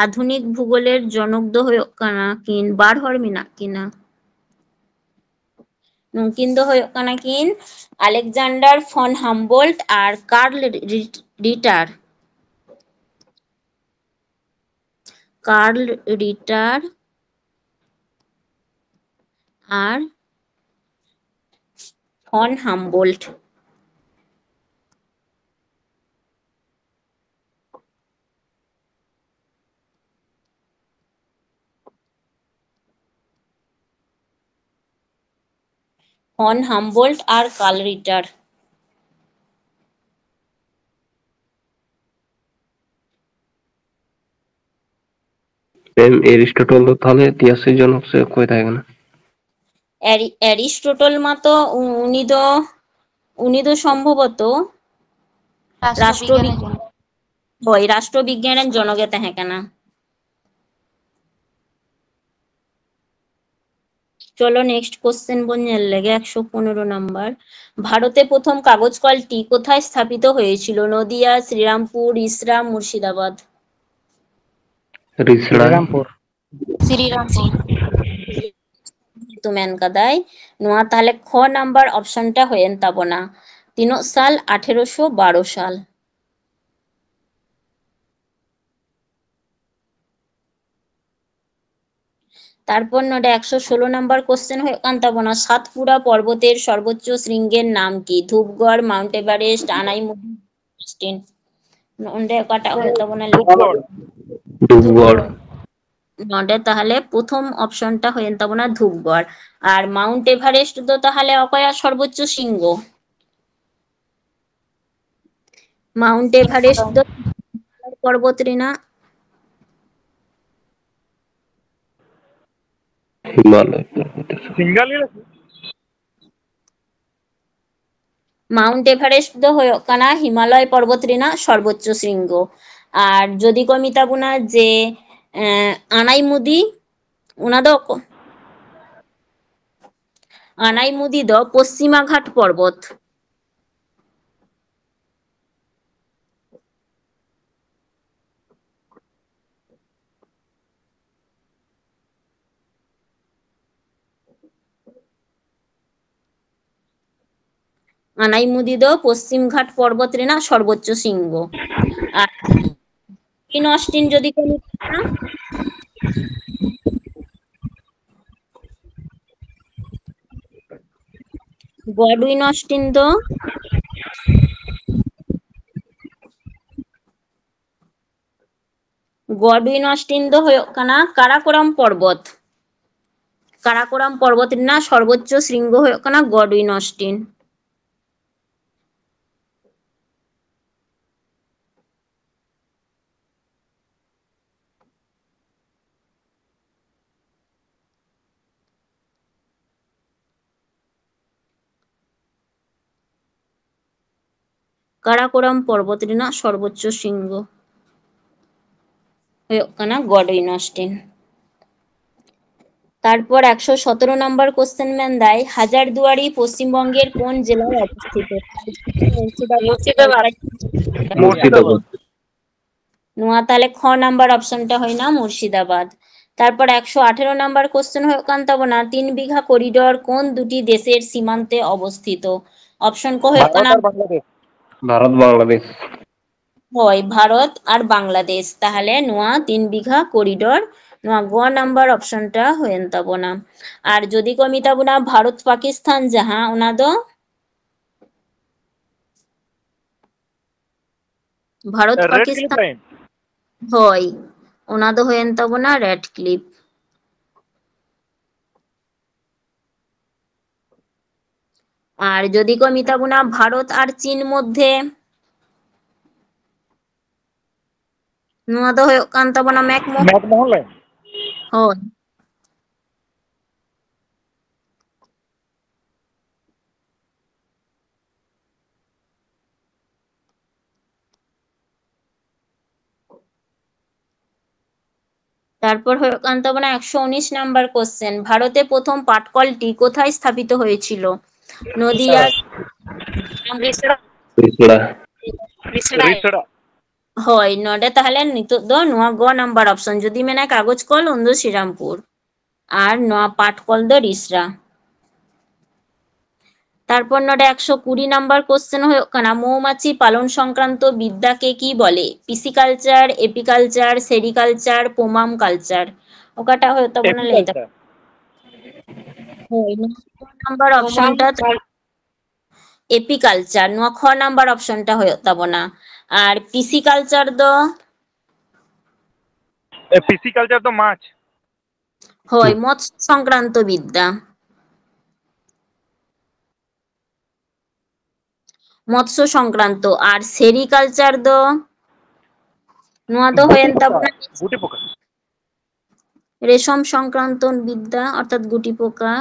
ᱟᱫᱷᱩᱱᱤᱠ ᱵᱷᱩᱜᱳᱞᱮᱨ ᱡᱚᱱᱚᱠ ᱫᱚ ᱦᱩᱭᱩᱜ ᱠᱟᱱᱟ ᱠᱤᱱ, ᱵᱟᱨ ᱦᱚᱲ ᱢᱮᱱᱟᱜ ᱠᱤᱱᱟ᱾ ᱱᱩᱠᱤᱱ ᱫᱚ ᱦᱩᱭᱩᱜ ᱠᱟᱱᱟ ᱠᱤᱱ ᱟᱞᱮᱠᱡᱟᱱᱰᱟᱨ ᱯᱷᱚᱱ ᱦᱟᱢᱵᱳᱞᱴ ᱟᱨ ᱠᱟᱨᱞ ᱨᱤ-, ᱨᱤᱴᱟᱨ᱾ ᱠᱟᱨᱞ ᱨᱤᱴᱟᱨ ᱟᱨ ᱯᱷᱚᱱ ᱦᱟᱢᱵᱳᱞᱴ᱾ ᱯᱷᱚᱱ ᱦᱟᱢᱵᱳᱞᱴ ᱟᱨ ᱠᱟᱨᱞ ᱨᱤᱴᱟᱨ᱾ ᱢᱮᱢ, ᱮᱨᱤᱥᱴᱚᱴᱚᱞ ᱫᱚ ᱛᱟᱦᱚᱞᱮ ᱛᱤᱭᱟᱥᱤ ᱡᱚᱱᱚᱠ ᱥᱮ ᱚᱠᱚᱭ ᱛᱟᱦᱮᱸ ᱠᱟᱱᱟ? ᱮᱨᱤ-, ᱮᱨᱤᱥᱴᱚᱴᱚᱞ ᱢᱟᱛᱚ ᱩ-, ᱩᱱᱤ ᱫᱚ, ᱩᱱᱤ ᱫᱚ ᱥᱚᱢᱵᱷᱚᱵᱚᱛᱚ ᱨᱟᱥᱴᱨᱚ ᱨᱟᱥᱴᱨᱚ ᱵᱤᱜᱽ-, ᱵᱤᱜᱽ-, ᱦᱳᱭ, ᱨᱟᱥᱴᱨᱚ ᱵᱤᱜᱽᱜᱟᱱ ᱨᱮᱱ ᱡᱚᱱᱚᱠ ᱮ ᱛᱟᱦᱮᱸ ᱠᱟᱱᱟ᱾ চলো, নেক্সট কোশ্চেন ᱵᱚᱱ ᱧᱮᱞ ᱞᱮᱜᱮ, ᱮᱠᱥᱚ ᱯᱚᱱᱮᱨᱚ ᱱᱟᱢᱵᱟᱨ᱾ ভারতে প্রথম কাগজ কলটি কোথায় স্থাপিত হয়েছিল? নদিয়া, শ্রীরামপুর, রিষড়া, মুর্শিদাবাদ। রিষড়া। শ্রীরামপুর। শ্রীরামপুর। ᱡᱮᱦᱮᱛᱩ ᱢᱮᱱ ᱠᱟᱫᱟᱭ, ᱱᱚᱣᱟ ᱛᱟᱦᱞᱮ ᱠᱷᱚ ᱱᱟᱢᱵᱟᱨ ᱚᱯᱥᱚᱱ ᱴᱟ ᱦᱩᱭᱮᱱ ᱛᱟᱵᱚᱱᱟ᱾ ᱛᱤᱱᱟᱹᱜ ᱥᱟᱞ? ᱟᱴᱷᱮᱨᱚᱥᱚ ᱵᱟᱨᱚ ᱥᱟᱞ᱾ ᱛᱟᱨᱯᱚᱨ ᱱᱚᱰᱮ ᱮᱠᱥᱚ ᱥᱳᱞᱳ ᱱᱟᱢᱵᱟᱨ ᱠᱚᱥᱪᱮᱱ ᱦᱩᱭᱩᱜ ᱠᱟᱱ ᱛᱟᱵᱚᱱᱟ, ᱥᱟᱛᱯᱩᱨᱟ ᱯᱚᱨᱵᱚᱛᱮᱨ ᱥᱚᱨᱵᱳᱪᱪᱚ ᱥᱨᱤᱝᱜᱮᱨ ᱱᱟᱢ ᱠᱤ? ᱫᱷᱩᱯᱜᱚᱲ, ᱢᱟᱣᱩᱱᱴ ᱮᱵᱷᱟᱨᱮᱥᱴ, ᱟᱱᱟᱭᱢᱩᱫᱤ, ᱥᱴᱤᱱ᱾ ᱱᱚᱰᱮ ᱚᱠᱟᱴᱟᱜ ᱦᱩᱭᱩᱜ ᱛᱟᱵᱚᱱᱟ? ᱫᱷᱩᱯᱜᱚᱲ᱾ ᱱᱚᱰᱮ ᱛᱟᱦᱞᱮ ᱯᱨᱚᱛᱷᱚᱢ ᱚᱯᱥᱚᱱ ᱴᱟ ᱦᱩᱭᱮᱱ ᱛᱟᱵᱚᱱᱟ ᱫᱷᱩᱯᱜᱚᱲ᱾ ᱟᱨ ᱢᱟᱣᱩᱱᱴ ᱮᱵᱷᱟᱨᱮᱥᱴ ᱫᱚ ᱛᱟᱦᱞᱮ ᱚᱠᱚᱭᱟᱜ ᱥᱚᱨᱵᱳᱪᱪᱚ ᱥᱨᱤᱝᱜᱚ? ᱢᱟᱣᱩᱱᱴ ᱮᱵᱷᱟᱨᱮᱥᱴ ᱫᱚ ᱯᱚᱨᱵᱚᱛ ᱨᱮᱱᱟᱜ᱾ ᱦᱤᱢᱟᱞᱚᱭ ᱯᱚᱨᱵᱚᱛ ᱨᱮᱱᱟᱜ᱾ ᱥᱤᱝᱜᱟᱞᱤ ᱨᱮ᱾ ᱢᱟᱣᱩᱱᱴ ᱮᱵᱷᱟᱨᱮᱥᱴ ᱫᱚ ᱦᱩᱭᱩᱜ ᱠᱟᱱᱟ ᱦᱤᱢᱟᱞᱚᱭ ᱯᱚᱨᱵᱚᱛ ᱨᱮᱱᱟᱜ ᱥᱚᱨᱵᱚᱪᱪᱚ ᱥᱨᱤᱝᱜᱚ᱾ ᱟᱨ ᱡᱩᱫᱤ ᱠᱚ ᱢᱮᱛᱟ ᱵᱚᱱᱟ ᱡᱮ, ᱮᱸ, ᱟᱱᱟᱭᱢᱩᱫᱤ, ᱚᱱᱟ ᱫᱚ ᱚᱠ-, ᱟᱱᱟᱭᱢᱩᱫᱤ ᱫᱚ ᱯᱚᱥᱪᱤᱢᱟ ᱜᱷᱟᱴ ᱯᱚᱨᱵᱚᱛ᱾ ᱟᱱᱟᱭᱢᱩᱫᱤ ᱫᱚ ᱯᱚᱥᱪᱤᱢ ᱜᱷᱟᱴ ᱯᱚᱨᱵᱚᱛ ᱨᱮᱱᱟᱜ ᱥᱚᱨᱵᱚᱪᱪᱚ ᱥᱤᱝᱜᱚ᱾ ᱟᱨ ᱜᱚᱰᱣᱤᱱ ᱚᱥᱴᱤᱱ ᱡᱩᱫᱤ ᱠᱚ ᱢᱮᱛᱟᱜᱼᱟ, ᱜᱚᱰᱣᱤᱱ ᱚᱥᱴᱤᱱ ᱫᱚ ᱜᱚᱰᱣᱤᱱ ᱚᱥᱴᱤᱱ ᱫᱚ ᱦᱩᱭᱩᱜ ᱠᱟᱱᱟ ᱠᱟᱨᱟᱠᱳᱨᱟᱢ ᱯᱚᱨᱵᱚᱛ᱾ ᱠᱟᱨᱟᱠᱳᱨᱟᱢ ᱯᱚᱨᱵᱚᱛ ᱨᱮᱱᱟᱜ ᱥᱚᱨᱵᱚᱪᱪᱚ ᱥᱨᱤᱝᱜᱚ ᱦᱩᱭᱩᱜ ᱠᱟᱱᱟ ᱜᱚᱰᱣᱤᱱ ᱚᱥᱴᱤᱱ᱾ ᱠᱟᱨᱟᱠᱳᱨᱟᱢ ᱯᱚᱨᱵᱚᱛ ᱨᱮᱱᱟᱜ ᱥᱚᱨᱵᱚᱪᱪᱚ ᱥᱤᱝᱜᱚ ᱦᱩᱭᱩᱜ ᱠᱟᱱᱟ ᱜᱚᱰᱣᱤᱱ ᱚᱥᱴᱤᱱ᱾ ᱛᱟᱨᱯᱚᱨ ᱮᱠᱥᱚ ᱥᱚᱛᱮᱨᱚ ᱱᱟᱢᱵᱟᱨ ᱠᱚᱥᱪᱮᱱ ᱢᱮᱱᱫᱟᱭ, ᱦᱟᱡᱟᱨᱫᱩᱣᱟᱨᱤ ᱯᱚᱥᱪᱤᱢᱵᱚᱝᱜᱮᱨ ᱠᱳᱱ ᱡᱮᱞᱟᱨᱮ ᱚᱵᱚᱥᱛᱷᱤᱛ? ᱢᱩᱨᱥᱤᱫᱟᱵᱟᱫᱽ᱾ ᱢᱩᱨᱥᱤᱫᱟᱵᱟᱫᱽ᱾ ᱱᱚᱣᱟ ᱛᱟᱦᱞᱮ ᱠᱷ ᱱᱟᱢᱵᱟᱨ ᱚᱯᱥᱚᱱ ᱴᱟ ᱦᱩᱭᱱᱟ ᱢᱩᱨᱥᱤᱫᱟᱵᱟᱫᱽ᱾ ᱛᱟᱨᱯᱚᱨ ᱮᱠᱥᱚ ᱟᱴᱷᱮᱨᱚ ᱱᱟᱢᱵᱟᱨ ᱠᱚᱥᱪᱮᱱ ᱦᱩᱭᱩᱜ ᱠᱟᱱ ᱛᱟᱵᱚᱱᱟ, ᱛᱤᱱ ᱵᱤᱜᱷᱟ ᱠᱚᱨᱤᱰᱚᱨ ᱠᱳᱱ ᱫᱩᱴᱤ ᱫᱮᱥᱮᱨ ᱥᱤᱢᱟᱱᱛᱮ ᱚᱵᱚᱥᱛᱷᱤᱛᱚ? ᱚᱯᱥᱚᱱ ᱠᱚ ᱦᱩᱭᱩᱜ ᱠᱟᱱᱟ ᱵᱷᱟᱨᱚᱛ ᱟᱨ ᱵᱟᱝᱞᱟᱫᱮᱥ᱾ ᱵᱷᱟᱨᱚᱛ, ᱵᱟᱝᱞᱟᱫᱮᱥ᱾ ᱦᱳᱭ, ᱵᱷᱟᱨᱚᱛ ᱟᱨ ᱵᱟᱝᱞᱟᱫᱮᱥ᱾ ᱛᱟᱦᱞᱮ ᱱᱚᱣᱟ ᱛᱤᱱ ᱵᱤᱜᱷᱟ ᱠᱚᱨᱤᱰᱚᱨ, ᱱᱚᱣᱟ ᱜᱚ ᱱᱟᱢᱵᱟᱨ ᱚᱯᱥᱚᱱ ᱴᱟ ᱦᱩᱭᱮᱱ ᱛᱟᱵᱚᱱᱟ᱾ ᱟᱨ ᱡᱩᱫᱤ ᱠᱚ ᱢᱮᱛᱟ ᱵᱚᱱᱟ ᱵᱷᱟᱨᱚᱛ ᱯᱟᱠᱤᱥᱛᱟᱱ ᱡᱟᱦᱟᱸ, ᱚᱱᱟ ᱫᱚ Bharat red clip Pakistan line. ᱦᱳᱭ, ᱚᱱᱟ ᱫᱚ ᱦᱩᱭᱮᱱ ᱛᱟᱵᱚᱱᱟ ᱨᱮᱰ ᱠᱞᱤᱯ᱾ ᱟᱨ ᱡᱩᱫᱤ ᱠᱚ ᱢᱮᱛᱟ ᱵᱚᱱᱟ ᱵᱷᱟᱨᱚᱛ ᱟᱨ ᱪᱤᱱ ᱢᱚᱫᱽᱫᱷᱮ, ᱱᱚᱣᱟ ᱫᱚ ᱦᱩᱭᱩᱜ ᱠᱟᱱ ᱛᱟᱵᱚᱱᱟ ᱢᱮᱠᱢᱳᱦᱚᱱ᱾ McMahon line. ᱦᱳᱭ᱾ তারপর ᱦᱩᱭᱩᱜ ᱠᱟᱱ ᱛᱟᱵᱚᱱᱟ ᱮᱠᱥᱚ ᱩᱱᱤᱥ ᱱᱟᱢᱵᱟᱨ ᱠᱚᱥᱪᱮᱱ, ᱵᱷᱟᱨᱚᱛᱮ ᱯᱨᱚᱛᱷᱚᱢ ᱯᱟᱴᱠᱚᱞᱴᱤ ᱠᱳথায় স্থাপিত হয়েছিল? নদিয়া। রিষড়া। ᱨᱤᱥᱲᱟ᱾ ᱨᱤᱥᱲᱟ᱾ ᱦᱳᱭ, ᱱᱚᱰᱮ ᱛᱟᱦᱞᱮ ᱱᱤᱛᱚᱜ ᱫᱚ ᱱᱚᱣᱟ ᱜᱚ ᱱᱟᱢᱵᱟᱨ ᱚᱯᱥᱚᱱ, ᱡᱩᱫᱤ ᱢᱮᱱᱟᱭ ᱠᱟᱜᱚᱡᱽ ᱠᱚᱞ, ᱩᱱᱫᱚ ᱥᱨᱤᱨᱟᱢᱯᱩᱨ, ᱟᱨ ᱱᱚᱣᱟ ᱯᱟᱴᱠᱚᱞ ᱫᱚ ᱨᱤᱥᱲᱟ᱾ ᱛᱟᱨᱯᱚᱨ ᱱᱚᱰᱮ ᱮᱠᱥᱚ ᱠᱩᱲᱤ ᱱᱟᱢᱵᱟᱨ ᱠᱚᱥᱪᱮᱱ ᱦᱩᱭᱩᱜ ᱠᱟᱱᱟ, মৌমাছি পালন সংক্রান্ত বিদ্যাকে কি বলে? পিসিকালচার, এপিকালচার, সেরিকালচার, পোমাম কালচার, ᱚᱠᱟᱴᱟᱜ ᱦᱩᱭᱩᱜ ᱛᱟᱵᱚᱱᱟ? ᱞᱟᱹᱭ ᱛᱟᱵᱚᱱ᱾ ᱦᱳᱭ, ᱱᱚᱣᱟ ᱱᱟᱢᱵᱟᱨ ᱚᱯᱥᱚᱱ ᱴᱟ ᱮᱯᱤᱠᱟᱞᱪᱟᱨ, ᱱᱚᱣᱟ ᱠᱷᱚ ᱱᱟᱢᱵᱟᱨ ᱚᱯᱥᱚᱱ ᱴᱟ ᱦᱩᱭᱩᱜ ᱛᱟᱵᱚᱱᱟ᱾ ᱟᱨ ᱯᱤᱥᱤᱠᱟᱞᱪᱟᱨ ᱫᱚ? ᱯᱤᱥᱤᱠᱟᱞᱪᱟᱨ ᱫᱚ ᱢᱟᱪᱷ᱾ ᱦᱳᱭ, ᱢᱚᱛᱥᱚ ᱥᱚᱝᱠᱨᱟᱱᱛᱚ ᱵᱤᱫᱽᱫᱟ, ᱢᱚᱛᱥᱚ ᱥᱚᱝᱠᱨᱟᱱᱛᱚ᱾ ᱟᱨ ᱥᱮᱨᱤᱠᱟᱞᱪᱟᱨ ᱫᱚ? ᱱᱚᱣᱟ ᱫᱚ ᱦᱩᱭᱮᱱ ᱛᱟᱵᱚᱱᱟ ᱜᱩᱴᱤ ᱯᱚᱠᱟ᱾ ᱨᱮᱥᱚᱢ ᱥᱚᱝᱠᱨᱟᱱᱛᱚ ᱵᱤᱫᱽᱫᱟ, ᱚᱨᱛᱷᱟᱛ ᱜᱩᱴᱤ ᱯᱚᱠᱟ᱾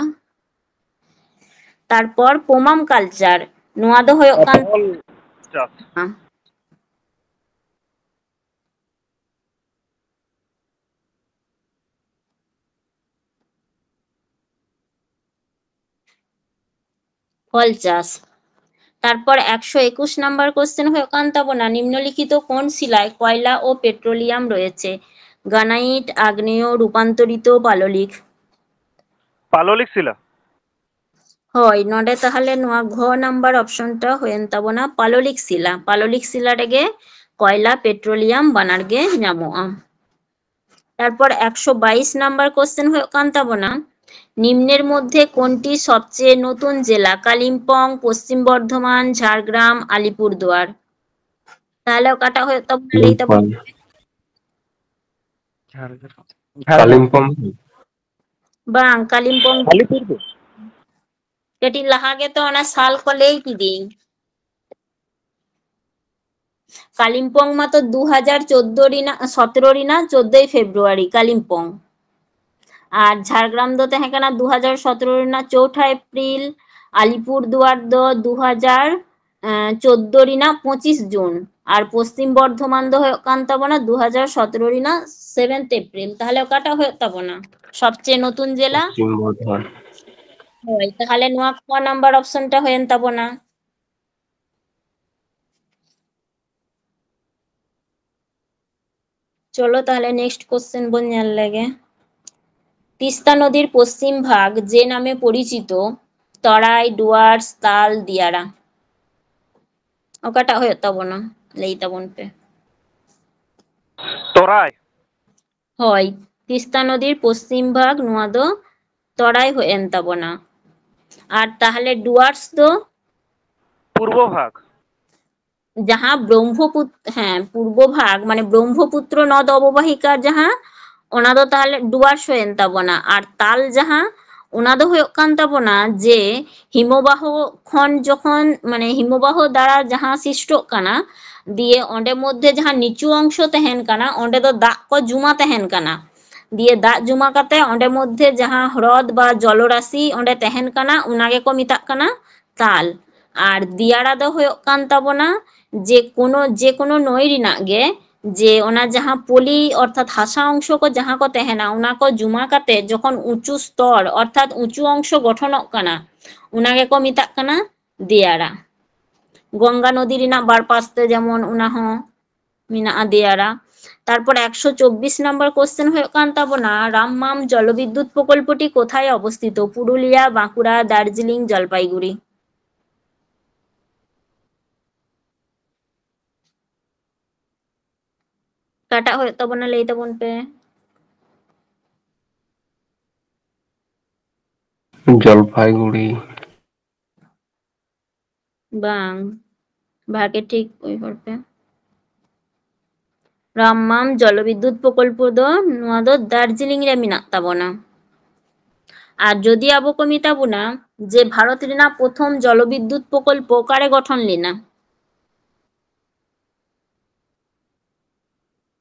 ᱛᱟᱨᱯᱚᱨ ᱯᱳᱢᱟᱢ ᱠᱟᱞᱪᱟᱨ, ᱱᱚᱣᱟ ᱫᱚ ᱦᱩᱭᱩᱜ ᱠᱟᱱ ᱯᱷᱚᱞ ᱪᱟᱥ᱾ ᱯᱷᱚᱞ ᱪᱟᱥ᱾ ᱛᱟᱨᱯᱚᱨ ᱮᱠᱥᱚ ᱮᱠᱩᱥ ᱱᱟᱢᱵᱟᱨ ᱠᱚᱥᱪᱮᱱ ᱦᱩᱭᱩᱜ ᱠᱟᱱ ᱛᱟᱵᱚᱱᱟ, নিম্নলিখিত কোন শিলায় কয়লা ও পেট্রোলিয়াম রয়েছে? গ্রানাইট, আগ্নেয়, রূপান্তরিত, পাললিক। ᱯᱟᱞᱚᱞᱤᱠ ᱥᱤᱞᱟ᱾ ᱦᱳᱭ, ᱱᱚᱰᱮ ᱛᱟᱦᱞᱮ ᱱᱚᱣᱟ ᱜᱷᱚ ᱱᱟᱢᱵᱟᱨ ᱚᱯᱥᱚᱱ ᱴᱟ ᱦᱩᱭᱮᱱ ᱛᱟᱵᱚᱱᱟ ᱯᱟᱞᱚᱞᱤᱠ ᱥᱤᱞᱟ᱾ ᱯᱟᱞᱚᱞᱤᱠ ᱥᱤᱞᱟ ᱨᱮᱜᱮ ᱠᱚᱭᱞᱟ, ᱯᱮᱴᱨᱳᱞᱤᱭᱟᱢ ᱵᱟᱱᱟᱨ ᱜᱮ ᱧᱟᱢᱚᱜᱼᱟ᱾ ᱛᱟᱨᱯᱚᱨ ᱮᱠᱥᱚ ᱵᱟᱭᱤᱥ ᱱᱟᱢᱵᱟᱨ ᱠᱚᱥᱪᱮᱱ ᱦᱩᱭᱩᱜ ᱠᱟᱱ ᱛᱟᱵᱚᱱᱟ, নিম্নের মধ্যে কোনটি সবচেয়ে নতুন জেলা? কালিম্পং, পশ্চিম বর্ধমান, ঝাড়গ্রাম, আলিপুরদুয়ার। তাহলে ᱚᱠᱟᱴᱟᱜ ᱦᱩᱭᱩᱜ ᱛᱟᱵᱚᱱᱟ? ᱞᱟᱹᱭ ᱛᱟᱵᱚᱱ᱾ ᱠᱟᱞᱤᱢᱯᱚᱝ᱾ ᱵᱟᱝ, ᱠᱟᱞᱤᱢᱯᱚᱝ᱾ ᱟᱞᱤᱯᱩᱨᱫᱩᱣᱟᱨ᱾ ᱠᱟᱹᱴᱤᱡ ᱞᱟᱦᱟ ᱜᱮᱛᱚ ᱚᱱᱟ ᱥᱟᱞ ᱠᱚ ᱞᱟᱹᱭ ᱠᱤᱫᱤᱧ᱾ ᱠᱟᱞᱤᱢᱯᱚᱝ ᱢᱟᱛᱚ ᱫᱩ ᱦᱟᱡᱟᱨ ᱪᱳᱫᱫᱳ ᱨᱮᱱᱟᱜ, ᱥᱚᱛᱨᱚ ᱨᱮᱱᱟᱜ ᱪᱳᱫᱫᱳᱭ ᱯᱷᱮᱵᱽᱨᱩᱣᱟᱨᱤ ᱠᱟᱞᱤᱢᱯᱚᱝ᱾ ᱟᱨ ᱡᱷᱟᱲᱜᱨᱟᱢ ᱫᱚ ᱛᱟᱦᱮᱸ ᱠᱟᱱᱟ ᱫᱩ ᱦᱟᱡᱟᱨ ᱥᱚᱛᱨᱚ ᱨᱮᱱᱟᱜ ᱪᱳᱣᱴᱷᱟ ᱮᱯᱨᱤᱞ, ᱟᱞᱤᱯᱩᱨ ᱫᱩᱣᱟᱨ ᱫᱚ ᱫᱩ ᱦᱟᱡᱟᱨ ᱪᱳᱫᱫᱳ ᱨᱮᱱᱟᱜ ᱯᱚᱸᱪᱤᱥ ᱡᱩᱱ᱾ ᱟᱨ ᱯᱚᱥᱪᱤᱢ ᱵᱚᱨᱫᱷᱚᱢᱟᱱ ᱫᱚ ᱦᱩᱭᱩᱜ ᱠᱟᱱ ᱛᱟᱵᱚᱱᱟ ᱫᱩ ᱦᱟᱡᱟᱨ ᱥᱚᱛᱨᱚ ᱨᱮᱱᱟᱜ ᱥᱮᱵᱷᱮᱱᱛᱷ ᱮᱯᱨᱤᱞ᱾ ᱛᱟᱦᱚᱞᱮ ᱚᱠᱟᱴᱟᱜ ᱦᱩᱭᱩᱜ ᱛᱟᱵᱚᱱᱟ ᱥᱚᱵᱪᱮᱭᱮ ᱱᱚᱛᱩᱱ ᱡᱮᱞᱟ? ᱯᱚᱥᱪᱤᱢ ᱵᱚᱨᱫᱷᱚᱢᱟᱱ᱾ ᱦᱳᱭ, ᱛᱟᱦᱚᱞᱮ ᱱᱚᱣᱟ ᱠᱚ ᱱᱟᱢᱵᱟᱨ ᱚᱯᱥᱚᱱ ᱴᱟ ᱦᱩᱭᱮᱱ ᱛᱟᱵᱚᱱᱟ᱾ ᱪᱚᱞᱚ ᱛᱟᱦᱚᱞᱮ next question ᱵᱚᱱ ᱧᱮᱞ ᱞᱮᱜᱮ᱾ ᱛᱤᱥᱛᱟ ᱱᱚᱫᱤᱨ ᱯᱚᱥᱪᱤᱢ ᱵᱷᱟᱜᱽ ᱡᱮ ᱱᱟᱢᱮ ᱯᱚᱨᱤᱪᱤᱛᱚ ᱛᱚᱲᱟᱭ, ᱰᱩᱣᱟᱨᱥ, ᱛᱟᱞ, ᱫᱤᱭᱟᱲᱟ, ᱚᱠᱟᱴᱟᱜ ᱦᱩᱭᱩᱜ ᱛᱟᱵᱚᱱᱟ? ᱞᱟᱹᱭ ᱛᱟᱵᱚᱱ ᱯᱮ᱾ ᱛᱚᱨᱟᱭ᱾ ᱦᱳᱭ, ᱛᱤᱥᱛᱟ ᱱᱚᱫᱤᱨ ᱯᱚᱥᱪᱤᱢ ᱵᱷᱟᱜᱽ, ᱱᱚᱣᱟ ᱫᱚ ᱛᱚᱲᱟᱭ ᱦᱩᱭᱮᱱ ᱛᱟᱵᱚᱱᱟ᱾ ᱟᱨ ᱛᱟᱦᱚᱞᱮ ᱰᱩᱣᱟᱨᱥ ᱫᱚ? ᱯᱩᱨᱵᱚ ᱵᱷᱟᱜᱽ᱾ ᱡᱟᱦᱟᱸ ᱵᱨᱚᱦᱢᱚᱯᱩᱛ-, ᱦᱮᱸ, ᱯᱩᱨᱵᱚ ᱵᱷᱟᱜᱽ, ᱢᱟᱱᱮ ᱵᱨᱚᱦᱢᱚᱯᱩᱛᱨᱚ ᱱᱚᱫ ᱚᱵᱚᱵᱟᱦᱤᱠᱟ ᱡᱟᱦᱟᱸ, ᱚᱱᱟ ᱫᱚ ᱛᱟᱦᱚᱞᱮ ᱰᱩᱣᱟᱨᱥ ᱦᱩᱭᱮᱱ ᱛᱟᱵᱚᱱᱟ᱾ ᱟᱨ ᱛᱟᱞ ᱡᱟᱦᱟᱸ, ᱚᱱᱟ ᱫᱚ ᱦᱩᱭᱩᱜ ᱠᱟᱱ ᱛᱟᱵᱚᱱᱟ ᱡᱮ ᱦᱤᱢᱚᱵᱟᱦᱚ ᱠᱷᱚᱱ ᱡᱚᱠᱷᱚᱱ, ᱢᱟᱱᱮ ᱦᱤᱢᱚᱵᱟᱦᱚ ᱫᱟᱨᱟ ᱡᱟᱦᱟᱸ ᱥᱤᱥᱴᱚᱜ ᱠᱟᱱᱟ, ᱫᱤᱭᱮ ᱚᱸᱰᱮ ᱢᱚᱫᱽᱫᱷᱮ ᱡᱟᱦᱟᱸ ᱱᱤᱪᱩ ᱚᱝᱥᱚ ᱛᱟᱦᱮᱱ ᱠᱟᱱᱟ, ᱚᱸᱰᱮ ᱫᱚ ᱫᱟᱜ ᱠᱚ ᱡᱩᱢᱟ ᱛᱟᱦᱮᱱ ᱠᱟᱱᱟ᱾ ᱫᱤᱭᱮ ᱫᱟᱜ ᱡᱩᱢᱟ ᱠᱟᱛᱮ ᱚᱸᱰᱮ ᱢᱚᱫᱽᱫᱷᱮ ᱡᱟᱦᱟᱸ ᱦᱨᱚᱫ ᱵᱟ ᱡᱚᱞᱚᱨᱟᱥᱤ ᱚᱸᱰᱮ ᱛᱟᱦᱮᱱ ᱠᱟᱱᱟ, ᱚᱱᱟ ᱜᱮᱠᱚ ᱢᱮᱛᱟᱜ ᱠᱟᱱᱟ ᱛᱟᱞ᱾ ᱟᱨ ᱫᱤᱭᱟᱲᱟ ᱫᱚ ᱦᱩᱭᱩᱜ ᱠᱟᱱ ᱛᱟᱵᱚᱱᱟ ᱡᱮ ᱠᱳᱱᱳ, ᱡᱮ ᱠᱳᱱᱳ ᱱᱟᱹᱭ ᱨᱮᱱᱟᱜ ᱜᱮ, ᱡᱮ ᱚᱱᱟ ᱡᱟᱦᱟᱸ ᱯᱚᱞᱤ ᱚᱨᱛᱷᱟᱛ ᱦᱟᱥᱟ ᱚᱝᱥᱚ ᱠᱚ ᱡᱟᱦᱟᱸ ᱠᱚ ᱛᱟᱦᱮᱱᱟ, ᱚᱱᱟ ᱠᱚ ᱡᱩᱢᱟ ᱠᱟᱛᱮ ᱡᱚᱠᱷᱚᱱ ᱩᱸᱪᱩ ᱥᱛᱚᱨ ᱚᱨᱛᱷᱟᱛ ᱩᱸᱪᱩ ᱚᱝᱥᱚ ᱜᱚᱴᱷᱚᱱᱚᱜ ᱠᱟᱱᱟ, ᱚᱱᱟ ᱜᱮᱠᱚ ᱢᱮᱛᱟᱜ ᱠᱟᱱᱟ ᱫᱤᱭᱟᱲᱟ᱾ ᱜᱚᱝᱜᱟ ᱱᱚᱫᱤ ᱨᱮᱱᱟᱜ ᱵᱟᱨ ᱯᱟᱥᱛᱮ ᱡᱮᱢᱚᱱ ᱚᱱᱟ ᱦᱚᱸ ᱢᱮᱱᱟᱜᱼᱟ ᱫᱤᱭᱟᱲᱟ᱾ ᱛᱟᱨᱯᱚᱨ ᱮᱠᱥᱚ ᱪᱚᱵᱵᱤᱥ ᱱᱟᱢᱵᱟᱨ question ᱦᱩᱭᱩᱜ ᱠᱟᱱ ᱛᱟᱵᱚᱱᱟ, ᱨᱟᱢᱢᱟᱢ ᱡᱚᱞᱚᱵᱤᱫᱽᱫᱩᱛ ᱯᱨᱚᱠᱚᱞᱯᱚᱴᱤ ᱠᱳᱛᱷᱟᱭ ᱚᱵᱚᱥᱛᱷᱤᱛᱚ? ᱯᱩᱨᱩᱞᱤᱭᱟ, ᱵᱟᱸᱠᱩᱲᱟ, ᱫᱟᱨᱡᱤᱞᱤᱝ, ᱡᱚᱞᱯᱟᱭᱜᱩᱲᱤ᱾ ᱚᱠᱟᱴᱟᱜ ᱦᱩᱭᱩᱜ ᱛᱟᱵᱚᱱᱟ ᱞᱟᱹᱭ ᱛᱟᱵᱚᱱ ᱯᱮ᱾ ᱡᱚᱞᱯᱟᱭᱜᱩᱲᱤ᱾ ᱵᱟᱝ, ᱵᱷᱟᱜᱮ ᱴᱷᱤᱠ ᱩᱭᱦᱟᱹᱨ ᱯᱮ᱾ ᱨᱟᱢᱢᱟᱢ ᱡᱚᱞᱚᱵᱤᱫᱽᱫᱩᱛ ᱯᱨᱚᱠᱚᱞᱯᱚ ᱫᱚ ᱱᱚᱣᱟ ᱫᱚ ᱫᱟᱨᱡᱤᱞᱤᱝ ᱨᱮ ᱢᱮᱱᱟᱜ ᱛᱟᱵᱚᱱᱟ᱾ ᱟᱨ ᱡᱚᱫᱤ ᱟᱵᱚ ᱠᱚ ᱢᱮᱛᱟ ᱵᱚᱱᱟ ᱡᱮ ᱵᱷᱟᱨᱚᱛ ᱨᱮᱱᱟᱜ ᱯᱨᱚᱛᱷᱚᱢ ᱡᱚᱞᱚᱵᱤᱫᱽᱫᱩᱛ ᱯᱨᱚᱠᱚᱞᱯᱚ ᱚᱠᱟᱨᱮ ᱜᱚᱴᱷᱚᱱ ᱞᱮᱱᱟ?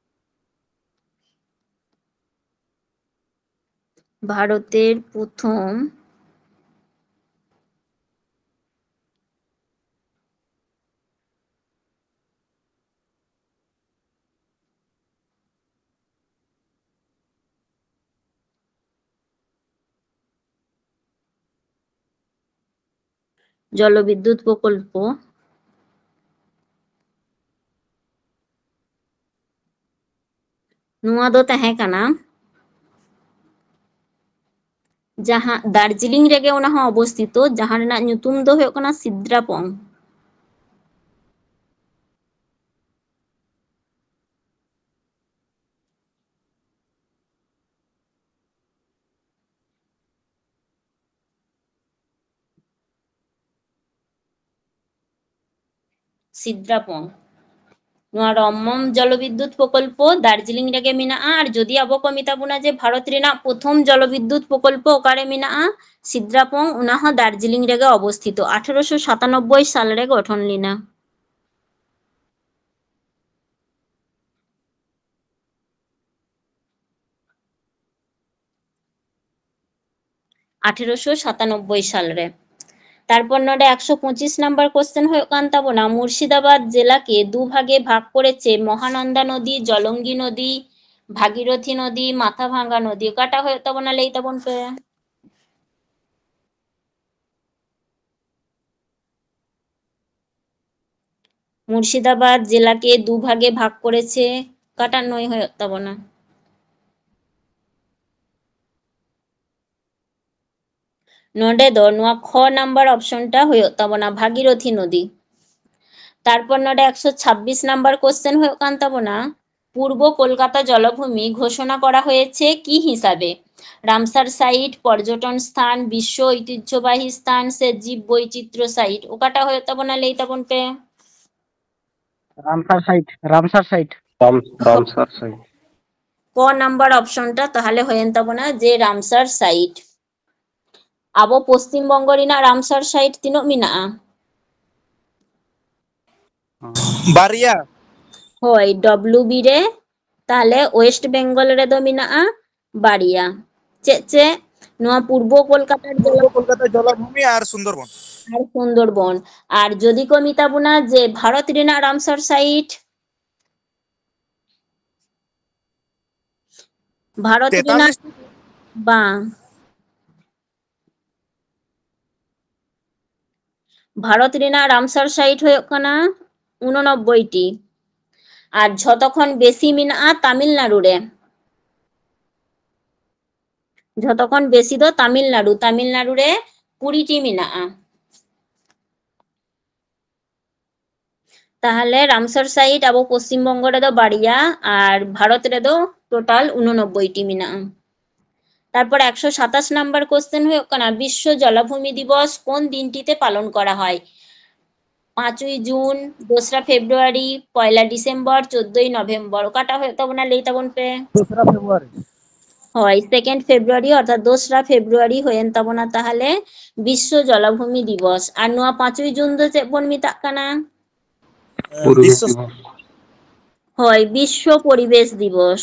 ᱵᱷᱟᱨᱚᱛᱮᱨ ᱯᱨᱚᱛᱷᱚᱢ ᱡᱚᱞᱚ ᱵᱤᱫᱽᱭᱩᱛ ᱯᱨᱚᱠᱚᱞᱯᱚ, ᱱᱚᱣᱟ ᱫᱚ ᱛᱟᱦᱮᱸ ᱠᱟᱱᱟ ᱡᱟᱦᱟᱸ ᱫᱟᱨᱡᱤᱞᱤᱝ ᱨᱮᱜᱮ ᱚᱱᱟ ᱦᱚᱸ ᱚᱵᱚᱥᱛᱷᱤᱛᱚ, ᱡᱟᱦᱟᱸ ᱨᱮᱱᱟᱜ ᱧᱩᱛᱩᱢ ᱫᱚ ᱦᱩᱭᱩᱜ ᱠᱟᱱᱟ ᱥᱤᱫᱽᱨᱟᱯᱚᱝ᱾ ᱥᱤᱫᱽᱨᱟᱯᱚᱝ᱾ ᱱᱚᱣᱟ ᱨᱚᱢᱢᱚᱢ ᱡᱚᱞᱚᱵᱤᱫᱽᱭᱩᱛ ᱯᱨᱚᱠᱚᱞᱯᱚ ᱫᱟᱨᱡᱤᱞᱤᱝ ᱨᱮᱜᱮ ᱢᱮᱱᱟᱜᱼᱟ᱾ ᱟᱨ ᱡᱩᱫᱤ ᱟᱵᱚ ᱠᱚ ᱢᱮᱛᱟ ᱵᱚᱱᱟ ᱡᱮ ᱵᱷᱟᱨᱚᱛ ᱨᱮᱱᱟᱜ ᱯᱨᱚᱛᱷᱚᱢ ᱡᱚᱞᱚᱵᱤᱫᱽᱭᱩᱛ ᱯᱨᱚᱠᱚᱞᱯᱚ ᱚᱠᱟᱨᱮ ᱢᱮᱱᱟᱜᱼᱟ, ᱥᱤᱫᱽᱨᱟᱯᱚᱝ, ᱚᱱᱟ ᱦᱚᱸ ᱫᱟᱨᱡᱤᱞᱤᱝ ᱨᱮᱜᱮ ᱚᱵᱚᱥᱛᱷᱤᱛᱚ, ᱟᱴᱷᱮᱨᱚᱥᱚ ᱥᱟᱛᱟᱱᱚᱵᱵᱳᱭ ᱥᱟᱞ ᱨᱮ ᱜᱚᱴᱷᱚᱱ ᱞᱮᱱᱟ᱾ ᱟᱴᱷᱮᱨᱚᱥᱚ ᱥᱟᱛᱟᱱᱚᱵᱵᱳᱭ ᱥᱟᱞ ᱨᱮ᱾ ᱛᱟᱨᱯᱚᱨ ᱱᱚᱰᱮ ᱮᱠᱥᱚ ᱯᱚᱸᱪᱤᱥ ᱱᱟᱢᱵᱟᱨ ᱠᱚᱥᱪᱮᱱ ᱦᱩᱭᱩᱜ ᱠᱟᱱ ᱛᱟᱵᱚᱱᱟ, ᱢᱩᱨᱥᱤᱫᱟᱵᱟᱫ ᱡᱮᱞᱟ ᱠᱮ ᱫᱩ ᱵᱷᱟᱜᱮ ᱵᱷᱟᱜᱽ ᱠᱚᱨᱮᱪᱮ ᱢᱚᱦᱟᱱᱚᱱᱫᱟ ᱱᱚᱫᱤ, ᱡᱚᱞᱚᱝᱜᱤ ᱱᱚᱫᱤ, ᱵᱷᱟᱜᱤᱨᱚᱛᱷᱤ ᱱᱚᱫᱤ, ᱢᱟᱛᱷᱟᱵᱷᱟᱝᱜᱟ ᱱᱚᱫᱤ? ᱚᱠᱟᱴᱟᱜ ᱦᱩᱭᱩᱜ ᱛᱟᱵᱚᱱᱟ, ᱞᱟᱹᱭ ᱛᱟᱵᱚᱱ ᱯᱮ᱾ ᱢᱩᱨᱥᱤᱫᱟᱵᱟᱫ ᱡᱮᱞᱟ ᱠᱮ ᱫᱩ ᱵᱷᱟᱜᱮ ᱵᱷᱟᱜᱽ ᱠᱚᱨᱮᱪᱮ ᱚᱠᱟᱴᱟᱜ ᱱᱚᱭ ᱦᱩᱭᱩᱜ ᱛᱟᱵᱚᱱᱟ? ᱱᱚᱰᱮ ᱫᱚ ᱱᱚᱣᱟ ᱠᱷᱚ ᱱᱟᱢᱵᱟᱨ ᱚᱯᱥᱚᱱ ᱴᱟ ᱦᱩᱭᱩᱜ ᱛᱟᱵᱚᱱᱟ, ᱵᱷᱟᱜᱤᱨᱚᱛᱷᱤ ᱱᱚᱫᱤ᱾ ᱛᱟᱨᱯᱚᱨ ᱱᱚᱰᱮ ᱮᱠᱥᱚ ᱪᱷᱟᱵᱵᱤᱥ ᱱᱟᱢᱵᱟᱨ ᱠᱚᱥᱪᱮᱱ ᱦᱩᱭᱩᱜ ᱠᱟᱱ ᱛᱟᱵᱚᱱᱟ, ᱯᱩᱨᱵᱚ ᱠᱳᱞᱠᱟᱛᱟ ᱡᱚᱞᱚᱵᱷᱩᱢᱤ ᱜᱷᱳᱥᱚᱱᱟ ᱠᱚᱨᱟ ᱦᱚᱭᱮᱪᱷᱮ ᱠᱤ ᱦᱤᱥᱟᱵᱮ? ᱨᱟᱢᱥᱟᱨ ᱥᱟᱭᱤᱴ, ᱯᱚᱨᱡᱚᱴᱚᱱ ᱥᱛᱷᱟᱱ, ᱵᱤᱥᱥᱚ ᱳᱭᱛᱤᱦᱡᱚᱵᱟᱦᱤ ᱥᱛᱷᱟᱱ ᱥᱮ ᱡᱤᱵᱽ ᱵᱳᱭᱪᱤᱛᱨᱚ ᱥᱟᱭᱤᱴ? ᱚᱠᱟᱴᱟᱜ ᱦᱩᱭᱩᱜ ᱛᱟᱵᱚᱱᱟ, ᱞᱟᱹᱭ ᱛᱟᱵᱚᱱ ᱯᱮ᱾ Ramsar site, Ramsar site. Ram Ramsar site. ᱠᱚ ᱱᱟᱢᱵᱟᱨ ᱚᱯᱥᱚᱱ ᱴᱟ ᱛᱟᱦᱚᱞᱮ ᱦᱩᱭᱮᱱ ᱛᱟᱵᱚᱱᱟ ᱡᱮ ᱨᱟᱢᱥᱟᱨ ᱥᱟᱭᱤᱴ᱾ ᱟᱵᱚ ᱯᱚᱥᱪᱤᱢ ᱵᱚᱝᱜᱚ ᱨᱮᱱᱟᱜ ᱨᱟᱢᱥᱟᱨ ᱥᱟᱭᱤᱴ ᱛᱤᱱᱟᱹᱜ ᱢᱮᱱᱟᱜᱼᱟ? ᱵᱟᱨᱭᱟ᱾ ᱦᱳᱭ, ᱰᱚᱵᱞᱩ ᱵᱤ ᱨᱮ, ᱛᱟᱦᱞᱮ ᱳᱭᱮᱥᱴ ᱵᱮᱝᱜᱚᱞ ᱨᱮᱫᱚ ᱢᱮᱱᱟᱜᱼᱟ ᱵᱟᱨᱭᱟ᱾ ᱪᱮᱫ ᱪᱮᱫ? ᱱᱚᱣᱟ ᱯᱩᱨᱵᱚ ᱠᱳᱞᱠᱟᱛᱟ ᱨᱮᱫᱚ ᱯᱩᱨᱵᱚ ᱠᱳᱞᱠᱟᱛᱟ, ᱡᱚᱞᱟᱵᱷᱩᱢᱤ ᱟᱨ ᱥᱩᱱᱫᱚᱨᱵᱚᱱ᱾ ᱟᱨ ᱥᱩᱱᱫᱚᱨᱵᱚᱱ᱾ ᱟᱨ ᱡᱩᱫᱤ ᱠᱚ ᱢᱮᱛᱟ ᱵᱚᱱᱟ ᱡᱮ ᱵᱷᱟᱨᱚᱛ ᱨᱮᱱᱟᱜ ᱨᱟᱢᱥᱟᱨ ᱥᱟᱭᱤᱴ, ᱵᱷᱟᱨᱚᱛ ᱨᱮᱱᱟᱜ ᱛᱮᱛᱟᱞᱤᱥ᱾ ᱵᱟᱝ, ᱵᱷᱟᱨᱚᱛ ᱨᱮᱱᱟᱜ ᱨᱟᱢᱥᱟᱨ ᱥᱟᱭᱤᱴ ᱦᱩᱭᱩᱜ ᱠᱟᱱᱟ ᱩᱱᱚᱱᱚᱵᱵᱳᱭ ᱴᱤ᱾ ᱟᱨ ᱡᱷᱚᱛᱚ ᱠᱷᱚᱱ ᱵᱮᱥᱤ ᱢᱮᱱᱟᱜᱼᱟ ᱛᱟᱢᱤᱞᱱᱟᱲᱩ ᱨᱮ᱾ ᱡᱷᱚᱛᱚ ᱠᱷᱚᱱ ᱵᱮᱥᱤ ᱫᱚ ᱛᱟᱢᱤᱞᱱᱟᱲᱩ, ᱛᱟᱢᱤᱞᱱᱟᱲᱩ ᱨᱮ ᱠᱩᱲᱤ ᱴᱤ ᱢᱮᱱᱟᱜᱼᱟ᱾ ᱛᱟᱦᱞᱮ ᱨᱟᱢᱥᱟᱨ ᱥᱟᱭᱤᱴ ᱟᱵᱚ ᱯᱚᱥᱪᱤᱢ ᱵᱚᱝᱜᱚ ᱨᱮᱫᱚ ᱵᱟᱨᱭᱟ ᱟᱨ ᱵᱷᱟᱨᱚᱛ ᱨᱮᱫᱚ ᱴᱳᱴᱟᱞ ᱩᱱᱚᱱᱚᱵᱵᱳᱭ ᱴᱤ ᱢᱮᱱᱟᱜᱼᱟ᱾ ᱛᱟᱨᱯᱚᱨ ᱮᱠᱥᱚ ᱥᱟᱛᱟᱥ ᱱᱟᱢᱵᱟᱨ ᱠᱚᱥᱪᱮᱱ ᱦᱩᱭᱩᱜ ᱠᱟᱱᱟ, ᱵᱤᱥᱥᱚ ᱡᱚᱞᱟᱵᱷᱩᱢᱤ ᱫᱤᱵᱚᱥ ᱠᱳᱱ ᱫᱤᱱᱴᱤᱛᱮ ᱯᱟᱞᱚᱱ ᱠᱚᱨᱟ ᱦᱚᱭ? ᱯᱟᱸᱪᱚᱭ ᱡᱩᱱ, ᱫᱚᱥᱨᱟ ᱯᱷᱮᱵᱽᱨᱩᱣᱟᱨᱤ, ᱯᱚᱭᱞᱟ ᱰᱤᱥᱮᱢᱵᱚᱨ, ᱪᱳᱫᱽᱫᱳᱭ ᱱᱚᱵᱷᱮᱢᱵᱚᱨ, ᱚᱠᱟᱴᱟᱜ ᱦᱩᱭᱩᱜ ᱛᱟᱵᱚᱱᱟ ᱞᱟᱹᱭ ᱛᱟᱵᱚᱱ ᱯᱮ? ᱫᱚᱥᱨᱟ ᱯᱷᱮᱵᱽᱨᱩᱣᱟᱨᱤ᱾ ᱦᱳᱭ, ᱥᱮᱠᱮᱱᱰ ᱯᱷᱮᱵᱽᱨᱩᱣᱟᱨᱤ, ᱚᱨᱛᱷᱟᱛ ᱫᱚᱥᱨᱟ ᱯᱷᱮᱵᱽᱨᱩᱣᱟᱨᱤ ᱦᱩᱭᱮᱱ ᱛᱟᱵᱚᱱᱟ ᱛᱟᱦᱞᱮ ᱵᱤᱥᱥᱚ ᱡᱚᱞᱟᱵᱷᱩᱢᱤ ᱫᱤᱵᱚᱥ᱾ ᱟᱨ ᱱᱚᱣᱟ ᱯᱟᱸᱪᱚᱭ ᱡᱩᱱ ᱫᱚ ᱪᱮᱫ ᱵᱚᱱ ᱢᱮᱛᱟᱜ ᱠᱟᱱᱟ? ᱯᱚᱨᱤᱵᱮᱥ ᱵᱤᱥᱥᱚ ᱫᱤᱵᱚᱥ᱾ ᱦᱳᱭ, ᱵᱤᱥᱥᱚ ᱯᱚᱨᱤᱵᱮᱥ ᱫᱤᱵᱚᱥ᱾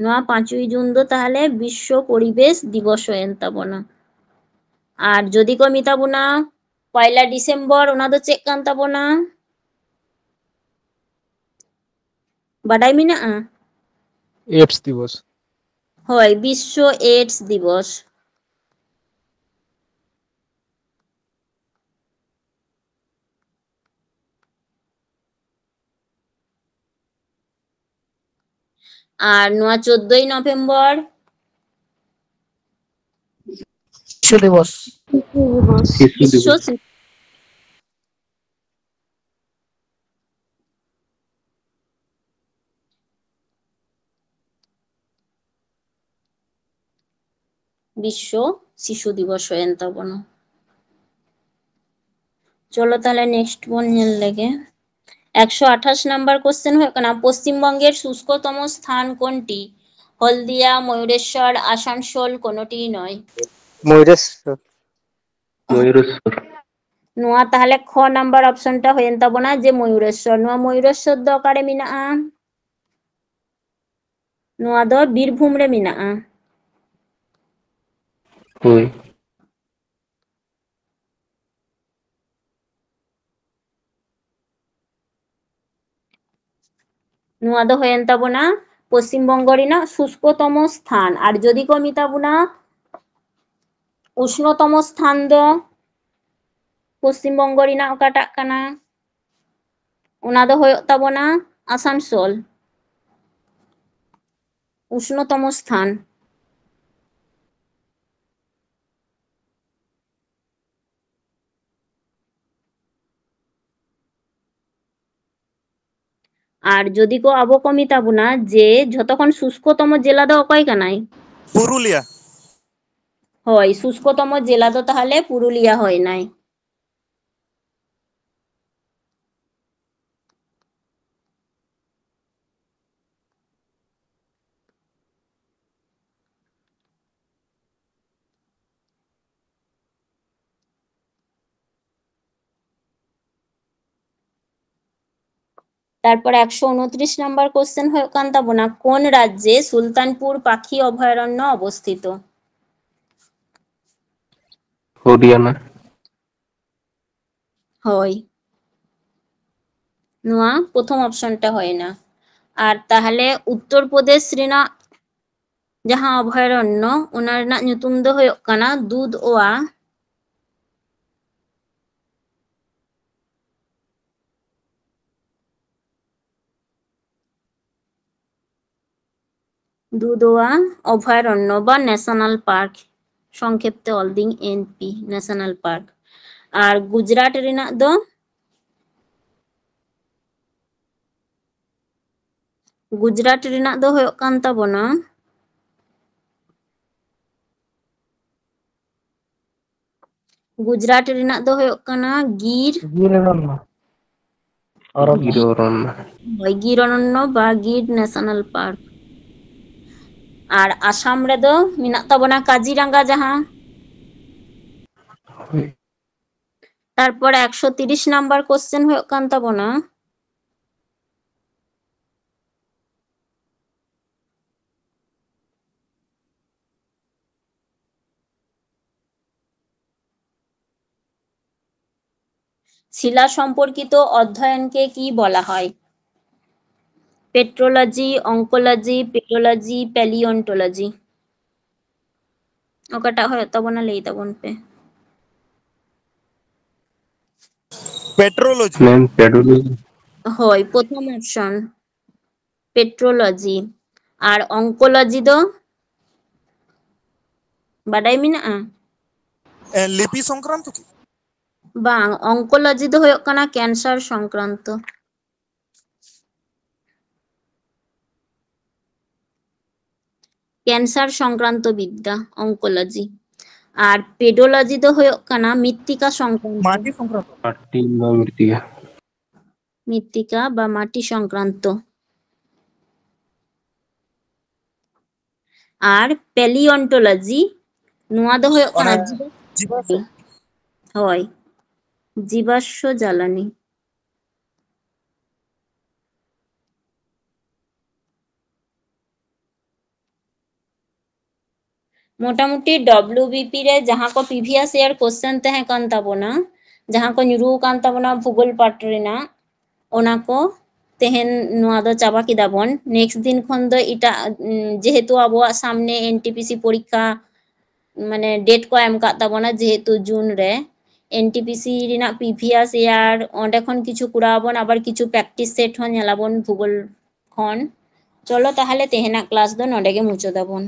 ᱱᱚᱣᱟ ᱯᱟᱸᱪᱚᱭ ᱡᱩᱱ ᱫᱚ ᱛᱟᱦᱞᱮ ᱵᱤᱥᱥᱚ ᱯᱚᱨᱤᱵᱮᱥ ᱫᱤᱵᱚᱥ ᱦᱩᱭᱮᱱ ᱛᱟᱵᱚᱱᱟ᱾ ᱟᱨ ᱡᱩᱫᱤ ᱠᱚ ᱢᱮᱛᱟ ᱵᱚᱱᱟ ᱯᱚᱭᱞᱟ ᱰᱤᱥᱮᱢᱵᱚᱨ, ᱚᱱᱟ ᱫᱚ ᱪᱮᱫ ᱠᱟᱱ ᱛᱟᱵᱚᱱᱟ? ᱵᱟᱰᱟᱭ ᱢᱮᱱᱟᱜᱼᱟ? ᱮᱰᱥ ᱫᱤᱵᱚᱥ᱾ ᱦᱳᱭ, ᱵᱤᱥᱥᱚ ᱮᱰᱥ ᱫᱤᱵᱚᱥ᱾ ᱟᱨ ᱱᱚᱣᱟ ᱪᱳᱫᱽᱫᱳᱭ ᱱᱚᱵᱷᱮᱢᱵᱚᱨ? ᱥᱤᱥᱩ ᱫᱤᱵᱚᱥ᱾ ᱥᱤᱥᱩ ᱵᱤᱥᱥᱚ ᱫᱤᱵᱚᱥ᱾ ᱥᱤ-, ᱵᱤᱥᱥᱚ ᱥᱤᱥᱩ ᱫᱤᱵᱚᱥ ᱦᱩᱭᱮᱱ ᱛᱟᱵᱚᱱᱟ᱾ ᱪᱚᱞᱚ ᱛᱟᱦᱞᱮ next ᱵᱚᱱ ᱧᱮᱞ ᱞᱮᱜᱮ᱾ ᱮᱠᱥᱚ ᱟᱴᱷᱟᱥ ᱱᱟᱢᱵᱟᱨ ᱠᱚᱥᱪᱮᱱ ᱦᱩᱭᱩᱜ ᱠᱟᱱᱟ, ᱯᱚᱥᱪᱤᱢ ᱵᱚᱝᱜᱮᱨ ᱥᱩᱥᱠᱚᱛᱚᱢ ᱥᱛᱷᱟᱱ ᱠᱳᱱᱴᱤ? ᱦᱚᱞᱫᱤᱭᱟ, ᱢᱚᱭᱩᱨᱮᱥᱣᱚᱨ, ᱟᱥᱟᱱᱥᱳᱞ, ᱠᱳᱱᱳᱴᱤ ᱱᱚᱭ᱾ ᱢᱚᱭᱩᱨᱮᱥᱣᱚᱨ᱾ ᱢᱚᱭᱩᱨᱮᱥᱣᱚᱨ᱾ ᱱᱚᱣᱟ ᱛᱟᱦᱞᱮ ᱠᱷᱚ ᱱᱟᱢᱵᱟᱨ ᱚᱯᱥᱚᱱ ᱴᱟ ᱦᱩᱭᱮᱱ ᱛᱟᱵᱚᱱᱟ ᱡᱮ ᱢᱚᱭᱩᱨᱮᱥᱣᱚᱨ᱾ ᱱᱚᱣᱟ ᱢᱚᱭᱩᱨᱮᱥᱣᱚᱨ ᱫᱚ ᱚᱠᱟᱨᱮ ᱢᱮᱱᱟᱜᱼᱟ? ᱱᱚᱣᱟ ᱫᱚ ᱵᱤᱨᱵᱷᱩᱢ ᱨᱮ ᱢᱮᱱᱟᱜᱼᱟ᱾ ᱦᱳᱭ᱾ ᱱᱚᱣᱟ ᱫᱚ ᱦᱩᱭᱮᱱ ᱛᱟᱵᱚᱱᱟ ᱯᱚᱥᱪᱤᱢ ᱵᱚᱝᱜᱚ ᱨᱮᱱᱟᱜ ᱥᱩᱥᱠᱚᱛᱚᱢᱚ ᱥᱛᱷᱟᱱ᱾ ᱟᱨ ᱡᱩᱫᱤ ᱠᱚ ᱢᱮᱛᱟ ᱵᱚᱱᱟ ᱩᱥᱱᱚᱛᱚᱢᱚ ᱥᱛᱷᱟᱱ ᱫᱚ ᱯᱚᱥᱪᱤᱢ ᱵᱚᱝᱜᱚ ᱨᱮᱱᱟᱜ ᱚᱠᱟᱴᱟᱜ ᱠᱟᱱᱟ? ᱚᱱᱟ ᱫᱚ ᱦᱩᱭᱩᱜ ᱛᱟᱵᱚᱱᱟ ᱟᱥᱟᱱᱥᱳᱞ, ᱩᱥᱱᱚᱛᱚᱢᱚ ᱥᱛᱷᱟᱱ᱾ ᱟᱨ ᱡᱩᱫᱤ ᱠᱚ ᱟᱵᱚ ᱠᱚ ᱢᱮᱛᱟ ᱵᱚᱱᱟ ᱡᱮ ᱡᱷᱚᱛᱚ ᱠᱷᱚᱱ ᱥᱩᱥᱠᱚᱛᱚᱢᱚ ᱡᱮᱞᱟ ᱫᱚ ᱚᱠᱚᱭ ᱠᱟᱱᱟᱭ? ᱯᱩᱨᱩᱞᱤᱭᱟ᱾ ᱦᱳᱭ, ᱥᱩᱥᱠᱚᱛᱚᱢᱚ ᱡᱮᱞᱟ ᱫᱚ ᱛᱟᱦᱚᱞᱮ ᱯᱩᱨᱩᱞᱤᱭᱟ ᱦᱩᱭᱱᱟᱭ᱾ ᱛᱟᱨᱯᱚᱨ ᱮᱠᱥᱚ ᱩᱱᱛᱨᱤᱥ ᱱᱟᱢᱵᱟᱨ ᱠᱚᱥᱪᱮᱱ ᱦᱩᱭᱩᱜ ᱠᱟᱱ ᱛᱟᱵᱚᱱᱟ, ᱠᱳᱱ ᱨᱟᱡᱽᱡᱮ ᱥᱩᱞᱛᱟᱱᱯᱩᱨ ᱯᱟᱠᱷᱤ ᱚᱵᱷᱚᱭᱟᱨᱚᱱᱱᱚ ᱚᱵᱚᱥᱛᱷᱤᱛᱚ? ᱦᱚᱨᱤᱭᱟᱱᱟ᱾ ᱦᱳᱭ, ᱱᱚᱣᱟ ᱯᱨᱚᱛᱷᱚᱢ ᱚᱯᱥᱚᱱ ᱴᱟ ᱦᱩᱭᱱᱟ᱾ ᱟᱨ ᱛᱟᱦᱞᱮ ᱩᱛᱛᱚᱨ ᱯᱨᱚᱫᱮᱥ ᱨᱮᱱᱟᱜ ᱡᱟᱦᱟᱸ ᱚᱵᱷᱚᱭᱟᱨᱚᱱᱱᱚ, ᱚᱱᱟ ᱨᱮᱱᱟᱜ ᱧᱩᱛᱩᱢ ᱫᱚ ᱦᱩᱭᱩᱜ ᱠᱟᱱᱟ ᱫᱩᱫᱷ ᱳᱣᱟ᱾ ᱫᱩᱫᱷ ᱳᱣᱟ ᱚᱵᱷᱚᱭᱟᱨᱚᱱᱱᱚ ᱵᱟ ন্যাশনাল পার্ক, সংক্ষেপে ᱚᱞ ᱫᱤᱧ ᱮᱱ ᱯᱤ, ন্যাশনাল পার্ক᱾ ᱟᱨ ᱜᱩᱡᱽᱨᱟᱴ ᱨᱮᱱᱟᱜ ᱫᱚ, ᱜᱩᱡᱽᱨᱟᱴ ᱨᱮᱱᱟᱜ ᱫᱚ ᱦᱩᱭᱩᱜ ᱠᱟᱱ ᱛᱟᱵᱚᱱᱟ, ᱜᱩᱡᱽᱨᱟᱴ ᱨᱮᱱᱟᱜ ᱫᱚ ᱦᱩᱭᱩᱜ ᱠᱟᱱᱟ ᱜᱤᱨ ᱜᱤᱨ ᱚᱨᱚᱱᱱᱚ᱾ ᱚᱨᱚᱱᱱᱚ᱾ ᱜᱤᱨ ᱚᱨᱚᱱᱱᱚ᱾ ᱦᱳᱭ, ᱜᱤᱨ ᱚᱨᱚᱱᱱᱚ ᱵᱟ ᱜᱤᱨ ন্যাশনাল পার্ক᱾ ᱟᱨ ᱟᱥᱟᱢ ᱨᱮᱫᱚ ᱢᱮᱱᱟᱜ ᱛᱟᱵᱚᱱᱟ ᱠᱟᱡᱤᱨᱟᱸᱜᱟ ᱡᱟᱦᱟᱸ᱾ ᱦᱳᱭ᱾ ᱛᱟᱨᱯᱚᱨ ᱮᱠᱥᱚ ᱛᱤᱨᱤᱥ ᱱᱟᱢᱵᱟᱨ ᱠᱚᱥᱪᱮᱱ ᱦᱩᱭᱩᱜ ᱠᱟᱱ ᱛᱟᱵᱚᱱᱟ, শিলা সম্পর্কিত অধ্যয়নকে কি বলা হয়? পেট্রোলজি, অঙ্কোলজি, পেডোলজি, প্যালিওন্টোলজি। ᱚᱠᱟᱴᱟᱜ ᱦᱩᱭᱩᱜ ᱛᱟᱵᱚᱱᱟ, ᱞᱟᱹᱭ ᱛᱟᱵᱚᱱ ᱯᱮ᱾ ᱯᱮᱴᱨᱳᱞᱚᱡᱤ᱾ ᱢᱮᱢ, ᱯᱮᱰᱳᱞᱚᱡᱤ᱾ ᱦᱳᱭ, ᱯᱨᱚᱛᱷᱚᱢ ᱚᱯᱥᱚᱱ, ᱯᱮᱴᱨᱳᱞᱚᱡᱤ᱾ ᱟᱨ ᱚᱝᱠᱳᱞᱚᱡᱤ ᱫᱚ ᱵᱟᱰᱟᱭ ᱢᱮᱱᱟᱜᱼᱟ? ᱮ, ᱞᱤᱯᱤ ᱥᱚᱝᱠᱨᱟᱱᱛᱚ ᱠᱤ? ᱵᱟᱝ, ᱚᱝᱠᱳᱞᱚᱡᱤ ᱫᱚ ᱦᱩᱭᱩᱜ ᱠᱟᱱᱟ ᱠᱮᱱᱥᱟᱨ ᱥᱚᱝᱠᱨᱟᱱᱛᱚ᱾ ᱠᱮᱱᱥᱟᱨ ᱥᱚᱝᱠᱨᱟᱱᱛᱚ ᱵᱤᱫᱽᱫᱟ, ᱚᱝᱠᱳᱞᱚᱡᱤ᱾ ᱟᱨ ᱯᱮᱰᱳᱞᱚᱡᱤ ᱫᱚ ᱦᱩᱭᱩᱜ ᱠᱟᱱᱟ ᱢᱤᱛᱛᱤᱠᱟ ᱥᱚᱝᱠᱨᱟᱱᱛᱚ᱾ ᱢᱟᱴᱤ ᱥᱚᱝᱠᱨᱟᱱᱛᱚ᱾ ᱢᱟᱴᱤ ᱵᱟ ᱢᱤᱛᱛᱤᱠᱟ᱾ ᱢᱤᱛᱛᱤᱠᱟ ᱵᱟ ᱢᱟᱴᱤ ᱥᱚᱝᱠᱨᱟᱱᱛᱚ᱾ ᱟᱨ ᱯᱮᱞᱤᱭᱚᱱᱴᱳᱞᱚᱡᱤ, ᱱᱚᱣᱟ ᱫᱚ ᱦᱩᱭᱩᱜ ᱠᱟᱱᱟ ᱚᱱᱟ ᱡᱤᱵᱟ-, ᱡᱤᱵᱟᱥᱥᱚ᱾ ᱦᱳᱭ, ᱡᱤᱵᱟᱥᱥᱚ ᱡᱟᱞᱟᱱᱤ᱾ ᱢᱚᱴᱟᱢᱩᱴᱤ ᱰᱚᱵᱞᱤᱭᱩ ᱵᱤ ᱯᱤ ᱨᱮ ᱡᱟᱦᱟᱸ ᱠᱚ previous year question ᱛᱟᱦᱮᱸ ᱠᱟᱱ ᱛᱟᱵᱚᱱᱟ, ᱡᱟᱦᱟᱸ ᱠᱚ ᱧᱩᱨᱩ ᱟᱠᱟᱱ ᱛᱟᱵᱚᱱᱟ ᱵᱷᱩᱜᱳᱞ ᱯᱟᱴ ᱨᱮᱱᱟᱜ, ᱚᱱᱟ ᱠᱚ ᱛᱮᱦᱮᱧ ᱱᱚᱣᱟ ᱫᱚ ᱪᱟᱵᱟ ᱠᱮᱫᱟ ᱵᱚᱱ᱾ Next ᱫᱤᱱ ᱠᱷᱚᱱ ᱫᱚ ᱮᱴᱟᱜ, ᱩᱸ, ᱡᱮᱦᱮᱛᱩ ᱟᱵᱚᱣᱟᱜ ᱥᱟᱢᱱᱮ ᱮᱱ ᱴᱤ ᱯᱤ ᱥᱤ ᱯᱚᱨᱤᱠᱠᱷᱟ, ᱢᱟᱱᱮ, date ᱠᱚ ᱮᱢ ᱠᱟᱜ ᱛᱟᱵᱚᱱᱟ, ᱡᱮᱦᱮᱛᱩ ᱡᱩᱱ ᱨᱮ, ᱮᱱ ᱴᱤ ᱯᱤ ᱥᱤ ᱨᱮᱱᱟᱜ previous year, ᱚᱸᱰᱮ ᱠᱷᱚᱱ ᱠᱤᱪᱷᱩ ᱠᱚᱨᱟᱣ ᱟᱵᱚᱱ, ᱟᱵᱟᱨ ᱠᱤᱪᱷᱩ practice set ᱦᱚᱸ ᱧᱮᱞᱟᱵᱚᱱ ᱵᱷᱩᱜᱳᱞ ᱠᱷᱚᱱ᱾ ᱪᱚᱞᱚ ᱛᱟᱦᱚᱞᱮ ᱛᱮᱦᱮᱧᱟᱜ class ᱫᱚ ᱱᱚᱰᱮ ᱜᱮ ᱢᱩᱪᱟᱹᱫᱟᱵᱚᱱ᱾